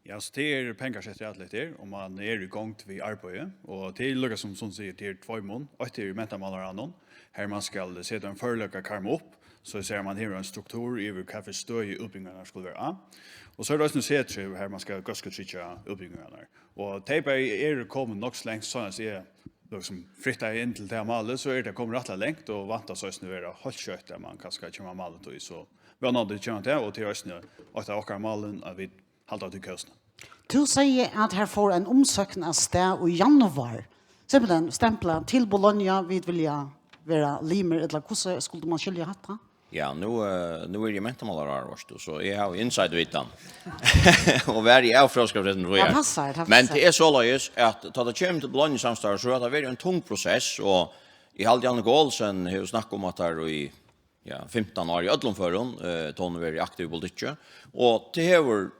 Ja, so tað er pengar sett í alt hetta her, og man er í gongd við arbeiði, og tað er líka sum Sund sigur, tað er tveimum, eitt er í mentamálaráðnum, har man skal seta ein førleikakarm upp, so at siga, man hevur ein struktur yvir, hvat fyri støði útbúgvingarnar skulu vera á, og so er tað eisini setrið, har man skal góðskutryggja útbúgvingarnar, og tey bæði eru komin nokk so langt, seinast eg líkasum frittaði inn til tað málið, so eru tey komin rættiliga langt og vænta so eisini at vera heilt skjótt, at man kanska kemur á málið tí, so vónandi kemur tað, og tað er eisini eitt av okkara málum, at vit halda tí kósina. Tú segði, at har fór ein umsókn av stað í januar. Simpelthen stempla til Bologna, vit vilja vera limir, ella hvussu skuldi man skilja hatta? Ja, nú, eh, nú eri eg mentamálaráðari, veitst tú, so eg havi insight-vitan. Og verið av Fróðskaparsetrinum, so Ja, ja. Passar, tað Men passar. Tað er soleiðis, at tá tað kemur til Bologna-samstarv, so er tað verið ein tung prosess, og eg haldi, Jannik Olsen hevur snakkað um at tað er í, ja, fimtan ár í øllum førum, eh, tá hon hevur verið aktiv í politikki, og tað hevur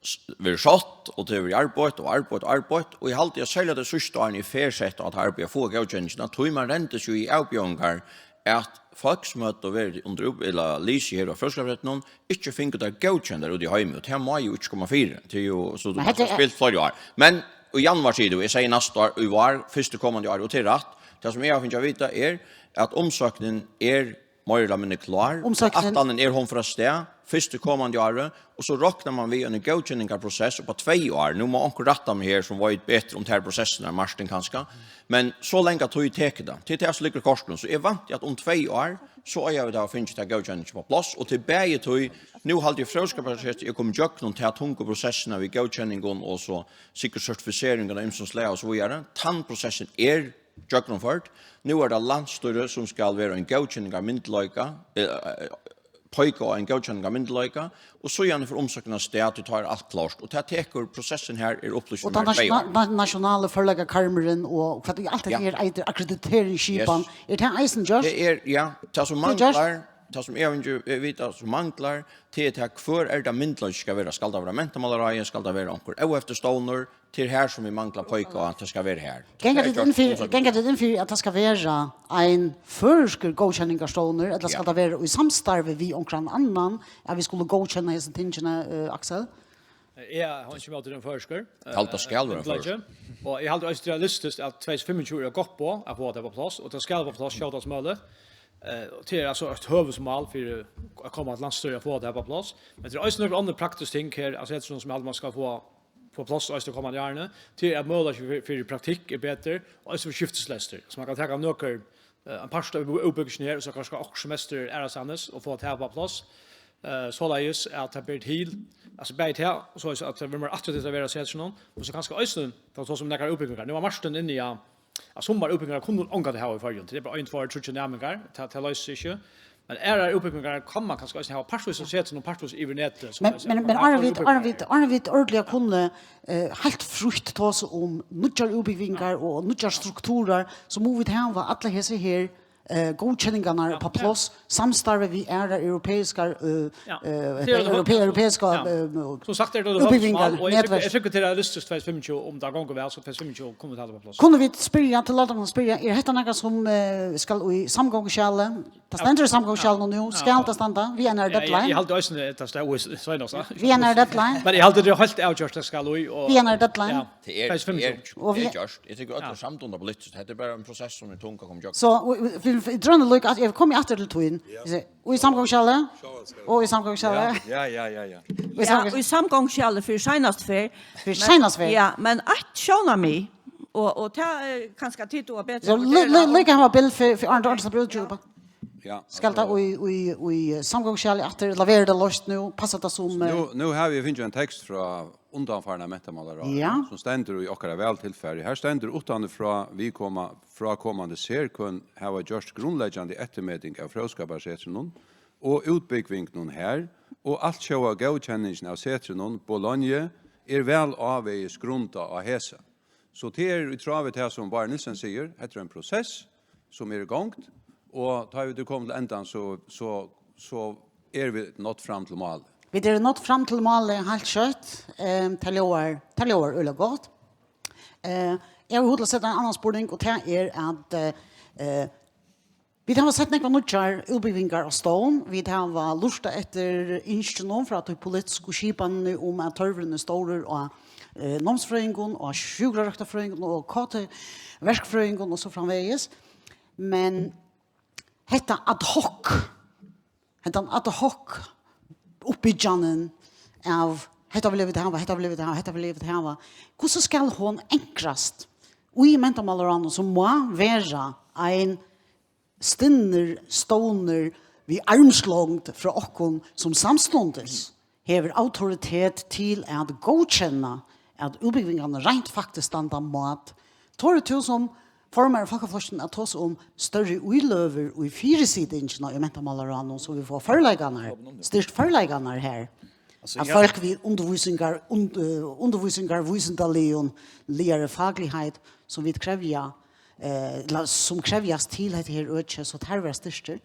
s-, verið sátt, og tað hevur verið arbeitt og arbeitt og arbeitt, og eg haldi, at serliga tey síðstu árini er ferð sett á at arbeiða at fáa góðkenningina, tí man rendi seg í avbjóðingar, at fólk sum høvdu verið undir út-, ella lisið her á Fróðskaparsetrinum, ikki fingu tær góðkendar úti í heimi, og tað má jú ikki koma fyri. Tað er jú, so Men hetta er spilt fleiri ár. Men í januar, sigur tú, eg sigi næsta ár, í vár, fyrstu komandi ár, og tað er rætt. Tað sum eg havi fingið at vita er, at umsóknin er meira ella minni klár. Umsóknin Ætlanin er hon frá stað, fyrstu komandi ári, og so roknar man við ein góðkenningarprosess upp á tvey ár. Nú má onkur rætta meg her, sum veit betur um tær prosessirnar, Martin kanska. Men so langa tíð tekur tað. Til tað so liggur kortini. So eg vænti, at um tvey ár, so eiga vit at hava fingið ta góðkenning upp á pláss. Og til bæði tíð, nú haldi eg Fróðskaparsetrið er komið gjøgnum ta tungu prosessina við góðkenningum og so sikkurt sertifiseringum av ymsum slag og so víðari. Tann prosessin er gjøgnumført. Nú er tað landsstýrið, sum skal vera ein góðkenningarmyndugleika, eh, peika á ein góðkenningarmyndugleika, og síðani fer umsóknin av stað, tí tá er alt klárt. Og tað tekur, prosessin her er upplýst Og í tann meira enn tvey ár. Nationa-, na-, nationali førleikakarmurin og hvat alt hetta Ja. her eitur, akkrediteringsskipan, Yes. er tað eisini gjørt? Tað er, ja, tað sum Tað er gjørt. manglar, tað sum eg, eg veit, tað sum manglar, tað er tað, hvør er tað myndugleiki skal vera? Skal tað vera mentamálaráðið? Skal tað vera onkur óheftur stovnur? Tað er her sum vit mangla peika á, at tað skal vera her. Ganga Tað er tit inn gjørt fyri, umsókn. ganga tit inn fyri, at tað skal vera ein føroyskur góðkenningarstovnur, ella skal Ja. tað vera í samstarvi við onkran annan, at vit skulu góðkenna hesi tingini, eh, Aksel? Eg havi ikki móti tí føroyskur. Halda skal vera Myndugleiki. Og eg haldi eisini realistiskt, at tvey túsund og fimmogtjúgu er gott boð at fáa tað upp á pláss, og tað skal upp á pláss skjótast møguligt. Eh, og tað er altso eitt høvuðsmál fyri at koma til landsstýrið at fáa tað upp á pláss. Men tað er eisini nøkur onnur praktisk ting her, altso, hetta er sovorðið sum eg haldi, man skal fáa, fáa pláss eisini komandi árini. Tað er at møguleiki fyri, fyri praktikk er betri, og eisini fyri skiftislestur. So man kann taka nøkur, eh, ein part av ú-, útbúgvingini her, og so kanska okkurt semestur aðrastaðni, og fáa tað upp á pláss. Eh, soleiðis at tað ber til, altso, bæði tað, og soleiðis at vit mugu attraktivt at vera á setrinum, og so kanska eisini, tá so sum nakrar útbúgvingar. Nú var Martin inni á, at summar útbúgvingar kunnu ongantíð hava í Føroyum. Tað er bara ein, tveir, tríggir næmingar, tað, tað loysir seg ikki. Men aðrar útbúgvingar kann man kanska eisini hava partvíst á setrinum og partvíst yvir netið, so Men, at men, men man áðrenn vit, áðrenn vit, áðrenn vit ordiliga kunnu, eh, heilt frítt tosa um nýggjar útbúgvingar og nýggjar strukturar, so mugu vit hava allar hesar her, eh, góðkenningarnar upp á pláss, samstarvi við aðrar europeiskar, eh, Ja. eh, Tað er europe-, europeiska, Ja. eh, Sum sagt er tað útbúgvingar, mál, og eg trúgvi, netverk. eg trúgvi, tað er realistiskt tvey túsund og fimmogtjúgu, um tað gongur væl, so tvey túsund og fimmogtjúgu kunnu vit hava tað upp á pláss. Kunnu vit spyrja, til at spyrja, er hetta nakað sum, eh, skal í samgonguskjalið? Tað stendur í samgonguskjalinum nú, Ja. skal tað standa? Við einari Ja, eg, deadline? eg haldi eisini, at tað stóð í s-, seinast, ja. Við einari deadline? Men eg haldi, tað er heilt avgjørt, tað skal í, og Við einari deadline? Ja, Tað er, tvey túsund og fimmogtjúgu. tað er, Og tað er vit gjørt. Eg trúgvi, øll Ja. eru samd um tað politiskt. Hetta er bara ein prosess sum er tung at koma gjøgnum. So, og, og, vit, vit, drønir líka, at eg komi aftur til tín. Ja. Eg sigi, og í samgonguskjalið, og í samgonguskjalið. Ja, ja, ja, ja, ja. Og í Ja, samgongu- og í samgonguskjalið fyri seinast ferð. Fyri Men seinast ferð. Ja, men eitt sjónarmið, og, og tað er kanska tit duga betri So, at li-, vurdera li-, og líka hava Bill fyri, fyri Arne Arnstad brúdgjupa. Ja, Skal tað altso í, í, í samgonguskjalið aftur, ella verður tað loyst nú? Passar tað sum, eh, Nú, nú havi eg fingið ein tekst frá undanfarna mentamálaráðherra, Ja. sum stendur í okkara valtilfari. Her stendur: Uttan frá viðkoma-, frákomandi serkøn hava gjørt grundleggjandi eftirmeting av Fróðskaparsetrinum og útbúgvingunum har, og altjóða góðkenningin av setrinum Bologna er væl ávegis grundað á hesa. So tað er í tráð við tað, sum Bárður Nielsen sigur, hetta er ein prosess, sum er í gongd, og tá vit eru komin til endan, so, so, so eru vit nátt fram til málið. Vit eru nátt fram til málið heilt skjótt. Ehm, tað ljóðar, tað ljóðar øgiliga gott. Eh, eg havi hug til at seta ein annan spurning, og tað er at, eh, eh, vit hava sett nógvar nýggjar útbúgvingar á stovn. Vit hava lurtað eftir ynskjum frá tí politisku skipanini um, at tørvurin er stórur á, eh, námsfrøðingum, á sjúkrarøktarfrøðingum og K T-verkfrøðingum og so framvegis. Men hetta ad hoc, hendan ad hoc uppbyggjanin av hetta vilja vit hava, hetta vilja vit hava, hetta vilja vit hava. Hvussu skal hon ankrast í mentamálaráðnum, sum má vera ein stinnur stovnur við armslongd frá okkum, sum samstundis hevur autoritet til at góðkenna, at útbúgvingarnar reint faktiskt standa mát Torir tú sum formaður í Fólkaflokkinum at tosa um størri íløgur í fyrisitingina í mentamálaráðnum, so vit fáa førleikarnar, styrkt førleikarnar her? Altso, At ja, fólk við undirvísingar, und, uh, undirvísingar vísindaligum, ligari fakligheit, sum vit krevja, eh, ella sum krevjast til hetta her øki, so tær verða styrktir.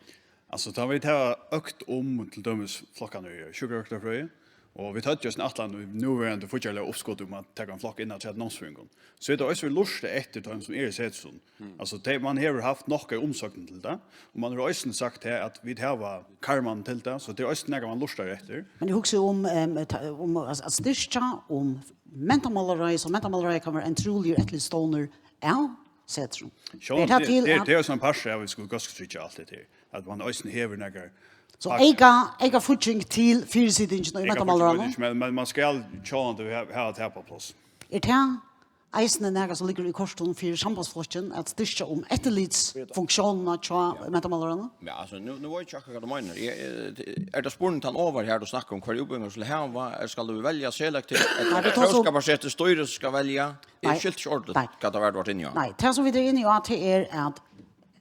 Altso, tá vit hava økt um til dømis flokkarnar í sjúkrarøktarfrøði, og vit høvdu eisini ætlan í núverandi fíggjarliga uppskot um at taka ein flokk inn afturat námsfrøðingum. So er tað eisini, vit lurta eftir teimum sum eru í setrinum. Altso, tey, man hevur havt nokk av umsóknum til tað, og man hevur eisini sagt her at vit hava karmarnar til tað, so tað er eisini nakað man lurtar eftir. Men eg hugsi um, um, ta- um at, at styrkja um mentamálaráðið, so mentamálaráðið kann vera ein trúligur eftirlitsstovnur av setrinum. Ber Sjálvandi tað tað, til tað, at tað er jo ein partur av, at vit skulu góðskatryggja alt hetta her, at man eisini hevur nakrar So eyka, eyka fígging til fyrisitingina í Eg kann mentamálaráðnum. Faktiskt, men, men man skal sjálvandi ha- hava tað á pláss. Er tað eisini nakað sum liggur í kortunum fyri Sambandsflokkin at styrkja um eftirlitsfunksjónina hjá mentamálaráðnum? Ja, altso, nú, nú veit eg ikki akkurát hvat tú meinar. Eg, eh, er tað spurning tann ovar her, tú snakkar um hvørja útbúgvingar skulu hava, ella skal tú velja selektivt, ella Nei, vit er tosa um fróðskaparsetur, stýrið skal velja? Eg Nei. Skilti ikki ordiligt Nei. Hvat tað var, vart inni á. Nei, tað sum vit eru inni á, tað er at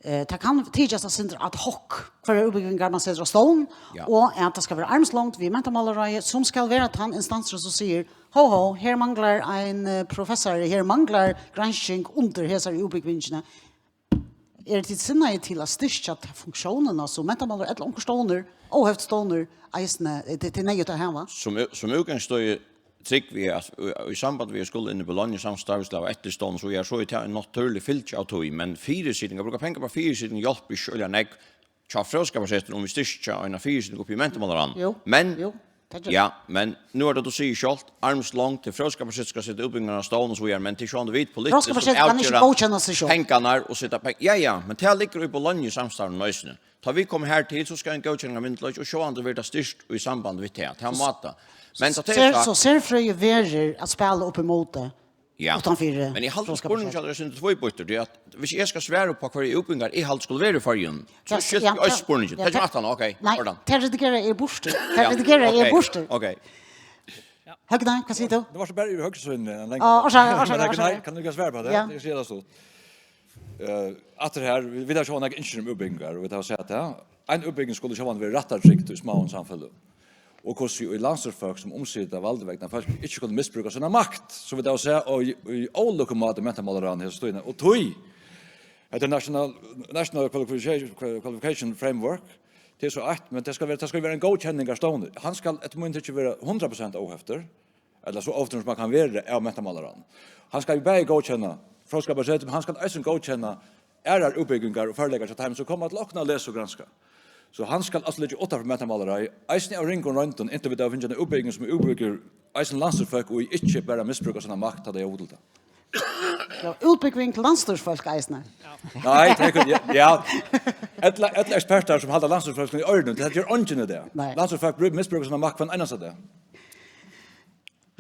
eh, tað kann tykjast eitt sindur ad hoc hvørjar útbúgvingar man setir á stovn, Ja. Og at tað skal vera armslongd við mentamálaráðið, sum skal vera tann instansurin sum sigur, ho ho, her manglar ein eh, professari, her manglar gransking undir hesari útbúgvingini. Eru tit sinnaðir til at styrkja ta funktiónina sum mentamálar ella onkur stovnur, óheft stovnur, eisini, eh, tað tað er neyðugt at hava? Sum, sum útgangsstøði trúgvi eg, at í, í samband við at skula inn í Bologna-samstarvið, skal hava eftirstovn og so víðari, so er tað ein natúrlig fylgja av tí, men fyrisiting, at brúka pengar á fyrisiting hjálpir ikki øgiliga nógv hjá Fróðskaparsetrinum, um vit styrkja eina fyrisiting uppi í mentamálaráðnum. Jú, Men, jú, tað ger ja, men nú er tað, tú sigur sjálvt, armslongd til Fróðskaparsetrið skal seta útbúgvingarnar á stovn og so víðari, men tað er sjálvandi vit politiskt sum Fróðskaparsetrið kann ikki avgera góðkenna seg sjálv. Pengarnar og seta peng-, ja, ja, men tað liggur í Bologna-samstarvinum eisini. Tá vit koma har til, so skal ein góðkenning av myndugleiki, og sjálvandi verður tað styrkt í samband við tað. Tað er máta. Men tá tað Ser, er so serfrøði verður at spæla upp ímóti Ja. uttanfyri Men eg haldi Fróðskaparsetrið. Spurningin hjá tær er sindur tvíbýttur, tí at viss eg skal svara upp á hvørja útbúgvingar eg haldi skulu vera í Føroyum, so Ja, skilti ja, eg eisini spurningin. Ja, Tað er ta- aftan, ok, Nei, ordan. tað redigerar eg burtur. Tað Ja, redigerar eg ok, burtur. Ok. Høgni, hvat sigur tú? Nú var so bara yvir høgstu síðuna, en Á, orsaka, orsaka, Men orsaka. Kan, kan du ikke svara på det? Ja. Jeg sier det så. Uh, at det her, vi, vi har sjående ikke om utbygginger, og vi har sett det. En utbygging skulle sjående være rettet trygt i små samfunn. Og hvordan i landstyrfólk som omsider valgte vekk, at folk ikke kunne misbruke sin makt, så vil jeg si, og i, i alle kommater mentamålerne her stående. Og tog, etter National, National Qualification, Qualification Framework, det er så at, men det skal være, det skal være en godkjenning av stående. Han skal, etter min tid, ikke være hundre prosent overhefter, eller så ofte som man kan være av mentamålerne. Han skal jo bare godkjenne, fra skal bare si, men han skal også godkjenne er det utbygginger og forelegger til dem som kommer til å kunne lese og granske. Så han skal altså ligge utenfor metamålere, eisen av ring og rønten, inntil vi da finner en utbygging som er utbygger eisen landstyrfólk og ikke bare misbruker sin makt, hadde jeg hodet det. Ja, útbúgving til landsstýrisfólk eisini. Nei, det er ikke, ja, ja. Alle, alle eksperter som holder landstyrfólk i ørene, det gjør ånden i det. Nei. Landstyrfólk bru- misbruker sin makt på en annen sted.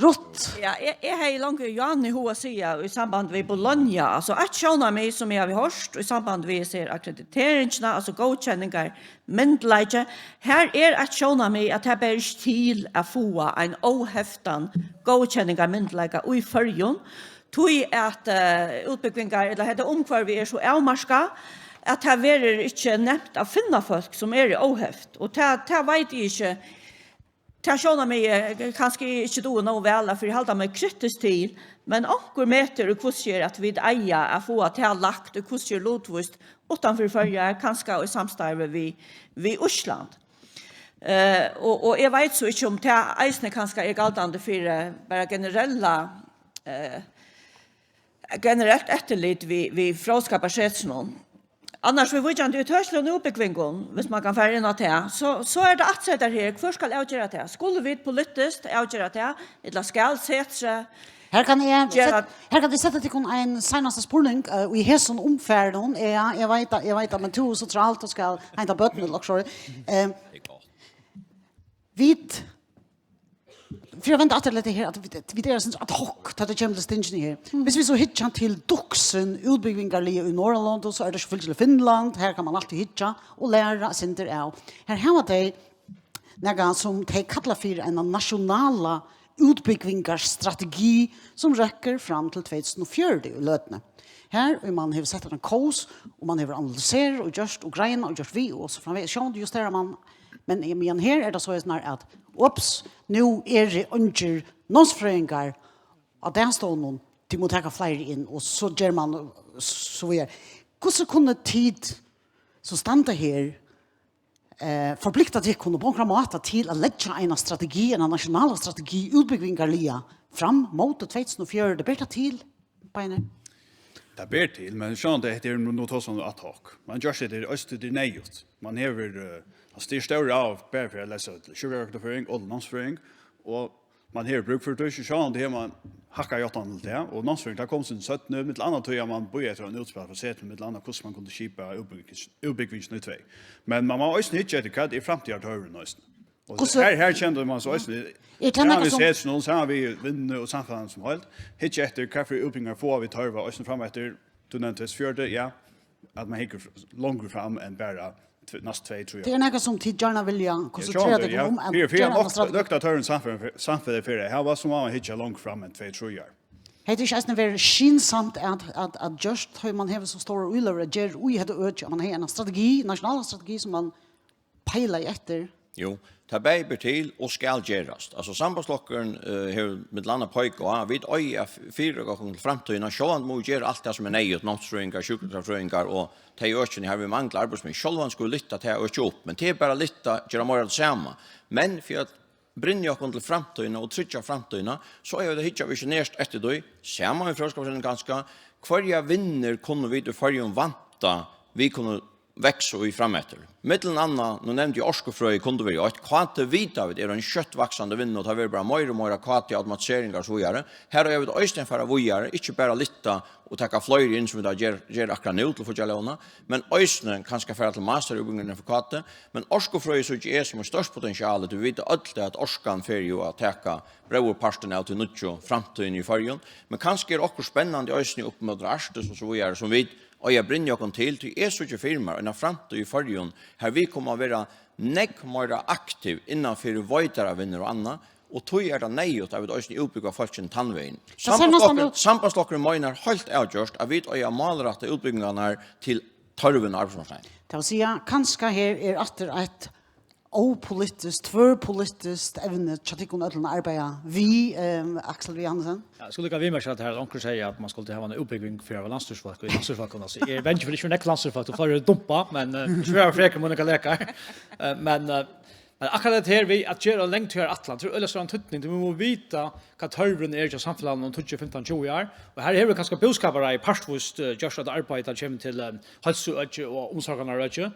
Ruth, Ja, eg, eg hevði longu Johanni hug at siga í samband við Bologna, altso eitt sjónarmið sum eg havi hoyrt í samband við hesar akkrediteringina, altso góðkenningar, myndugleiki, har er eitt sjónarmið at tað ber ikki til at fáa ein óheftan góðkenningarmyndugleika í Føroyum, tí at uh, útbúgvingar, ella hetta umhvørvið er so avmarkað, at tað verður ikki nemt at finna fólk sum eru óheft, og tað, tað veit eg ikki, tað sjónarmiðið kanska eg ikki dugi nóg væl at forhalda meg kritiskt til, men onkur metur í hvussu er at vit eiga at fáa tað lagt í hvussu er lutvíst uttanfyri Føroyar, kanska í samstarvi við, við Ísland. Uh, og, og eg veit so ikki um tað eisini kanska er galdandi fyri bara generella uh, generelt eftirlit við, við fróðskaparsetrinum. Annars viðvíkjandi í tøkiliga útbúgvingum, viss man kann fara inn á tað, so, so er tað aftur her, hvør skal avgera tað? Skulu vit politiskt avgera tað, ella skal setrið her kann eg Gera- set, her kann eg seta tykkum ein seinasta spurning uh, í hesum umfarinum. Ja, eg veit at, eg veit at, men tú er so trælt og skal henta børn og lokk. Um, vit Fyri at venda aftur til hetta her, at vit, vit eru sindur ad hoc, tá tað kemur til stingini her. Hvis vit so hyggja til duksin útbúgvingarliga í Norðurlondum, so er tað sjálvfylgiliga Finnland, her kann man altíð hyggja og læra sindur av. Her hava tey nakað sum tey kalla fyri eina nationala útbúgvingarstrategi, sum røkkur fram til tvey túsund og fjøruti í løtuni. Har, og man hevur sett ein kós, og man hevur analyserað og gjørt og greinað og gjørt við og so framvegis. Sjálvandi justerar man, men í meðan her er tað soleiðis nær at, ups, nú eru eingir námsfrøðingar á dagstovnum, tit mugu taka fleiri inn, og so ger man so víðari. Hvussu kunnu tit, sum standa her, eh, forplikta tykkum á onkran máta til at leggja eina strategi, eina nationala strategi, útbúgvingarliga, fram móti tvey túsund og fjøruti? Ber tað til, beinir? Tað ber til, men sjálvandi, hetta er nú, nú tosar man ad hoc. Man ger tað, tað er, tað er neyðugt. Man hevur, eh, altso, tað er stór áhugi bara fyri at lesa til sjúkrarøktarfrøðing og námsfrøðing, og man hevur brúk fyri tí, so sjálvandi hevur man hækkað játtan til tað, og námsfrøðing, tað kom sum seinni, millum annað tí at man bíðaði eftir einum útspæli frá Setrinum, millum annað hvussu man kundi skipa útbúgvings-, útbúgvingina í tvey. Men man má eisini hyggja eftir, hvat er framtíðartørvurin eisini? Og hvussu her, her kemur man so eisini, er tað nakað sum við Setrinum, saman við Vinnuni og samfelagnum sum heild, hyggja eftir, hvat fyri útbúgvingar fáa vit tørv á eisini frameftir, tú nevndi tvey túsund og fjøruti, ja, at man hyggur f-, longur fram enn bara tv-, næstu tvey, trý ár. Tað er nakað sum tit gjarna vilja konsentrera tykkum um, at fyri, fyri gera eina strategi. Nøkta tørvin samfelag, samfelag fyri, her var sum man hyggja longur fram enn tvey, trý ár. Hevði tað ikki eisini verið skynsamt at, at, at gjørt, tá man hevur so stórar íløgur at gera í hetta øki, at man hevði eina strategi, nationala strategi, sum man peilaði eftir? Jú, tað bæði ber til og skal gerast. Altso, Sambandsflokkurin, eh, hevur millum annað peikað á, vit eiga at f-, fyrireika okkum til framtíðina, sjálvandi mugu vit gera alt tað sum er neyðugt, námsfrøðingar, sjúkrarøktarfrøðingar og tey økini har vit mangla arbeiðsmenn. Sjálvandi skulu vit lyfta tað økið upp, men tað er bara at lyfta, gera meira av tí sama. Men fyri at brynja okkum til framtíðina og tryggja framtíðina, so eiga vit at hyggja visionerst eftir tí, saman við Fróðskaparsetrinum kanska, hvørja vinnur kunnu vit í Føroyum vænta, vit kunnu vaksa í frameftir. Millum annað, nú nevndi eg orkufrøði, kundi verið eitt. K T vita vit er ein skjótt vaksandi vinna, og tað verður bara meira og meira K T, automatiseringar og so víðari. Har eiga vit eisini at fara víðari, ikki bara lyfta og taka fleiri inn sum vit ger, ger akkurát nú til fíggjarlógina, men eisini kanska fara til masterútbúgvingar innanfyri K T, men orkufrøði síggi eg sum eitt stórt potential, tí vit vita øll tað at orkan fer jú at taka bróðurpartin av tí nýggju framtíðini í Føroyum, men kanska er okkurt spennandi eisini upp móti Arktis og so víðari, sum vit eiga at brynja okkum til, tí eg síggi fyri mær eina framtíð í Føroyum, har vit koma at vera nógv meira aktiv innanfyri veitaravinnur og annað, og tí er tað neyðugt, at vit eisini útbúgva fólkini tann vegin. Tað sær næstan út. Sambandsflokkurin, Sambandsflokkurin meinar heilt avgjørt, at vit eiga at málarætta útbúgvingarnar til tørvin á arbeiðsmarknaðinum. Tað vil siga, kanska her er aftur eitt ópolitiskt, tvørpolitiskt evni hjá tykkum øllum at arbeiða við, ehm, Aksel V. Johannesen? Ja, eg skuldi líka viðmerkt at her, at onkur segði, at man skuldi hava eina útbúgving fyri at vera landsstýrisfólk í landsstýrisfólkum. Altso, eg eri bangin fyri, ikki fyri nógv landsstýrisfólk, tí fleiri eru dumpa, men, eh, ikki vera frekar, Monica Lekar. Eh, men, eh, men akkurát hetta her við at gera langtíðarætlan, tað er øgiliga stóran týdning, tí vit mugu vita, hvat tørvurin er hjá samfelagnum um tíggju, fimtan, tjúgu ár. Og her hevur kanska búskaparráðið partvíst, eh, gjørt eitt arbeiði, tá tað kemur til, eh, heilsuøki og umsorganarøki.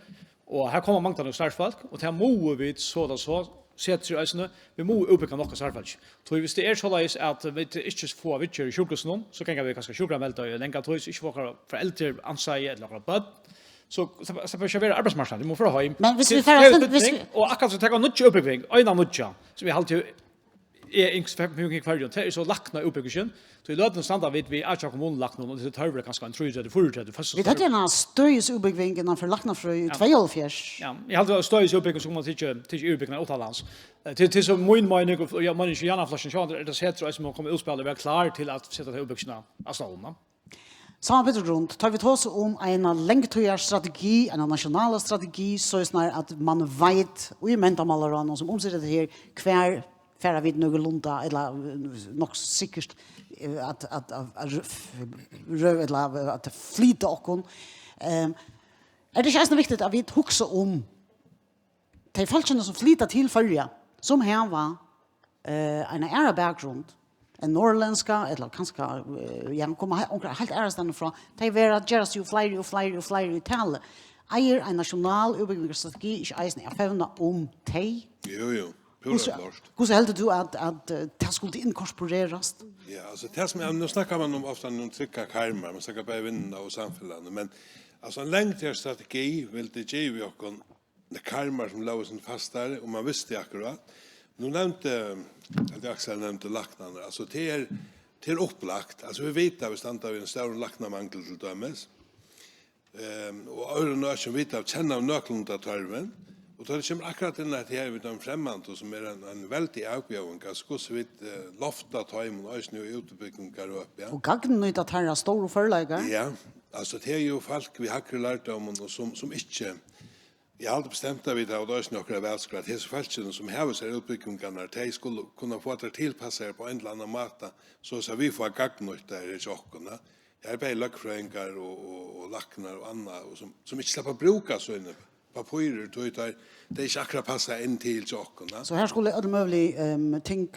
Og her koma manglandi starvsfólk, og tað mugu vit so ella so, Setrið eisini, vit mugu útbúgva nokk av starvsfólki. Tí viss tað er soleiðis, at vit ikki fáa viðgerð í sjúkrahúsinum, so ganga vit kanska sjúkramelda í langa tíð, so ikki fáa okkara foreldur ansaði ella okkara børn. So, so, so, so, vera arbeiðsmarknaðin, vit mugu fara heim. Men viss vit fara, viss vit og akkurát so taka nýggja útbúgving, eina nýggja, sum eg haldi er ynskt fyri, fyri, fyri Føroyum, tað er so læknaútbúgvingin. So í løtuni standa vit við átjan kommunulæknum, og tað tørvar kanska ein trýogtretivu, fýraogtretivu føðsluslærur. Vit høvdu eina støðisútbúgving innanfyri læknafrøði í tveyoghálvfjerðs. Ja, eg haldi, at støðisútbúgving, sum man tikið, tikið útbúgvingar uttanlands. Eh, til, til so mín meining, og, ja, meining í Javnaðarflokkinum, sjálvandi er tað Setrið, sum er komið í útspæl og vera klár til at seta ta útbúgvingina á stovn, ja. Sámal Petur Grund, tá vit tosa um eina langtíðarstrategi, eina nationala strategi, so er snarari at man veit, og í mentamálaráðnum, sum umsetir hetta her, hvar fara vit nøkulunda, ella, eh, nokk sikkurt, eh, at, at, at, at rø-, ella at flyta okkum. Ehm, er tað ikki eisini viktigt, at vit hugsa um tey fólkini, sum flyta til Føroya, sum hava, eh, eina aðra bakgrund enn norðurlendska, ella kanska, eh, ja, koma he-, onkra heilt aðrastaðni frá, tey verða, gerast jú fleiri og fleiri og fleiri í tali. Eigur ein national útbúgvingarstrategi ikki eisini at fevna um tey? Jú, jú. Púra klárt. Hvussu heldur tú, at, at, eh, tað skuldi inkorporerast? Ja, altso, tað sum, ja, nú snakkar man um, ofta um tryggar karmar, man snakkar bæði vinnuna og samfelagið, men, altso, ein langtíðarstrategi vildi givið okkum karmar, sum lógu sum fastari, og man visti akkurát. Nú nevndi, haldi eg, Aksel nevndi læknarnar, altso, tað er, tað er upplagt, altso, vit vita, at vit standa við ein stóran læknamangul til dømis. Ehm, og øðrum økjum vita, kenna nøkulunda tørvin, Og tá tað kemur akkurát inn at her við teimum fremmandu, sum er ein, ein veldig avbjóðing, altso hvussu vit, eh, lofta teimum eisini í útbúgvingarhøpi, ja. Og gagnnýta teirra stóru førleikar. Ja, altso, tað er jo fólk við hægri lærdómum og sum, sum ikki, eg haldi bestemt at vit hava eisini okkara valskrætt. Hesi fólkini, sum hava sær útbúgvingarnar, tey skulu kunna fáa tær tilpassaðar á ein ella annan máta, so at vit fáa gagnnýtt tær hjá okkum, ja. Her eru bæði løgfrøðingar og, og, og læknar og annað, og sum, sum ikki sleppa at brúka síni pappírir, tí teir, tey ikki akkurát passa inn til hjá okkum, ja. So her skulu øll møgulig, ehm, ting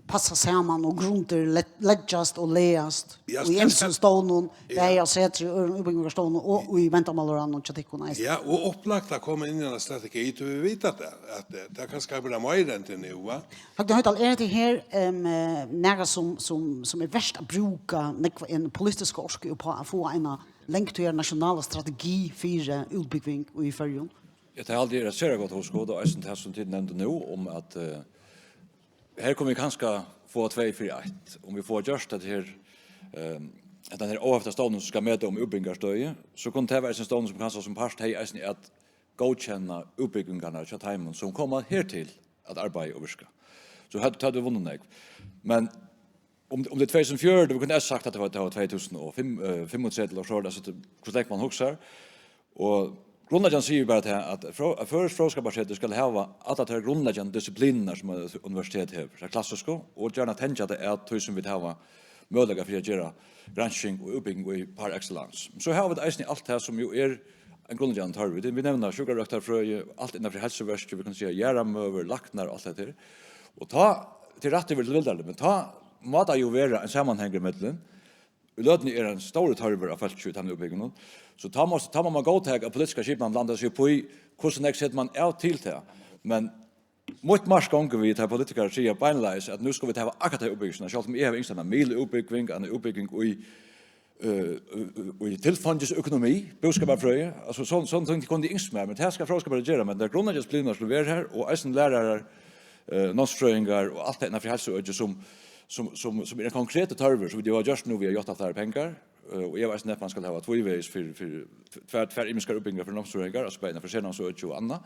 passa saman og grundir le-, leggjast og lagast Ja, í spes-, ymsum stovnum, ja. Bæði á Setri og øðrum útbúgvingarstovnum og í Mentamálaráðnum hjá tykkum eisini. Ja, og upplagt at koma inn í eina strategi, tí vit vita at, at, eh, tað kann skapa meira enn tað nú, va? Høgni Hoydal, er hetta her, em, eh, nakað sum, sum, sum er vert at brúka nógva, eina politiska orku uppá at fáa eina langtíðar nationala strategi fyri útbúgving í Føroyum? Ja, tað haldi eg er eitt sera gott hugskot, og eisini tað sum tit nevndu nú, um at, eh, her kunnu vit kanska fáa tvey fyri eitt. Um vit fáa gjørt at her, eh, at tann her óhefta stovnur sum skal meta um útbúgvingarstøði, so kundi tað vera ein stovnur sum kanska sum part hevði eisini at góðkenna útbúgvingarnar hjá teimum, sum koma hertil at arbeiða og virka. So høvdu, høvdu vit vunnið nógv. Men um, um tað er tvey túsund og fjøruti, vit kunnu eisini sagt at tað var, tað var tvey túsund og fimm, eh, fimmogtretivu, ella so, altso, hvussu langt man hugsar. Og grundleggjandi sigur bara tað, at frá, at Føroyskt Fróðskaparsetur skal hava allar tær grundleggjandi disiplinirnar, sum eitt universitet hevur, tær klassisku, og gjarna tengja tað at tí sum vit hava møguleika fyri at gera gransking og útbúgving í par excellence. So hava vit eisini alt tað sum jo er ein grundleggjandi tørvur. Vit, vit nevna sjúkrarøktarfrøði, alt innanfyri heilsuverkið, vit kunnu siga jarðarmøður, læknar og alt hetta her. Og tá, tað er rætt yvir til vildarlig, men tá má tað jo vera ein samanhangur ímillum. Í løtuni er ein stórur tørvur á fólki í teimum útbúgvingunum. So tá má, tá má man góðtaka, at politiska skipanin blandar seg upp í, hvussu nógv setir man av til tað. Men mítt mark gongur við, tá politikarar siga beinleiðis, at nú skulu vit hava akkurát ta útbúgvingina, sjálvt um eg havi ynskt eina miðla útbúgving, eina útbúgving í, eh, í tilfeingisøkonomi, búskaparfrøði, altso, so, sovorðið kunnu tit ynskt mær, men tað skal fróðskaparin gera, men tær grundleggjandi disiplinirnar skulu vera har, og eisini lærarar, eh, námsfrøðingar og alt tað innanfyri heilsuøki sum, sum, sum, sum er ein konkretur tørvur, sum vit jo hava gjørt nú, vit hava játtað fleiri pengar, eh, og eg havi eisini nevnt, man skal hava tvívegis fyri, fyri tv-, tvær, tvær ymiskar útbúgvingar fyri námsfrøðingar, altso bæði innanfyri sernámsøki og annað.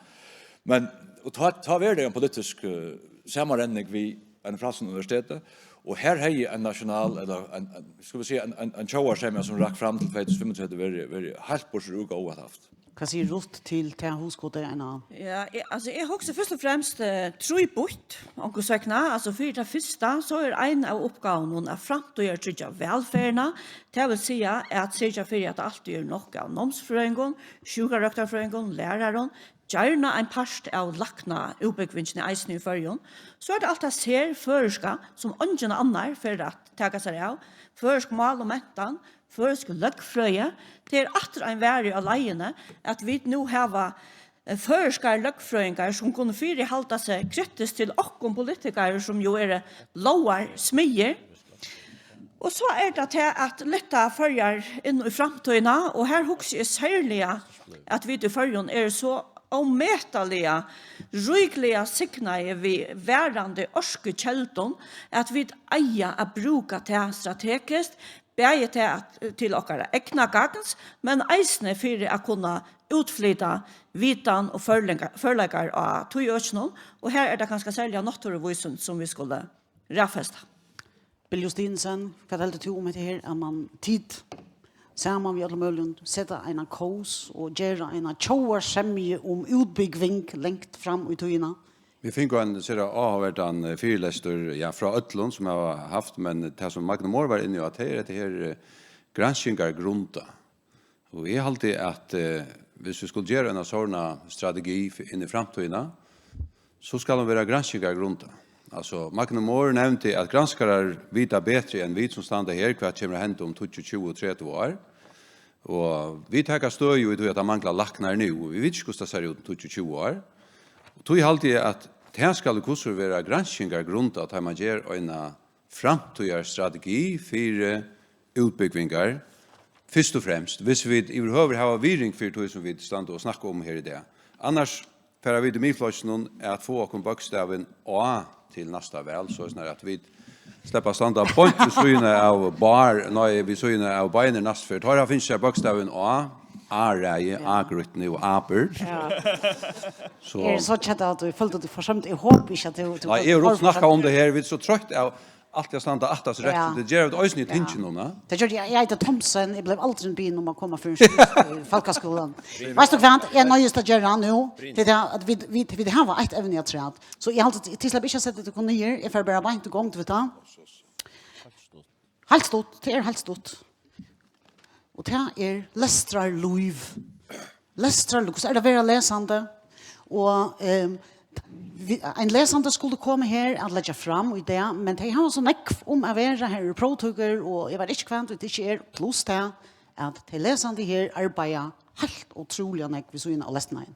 Men, og tá, tá verður tað ein politisk, eh, samanrenning við ein frælsum universiteti, og her hevði ein national, ella ein, ein, skal vit siga, ein, ein, ein tjóðarsemja sum rakk fram til tvey túsund og fimmogtretivu verið, verið heilt burtur úr góð at havt. Hvat sigur Ruth til tað hugskotið, Einar? Ja, eg, altso, eg hugsi fyrst og fremst, eh, tríbýtt, onkursvegna. Altso, fyri tað fyrsta, so er ein av uppgávunum at framtíðartryggja vælferðina. Tað vil siga at syrgja fyri, at tað altíð er nokk av námsfrøðingum, sjúkrarøktarfrøðingum, lærarum, gjarna ein part av læknaútbúgvingini eisini í Føroyum. So er tað alt tað serføroyska, sum eingin annar fer at taka sær av. Føroysk mál og mentan, føroysk løgfrøði. Tað er aftur ein varði á leiðini, at vit nú hava, eh, føroyskar løgfrøðingar, sum kunnu fyrihalda seg kritiskt til okkum politikarar, sum jo eru lógarsmiðir. Og so er tað tað at lyfta Føroyar inn í framtíðina, og her hugsi eg serliga, at vit í Føroyum eru so ómetaliga ríkliga signaði við varandi orkukeldum, at vit eiga at brúka tað strategiskt, bæði tað at, til okkara egna gagns, men eisini fyri at kunna útflyta vitan og førleika-, førleikar á tí økinum, og her er tað kanska serliga náttúruvísindi, sum vit skulu raðfesta. Bill Justinussen, hvat heldur tú um hetta her, at man tit saman við øllum møguligum seta eina kós og gera eina tjóðarsemju um útbúgving langt fram í tíðina? Vit fingu ein sera áhugaverdan, eh, fyrilestur, ja, frá øllum sum hava havt, men tað sum Magni Mohr var inni á, tað er hetta her, eh, granskingargrunda. Og eg haldi at, eh, viss vit skulu gera eina sovorðna strategi fyri, inn í framtíðina, so skal hon vera granskingargrunda. Altso, Magni Mohr nevndi at granskarar vita betri enn vit sum standa her, hvat kemur at henda um tíggju, tjúgu, tretivu ár. Og vit taka støði í tí at tað manglar læknar nú, og vit vita ikki, hvussu tað sær út um tíggju, tjúgu ár. Og tí haldi eg, at tað skal í hvussu vera granskingargrunda, tá man ger eina framtíðarstrategi fyri útbúgvingar, fyrst og fremst, viss vit yvirhøvur hava virðing fyri tí, sum vit standa og snakka um her í dag. Annars fara vit í Miðflokkinum at fáa okkum bókstavin A til næsta val, so snar at vit sleppa at standa beint við síðuna av Bár, nei, við síðuna av Beinir næstu ferð. Teir hava fingið sær bókstavin A. áræði, ágrýtni og ábyrgd. Ja. So, eg eri so kedd av, at tú følti, at tú forsømdi. Eg håpi ikki, at tú, tú... Nei, eg og Ruth snakka um tað her, vit eru so troytt av alt at standa aftast rætt. Ja. Tað ger vit eisini í tinginum, ja. Tað gjørdi eg, eg eiti Thomsen, eg bleiv aldrin biðin um at koma fyri ein skúla, fólkaskúlan. Veitst tú hvat, eg noyðist at gera nú, tað er at vit, vit, vit hava eitt evni afturat. So eg haldi, eg tíslippi ikki at seta tykkum niður, eg fari bara beint í gongd við tað. Heilt stutt, tað er heilt stutt. Og tað er lestrarlív. Lestrarlív, hvussu er tað at vera lesandi? Og ehm, vi, ein lesandi skuldi koma her at leggja fram í dag, men tey hava so nógv um at vera, her eru próvtøkur, og eg veit ikki hvat, tað ikki er, pluss tað, at tey lesandi her arbeiða heilt ótrúliga nógv við síðuna av lestrarnámi.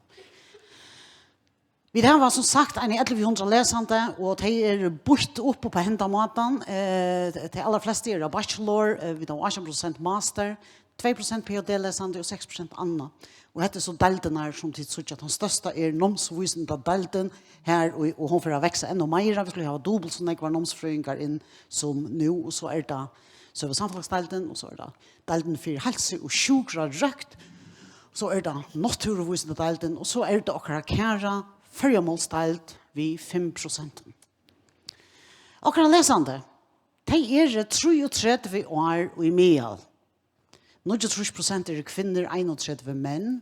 Vit hava sum sagt eini ellivu hundrað lesandi, og tey eru býtt upp upp á henda mátan. Eh, tey allarflestu eru á bachelor, eh, vit hava átjan prosent master, tvey prosent P H D lesandi og seks prosent annað. Og hetta er so deildirnar, sum tit síggja, tann størsta er námsvísindadeildin her, og, og hon fer at vaksa enn meira. Vit skulu hava dupult so nógvar námsfrøðingar inn sum nú, og so er tað søgu- og samfelagsdeildin, og so er tað deildin fyri heilsu og sjúkrarøkt, so er tað náttúruvísindadeildin, og so er tað okkara kæra føroyamálsdeild við fimm prosent. Okkara lesandi, tey eru trýogtretivu ár í miðal. Níggjuogtrýss prosent eru kvinnur, einogtretivu menn.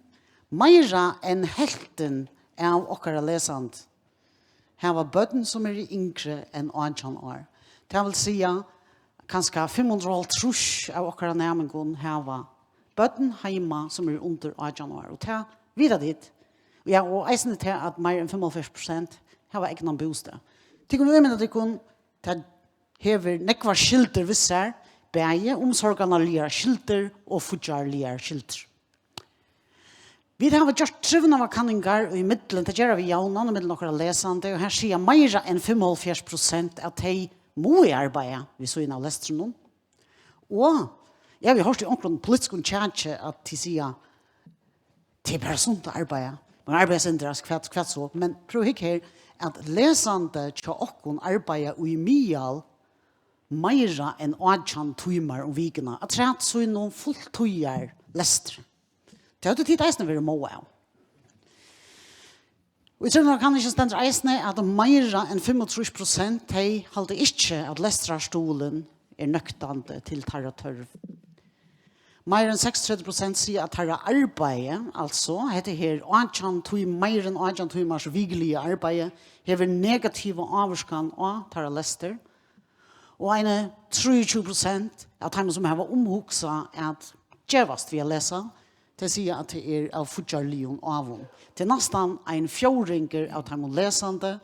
Meira enn helvtin av okkara lesandi hava børn, sum eru yngri enn átjan ár. Tað vil siga, kanska fimm hundrað og hálvtrýss av okkara næmingum hava børn heima, sum eru undir átjan ár. Og tað vita tit. Ja, og eisini tað, at meir enn fimmoghálvfjerðs prosent hava egnan bústað. Tit kunnu ímynda tykkum, tað hevur nógvar skyldur við sær, bæði umsorganarligar skyldur og fíggjarligar skyldur. Vit hava gjørt trivnaðarkanningar í millum, tað gera vit javnan, í millum okkara lesandi, og her siga meira enn fimmoghálvfjerðs prosent, at tey mugu arbeiða við síðuna av lestrinum. Og eg havi hoyrt í onkrum politiskum tjaki, at tey siga, tað er bara sunt at arbeiða. Man arbeiðir sindur, altso, hvat, hvat so? Men prøv at hygg her, at lesandi hjá okkum arbeiða í miðal meira enn átjan tímar um vikuna, afturat sínum fulltíðar lestri. Tað høvdu tit eisini verið móð av. Og í trivnaðarkanningini stendur eisini, at meira enn fimmogtrýss prosent, tey halda ikki, at lestrarstuðulin er nøktandi til teirra tørv. Meira enn seksogtretivu prosent siga, at teirra arbeiði, altso hetta her átjan tímar, meira enn átjan tímars vikliga arbeiði, hevur negativa ávirkan á teirra lestur. Og eini trýogtjúgu prosent av teimum, sum hava umhugsað at gevast við at lesa, tey siga, at tað er av fíggjarligum ávum. Tað er næstan ein fjórðingur av teimum lesandi,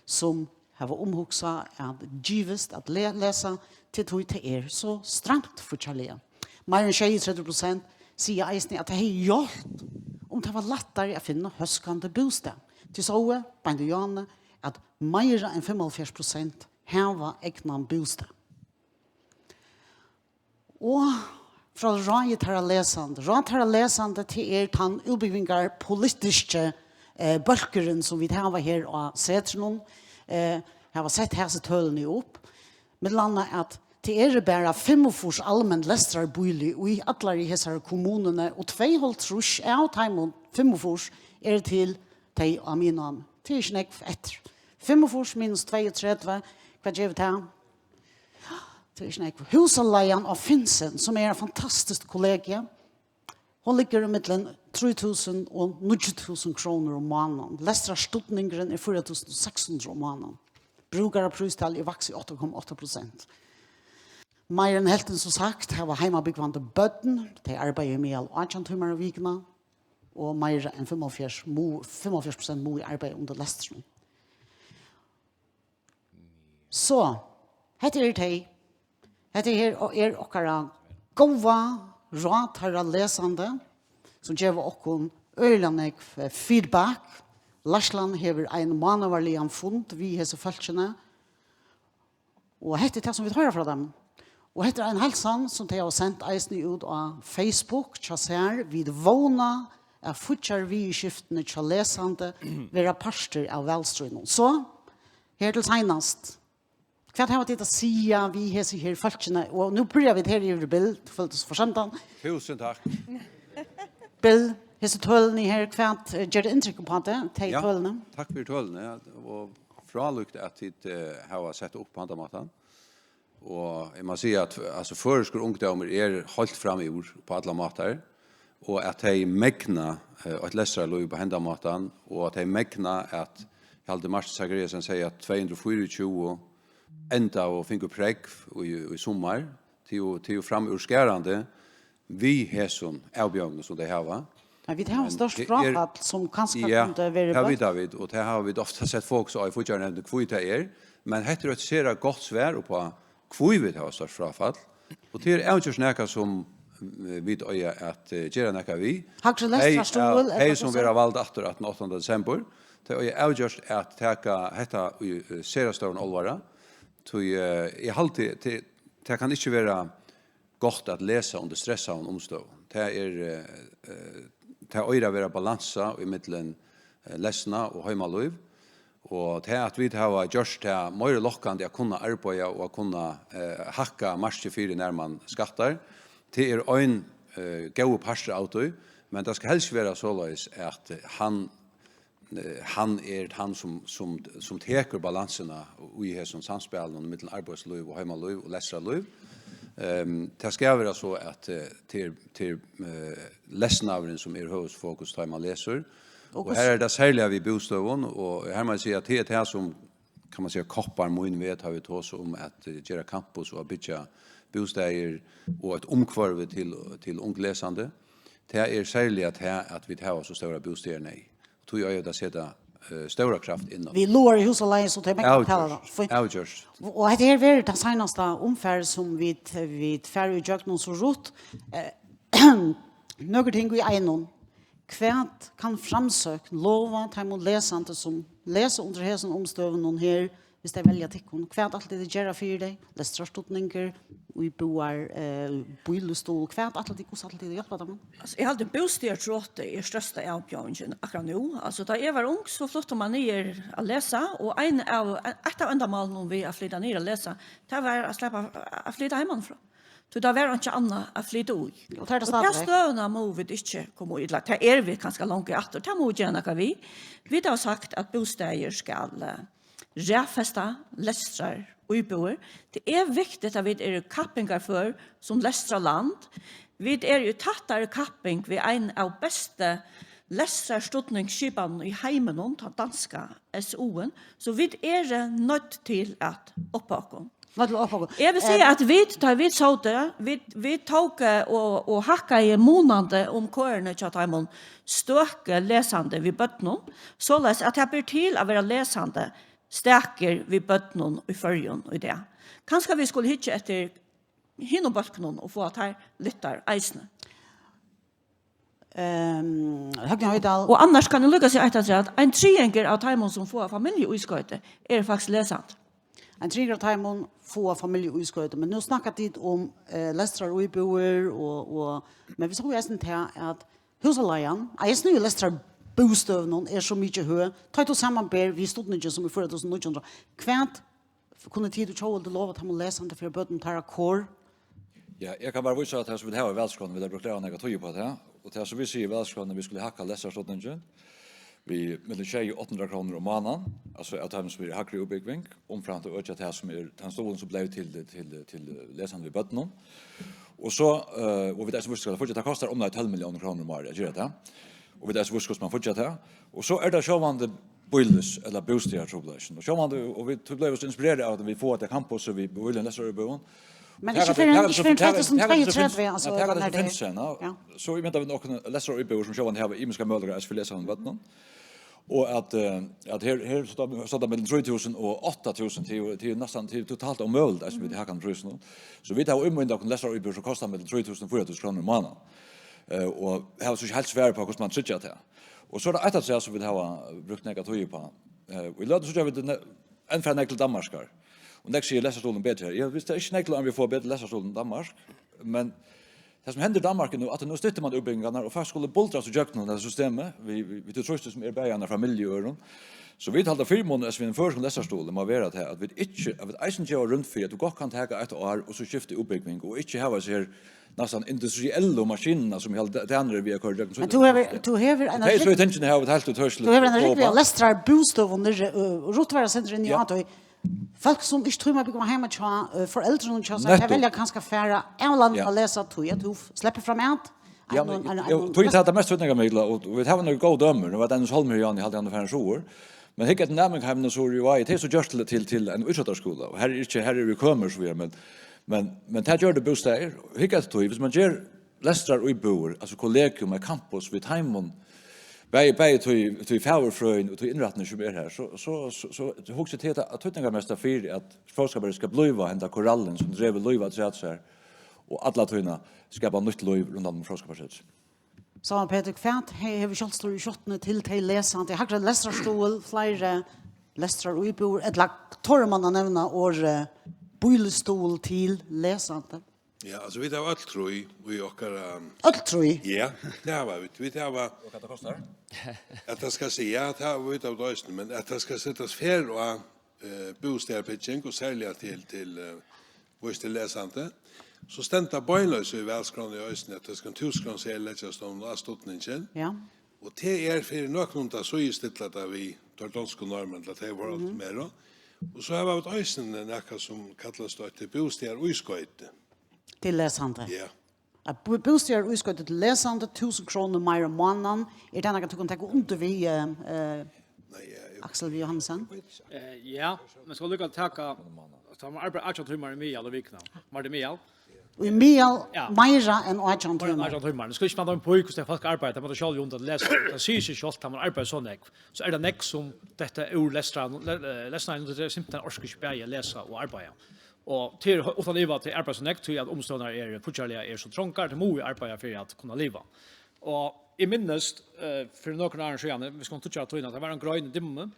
sum hava umhugsað at givist at le-, lesa, tí tí tað er so stramt fíggjarliga. Meira enn sjeyogtretivu prosent siga eisini, at tað hevði hjálpt, um tað var lættari at finna hóskandi bústað. Tit sóu beint í áðni, at meira enn fimmoghálvfjerðs prosent hava egnan bústað. Og frá ráði teirra lesandi. Ráð teirra lesandi, tað er tann útbúgvingarpolitiski, eh, bólkurin, sum vit hava her á Setrinum, eh, hava sett hasi tølini upp. Millum annað, at tað eru bara fimmogfýrs almenn lestrarbýli í allari hesari kommununi, og tveyoghálvtrýss av teimum fimmogfýrs eru til tey á miðnámi. Tað er ikki nógv eftir. Fimmogfýrs minus tveyogtretivu, hvat gevur tað? Tað er ikki nógv. Húsaleigan á Finsen, sum er eitt fantastiskt kollegium, hon liggur ímillum trý túsund og níggju túsund krónur um mánaðin. Lestrarstuðningurin er fýra túsund og seks hundrað um mánaðin. Brúkaraprístalið er vaksið átta komma átta prosent. Meira enn helvtin, sum sagt, hava heimabúgvandi børn. Tey arbeiða í miðal átjan tímar um vikuna, og meira enn fimmoghálvfjerðs mu-, fimmoghálvfjerðs prosent mugu arbeiða undir lestrinum. So, hetta eru tey. Hetta her er okkara góða ráð teirra lesandi, sum geva okkum øgiliga nógv, eh, feedback. Leiðslan hevur ein mánaðarligan fund við hesi fólkini, og hetta er tað, sum vit hoyra frá teimum. Og hetta er ein heilsan, sum tey hava sent eisini út á Facebook hjá sær: Vit vóna, at fíggjarviðurskiftini hjá lesandi verða partur av valstríðnum. So, her til seinast, hvat hava tit at siga við hesi her fólkini? Og nú byrja vit her yvir í Bill, tú følir teg so forsømdan. Túsund takk. Bill, hesi tølini her, hvat, eh, ger tað inntrykk uppá teg, tey Ja, tølini? Takk fyri tølini, ja, og frálíkt at tit, eh, hava sett upp á handan mátan. Og eg má siga at, altso, føroyskur ungdómur er heilt framúr á allar mátar, og at tey megna, eh, eitt lestrarlív á hendan mátan, og at tey megna at, eg haldi Martin Zachariasen segði at tvey hundrað og fýraogtjúgu enda og fingu prógv í, í summar, tað er jú, tað er jú framúrskarandi við hesum avbjóðingum sum tey hava. Men vit hava Men stórt tað er fráfall sum kanska Ja, kundi verið tað bøtt. Vita vit, og tað hava vit ofta sett fokus á í fíggjarnevndini, hví tað er. Men hetta er eitt sera gott svar uppá, hví vit hava stórt fráfall. Og tað er avgjørt nakað sum, eh, vit eiga at, eh, gera nakað við. Hægri Tey, lestrarstuðul, ja, ella tey sum hvussu? Verða vald aftur aftan áttanda desembur, tey eiga avgjørt at taka hetta í, eh, sera stóran álvara. Tí, eh, eg haldi, tað, tað kann ikki vera gott at lesa undir stressaðum umstøðum. Tað er, eh, eh, tað eigur at vera balansa í millum, eh, lesna og heimalív. Og tað at vit hava gjørt tað meira lokkandi at kunna arbeiða og at kunna, eh, hækka markið fyri nær mann skattar, tað er ein, eh, góður partur av tí, men tað skal helst vera soleiðis at, eh, hann eh, hann er tann sum, sum, sum tekur balansuna í hesum samspælinum millum arbeiðslív og heimalív og lestrarlív. Ehm, tað skal vera so at, eh, tað er, tað er, eh, lesnaðurin sum er høvuðsfokus tá ið mann lesur. Og Og hvussu her er tað serliga við bústøðum, og her má eg siga at tað er tað sum, kann man siga, koppar mín veg tá vit tosa um at, eh, gera campus og at byggja bústaðir og eitt umhvørvi til, til ung lesandi. Tað er serliga tað at vit hava so stóra bústaðarneyð. Tí eiga vit at seta, eh, stóra kraft inn á. Við lágari húsaleigu, so tey mega betala tað. Avgjørt, fínt. Avgjørt. Og, og hetta her verður tað seinasta umfarið, sum vit, vit fara í gjøgnum so rutt. Eh, nøkur ting í einum. Hvat kann Framsókn lova teimum lesandi, sum lesa undir hesum umstøðunum her, hvis tey velja tykkum? Hvat ætla tit at gera fyri tey? Lestrarstudningur, íbúðar, eh, bílestuðul, hvat ætla tit, hvussu ætla tit at hjálpa teimum? Altso, eg haldi, bústaðartrotið er størsta avbjóðingin akkurát nú. Altso, tá eg var ung, so flutti man niður at lesa, og ein av, eitt av endamálunum við at flyta niður at lesa, tað var at sleppa at flyta heimanífrá. Tí tað var einki annað at flyta í. Og tað er tað Og ta stadigvæk. Støðuna mugu vit ikki koma í, ella tað eru vit kanska longu aftur, tað mugu vit gera nakað við. Vit hava sagt at bústaðir skal, eh, raðfesta lestrar íbúðir. Tað er viktigt at vit eru kappingarfør sum lestrarland. Vit eru í tættari kapping við ein av bestu lestrarstudningsskipanum í heiminum, tann danska S U-in, so vit eru noydd til at uppa okkum. Nødt til at opphugga. Eg vil siga, Em, at vit, tá vit sótu, vit, vit tóku og, og hakkaðu munandi um korini hjá teimum støku lesandi við børnum, soleiðis at tað ber til at vera lesandi stakir við børnum í Føroyum í dag. Kanska vit skulu hyggja eftir hinum bólkunum og fáa teir lyftar eisini. Ehm, Høgni Hoydal. Og annars kann eg líka siga eitt afturat, ein triðingur av teimum, sum fáa familjuískoyti, eru faktiskt lesandi. Ein triðingur av teimum fáa familjuískoyti, men nú snakka tit um, eh, lestraríbúðir og, og, men vit sóu eisini tað, at húsaleigan, eisini í lestrarbústøðunum, er so mikið høg, tá tú samanber við studningin sum í fýra túsund níggju hundrað. Hvat kunnu tit og Tjóðveldi lova teimum lesandi fyri børnum teirra, hvar? Ja, eg kann bara vísa á tað sum vit hava í valdskránni, vit hava brúkt rættiliga nógva tíð upp á tað, og tað sum vit siga í valdskránni, vit skulu hækka lestrarstudningin við millum sjey og átta hundrað krónur um mánaðin, altso av teimum sum eru í hægri útbúgving, umframt at økja tað sum er tann stuðul sum bleiv til, til, til lesandi við børnum. Og so, eh, og vit eisini vístu, hvat tað kostar, umleið tólv milliónir krónur um árið at gera tað. Og vit eisini vístu, hvussu man fíggjar tað. Og so er tað sjálvandi bílis- ella bústaðartrupulleikin. Og sjálvandi, og vit, vit blivu so inspirerað av, at vit fáa tað campus, og vit búðu í lestraríbúðum. Men ikki fyrr enn, ikki fyrr enn tvey túsund tveyogtretivu, altso, taka tað sum finst, ja. Ja. So vit mynda við nokkum lestraríbúðir sum sjálvandi hava ymiskar møguleikar, altso, fyri lesandi børnum. Og at, eh, at her, her standa, standa millum trý túsund og átta túsund, tað er jú, tað er jú næstan, tað er totalt ómøguligt, altso, við tí hækkandi prísinum. So vit hava ímyndað okkum lestraríbúðir sum kosta millum trý túsund og fýra túsund krónur um mánaðin. Eh, og hava so ikki heilt svarið uppá, hvussu man tryggjar tað. Og so er tað eitt afturat sum vit hava brúkt nógva tíð uppá. Eh, í løtuni síggja vit ne-, enn fara nógv til Danmarkar. Og nógv siga lestrarstuðulin betri her. Eg visti ikki nógv til, um vit fáa betri lestrarstuðul enn Danmark, men tað sum hendir í Danmark er nú, at nú styttir man útbúgvingarnar, og fólk skulu buldrast ígjøgnum tað systemið, við, við, við tí trýsti sum er bæði á familju og øðrum. So vit halda fyrimunur, altso, við einum føroyskum lestrarstuðli, má vera tað, at vit ikki, at vit eisini geva rúm fyri, at tú gott kann taka eitt ár, og so skifta útbúgving, og ikki hava hesi her næstan industriellu maskinuna, sum eg haldi, Danir eru við at koyra gjøgnum. Men tú hevur, tú hevur eina Tey trý rygg-, tingini hava vit heilt í tørslu. Tú hevur eina rygg av lestrarbústøðum niðri, og Ruth var eitt sindur inni á tí. Fólk, sum ikki tíma at búgva heima hjá, eh, foreldrunum hjá sær, tey Nettupp. Velja kanska at fara av landinum at lesa, tí at tú f-, sleppur fram at Ja, men, ein, ein, ein, og, og, tí tað er mest týdningarmikla, og, og vit hava nøkur góð dømi. Nú var Dennis Holm her, Jan, eg haldi, hann er farin suður. Men hygg eftir næmingarheiminum suður í Vági, tað er so gjørt til, til, til ein ítróttarskúla, og her er ikki, her eru vit kømur, so ja, men, men, men tað gjørdu bústaðir. Hygg eftir tí, viss man ger lestraríbúðir, altso kollegium, eitt campus við teimum, bæði, bæði tí, tí fagurfrøðin og tí innrættin, sum er her, so, so, so, so hugsi eg til, at týdningarmesta fyri, at Fróðskaparsetrið skal blíva henda korallin, sum dregur lív afturat sær, og alla tíðina skapa nýtt lív rundan um Fróðskaparsetrið. Sámal Petur, hvat he-, hevur sjálvstýrið í skjáttuni til tey lesandi? Hægri lestrarstuðul, fleiri lestraríbúðir, ella torir man at nevna orðið bílestuðul til lesandi? Ja, altso, vit hava øll trý í okkara Øll trý? Ja, tað hava vit. Vit hava Og hvat tað kostar? At tað skal seg, ja, tað hava vit av eisini, men at tað skal setast ferð á, eh, bústaðarbygging, og serliga til, til, eh, víst til lesandi, so stendur beinleiðis í valskránni eisini, at tað skal ein túsund krónuseðil leggjast oman á studningin. Ja. Og tað er fyri nøkrum at síðustilla tað við teir donsku normunum, at tey vóru alt meira. Og so hava vit eisini nakað, sum kallast eitt bústaðarískoyti. Til lesandi. Ja. At bú-, bústaðarískoyti til lesandi, túsund krónur meira um mánaðin. Er tað nakað, tú kanst taka undir við, eh, eh, Nei, ja, eg Aksel V. Johansen? Eh, ja, men skal líka taka, tá man arbeiðir átjan tímar í miðal um vikuna, var tað miðal? Og í miðal Ja. meira enn átjan Meira enn tímar. átjan tímar. Nú skal ikki blanda inn í, hvussu fólk arbeiða, tað má tey sjálv undra at lesa. Tað sigur seg sjálvt, tá man arbeiðir so nógv. So er tað nógv sum detta úr lestra-, le-, eh, lesnaranum, tað er simpelthen orkar ikki bæði at lesa og arbeiða. Og til, uttan iva, til arbeiðið so nógv, tí at umstøðurnar eru, fíggjarliga eru so trongar, tað má eg arbeiða fyri at kunna liva. Og eg minnist, eh, fyri nøkrum árum síðan, vit skulu síggja á tíðina, tað var ein grein í Dimmu,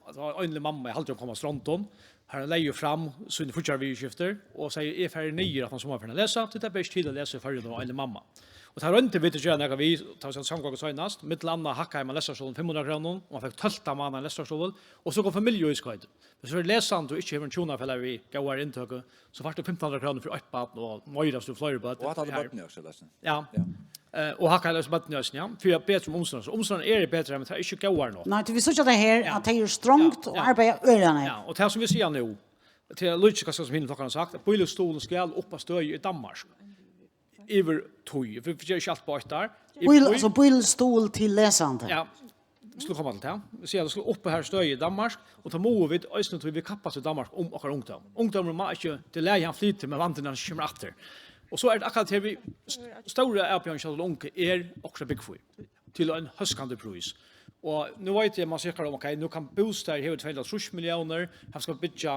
tað var ein einlig mamma, eg haldi, hon kom av Strondum, har hon legði fram síni fíggjarviðurskiftir og segði: "Eg fari niður aftan summarferðina at lesa, tí tað ber ikki til at lesa í Føroyum, og einlig mamma." Og tað royndu vit at gera nakað við, tá vit sótu samgongu seinast, millum annað hækkaði man lestrarstuðulin fimm hundrað krónum, og man fekk tólvta mánaðin lestrarstuðul, og so kom familjuískoytið. Viss tú ert lesandi og ikki hevur ein hjúnafelag við góðari inntøku, so fært tú fimtan hundrað krónur fyri eitt barn og meira, viss tú hevur fleiri børn. Og hatta er børn, ja, so lesandi. Ja. Ja. Eh, og hakka løs børn, ja, ja. Fyri at betra um umstøðurnar. So umstøðurnar eru betri, men tað er ikki góðar nokk. Nei, tí vit síggja tað her, Ja. at tey eru strongd Ja, og ja. arbeiða øgiliga nógv. Ja, og tað sum vit siga nú, til at líka, hvat skal, sum hinir flokkarnir hava sagt, at bílestuðulin skal upp á støði í Danmark. Yvir tíð. Vit gera ikki alt á eitt ár. Yvir Bíl-, tíð. Altso bílestuðul til lesandi. Ja. Vit skulu koma til tað. Vit siga, at tað skal upp á hetta støðið í Danmark, og tá mugu vit eisini, tí vit kappast í Danmark um okkara ungdóm. Ungdómurin má ikki, tað er í lagi, hann flytur, men vandin er, hann kemur aftur. Og so er tað akkurát her, vit st-, stóra avbjóðingin hjá teimum ungu er okkurt at búgva í, til ein hóskandi prís. Og nú veit eg, man sikkurt um, ok, nú kann bústaðir, hevur tvey hundrað og hálvtrýss milliónir, hann skal byggja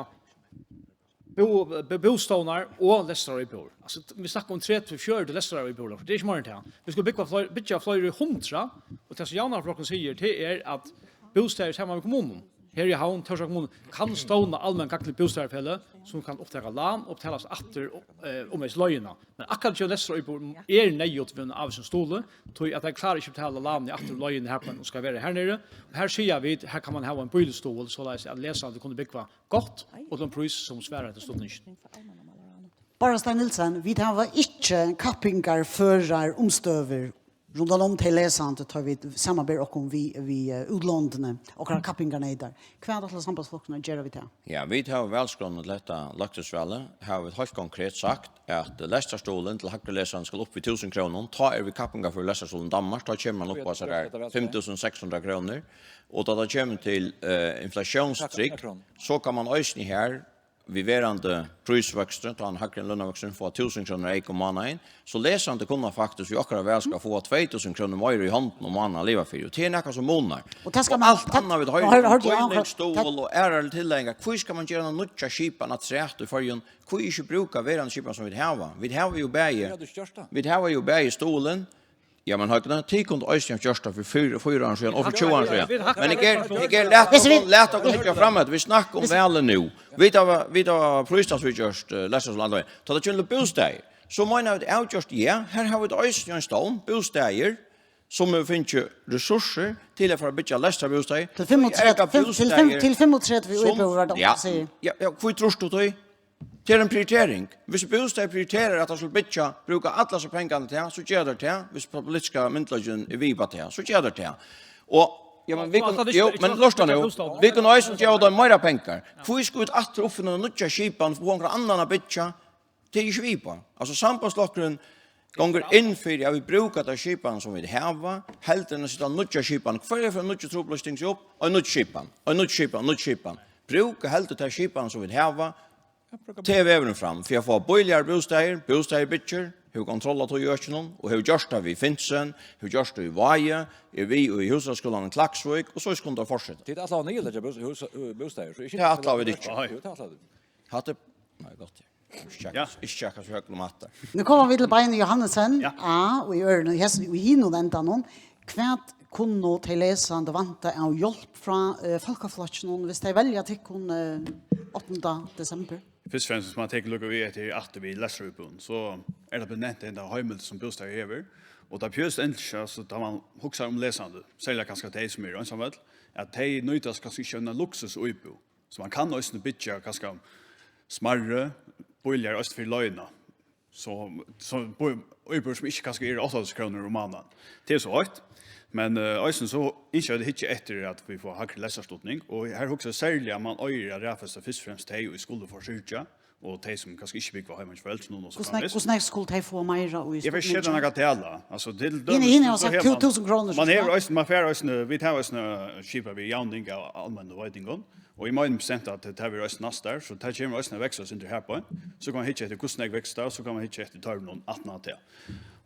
bú-, bú-, bústovnar og lestraríbúðir. Altso, vit snakka um tretivu, fjøruti lestraríbúðir, tað er ikki meira enn tað. Vit skulu búgva fleiri, byggja fleiri hundrað, og tað sum Javnaðarflokkurin sigur, tað er, at bústaðir saman við kommunum, her í Havn, Tórshavnar kommunu, kann stovna almenn gagnlig bústaðarfeløg, sum kann upptaka lán og betalast aftur, eh, um leiðina. Men akkurát hjá lestraríbúðum er neyðugt við einum ávísum stuðli, tí at tey klára ikki at betala lánið aftur um leiðina her, men skal vera her niðri. Og her siga vit, her kann man hava ein bílestuðul, soleiðis at lesandi kunnu búgva gott og til ein prís, sum svarar til stuðningin. Bára Stein Nielsen, vit hava ikki kappingarførar umstøður rundan um tey lesandi, tá vit samanber okkum við, við, eh, útlondini, okkara kappingarneytar. Hvat ætlar Sambandsflokkurin at gera við tað? Ja, vit hava valskránna til hetta løgtingsvalið, hava vit heilt konkret sagt, at lestrarstuðulin til hægri lesandi skal upp við túsund krónum. Tá eru vit kappingarførir við lestrarstuðul í Danmark, tá kemur hann upp á, so er, fimm túsund seks hundrað krónur. Og tá tað kemur til, eh, inflatiónstrygd, so kann man eisini her, við verandi prísvøkstri, tá ein hægri enn lønarvøksturin, fáa túsund krónur eyka um mánaðin, so lesandi kunna faktiskt við okkara val skal fáa tvey túsund krónur meira í hondina um mánaðin at liva fyri. Og tað er nakað sum munar. Og tað skal Og man, alt tað, annað vit hoyra, hoyr-, hoyr-, um bílestuðul og aðrar tillagingar, hví skal man gera eina nýggja skipan afturat í Føroyum? Hví ikki brúka verandi skipan sum vit hava? Vit hava jú bæði, vit hava jú bæði stuðulin, Ja, men Høgni, tit kundu eisini havt gjørt tað fyri fýra, fýra árum síðan og fyri tjúgu árum síðan. Men eg ger, eg ger, lat okkum, lat okkum hyggja fram at vit snakka um valið nú. Vit hava, vit hava príslandsviðgjørt, eh, lestrarstuðul og annað. Tá tað kemur til bústaðir, so meina vit avgjørt, ja, her hava vit eisini ein stovn, bústaðir, sum hevur fingið resursir til at fara at byggja lestrarbústaðir. Til fimmogtretivu, Tí er tað til fimm-, bústaðir til fimmogtretivu sum íbúðir var tað, ja, sigur. Ja, ja, hví trýrt tú tí? Tað er ein prioritering. Viss bústaðir prioriterar at tað skal byggja, brúka allar so pengarnar til, so gera teir tað. Viss politiska myndugleikin er við upp á tað, so gera teir tað. Og, ja, men vit Altso, kunnu, altso, vit jú, skulu men ikki lurta nú. Bústaðir. Vit kunnu eisini geva teimum meira pengar. Hví skulu vit aftur uppfinna nýggja skipan, fáa onkran annan at byggja? Tað er ikki við upp á. Altso, Sambandsflokkurin gongur inn fyri at vit brúka ta skipan sum vit hava, heldur enn at seta nýggja skipan. Hvørja ferð nýggj trupulleiki stingur seg upp, ein nýggj skipan, ein nýggj skipan, nýggj skipan. Brúka heldur ta skipan sum vit hava. Tað er vegurin fram, fyri at fáa bíligar bústaðir, bústaðir byggir, hevur kontroll á tí í økinum, og hevur gjørt tað við Finsen, hevur gjørt tað í Vági, er við í Húsarskúlanum í Klaksvík, og so kunnu teir fortseta. Tit ætla at niðurleggja bús-, hús-, bústaðir, so ikki Tað ætla vit ikki. Nei, jú, tað ætla tit. Hatta er, nei, gott. Ikki Ja. Ikki kjakka so høgt um hatta. Nú koma vit til Beini Johannesen, Ja. A, og í øruni, hesi, í hinum endanum. Hvat kunnu tey lesandi vænta av hjálp frá, eh, Fólkaflokkinum, viss tey velja tykkum, eh, áttanda desember? Fyrst og fremst, viss man tekur líka við, at tað er aftur við lestraríbúðum, so er tað benevnt henda heimild, sum bústaður hevur. Og tað behøvist eingin, altso, tá man hugsar um lesandi, serliga kanska tey, sum eru einsamøll, at tey nýtast kanska ikki eina luksusíbúð. So man kann eisini byggja kanska smærri bíligar eisini fyri leigjuna. So, so bý-, íbúðir, sum ikki kanska eru átta túsund krónur um mánaðin. Tað er so eitt. Men, eh, eisini so ynskja vit at hyggja eftir at vit fáa hægri lestrarstuðning, og her hugsi eg serliga, at man eigur at raðfesta fyrst og fremst tey, ið skulu forsyrgja, og tey, sum kanska ikki búgva heima hjá foreldrunum og so Hvussu nógv, framvegis. Hvussu nógv skulu tey fáa meira í Eg fari ikki at seta stuðningi? nakað tala. Altso, til Hini, dømis, hini hava so sagt hevur man, tú-, túsund krónur, man skulu hevur fáa. Eisini, man fær eisini, vit hava eisini, eh, skipað við javning av almennum veitingum, og eg meini bestemt, at tað verður eisini næsta ár, so tað kemur eisini at vaksa eitt sindur her uppá. So kann man hyggja eftir, hvussu nógv veksur tað, og so kann man hyggja eftir tørvinum aftan á tað.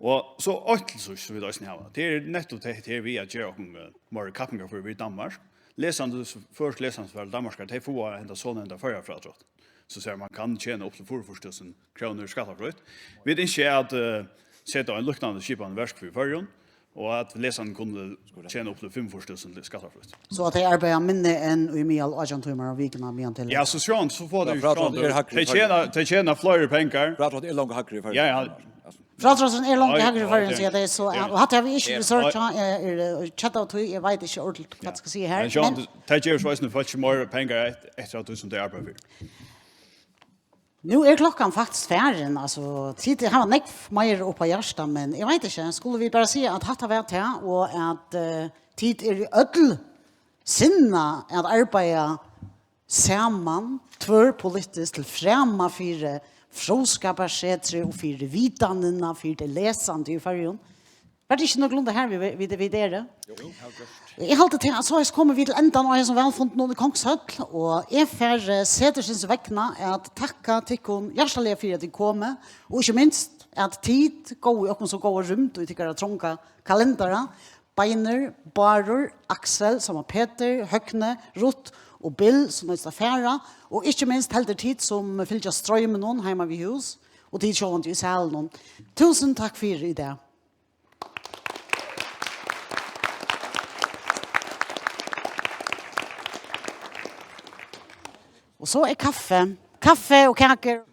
Og so eitt til síðst, sum vit eisini hava, tað er nettupp tað her við at gera okkum, eh, meiri kappingar fyri við Danmark. Lesandi, føroysk lesandi, sum fara til Danmarkar, tey fáa henda sonevnda Føroyafrádrátt. So sigur man kann tjena upp til fýraogfýrs túsund krónur skattafrítt. Vit ynskja at, eh, seta ein líknandi skipan í verk fyri Føroyum, og at lesandi kunnu tjena upp til fimmogfýrs túsund skattafrítt. So at tey arbeiða minni enn í miðal átjan tímar um vikuna, meðan tey Ja, lesa? so sjón, so fáa Ja, tey frádrátt sjón, er hægri tey í tjena, Føroyum. tey tjena fleiri pengar. Frádrátt er langt hægri í Føroyum. Ja, ja. Frádrátturin er langt Ja, hægri í ja, Føroyum, ja. siga tey, so, Ja. og hatta havi eg ikki Ja. researchað, eg eri, eh, kjøtið av tí, eg veit ikki ordiliga, hvat Ja. skal siga her, Men sjón, men tey geva so eisini fólki meira pengar et-, eftir at tí sum tey arbeiða fyri. Nú er klokkan faktiskt farin, altso, tit hava nógv meira upp á hjarta, men eg veit ikki, skulu vit bara siga, at hatta var tað, og at, eh, tit eru øll sinnað at arbeiða saman, tvørpolitiskt, til frama fyri Fróðskaparsetrið og fyri vitanina, fyri tey lesandi í Føroyum? Var tað ikki nøkulunda her, vit, vit, vit eru? Jú, jú. Eg haldi til, at soleiðis komu vit til endan á hesum vælfundinum í Kongshøll, og eg fari, eh, setursins vegna at takka tykkum hjartaliga fyri, at tit komu, og ikki minst, at tit góvu okkum so góða rúmd í tykkara tronga kalendara. Beinir, Bárður, Aksel, sum var Petur, Høgni, Ruth og Bill, sum noyddust at fara, og ikki minst heldur tit, sum fylgja stroyminum heima við hús, og tit sjálvandi í salinum. Túsund takk fyri í dag. Og so er kaffi. Kaffi og kakur.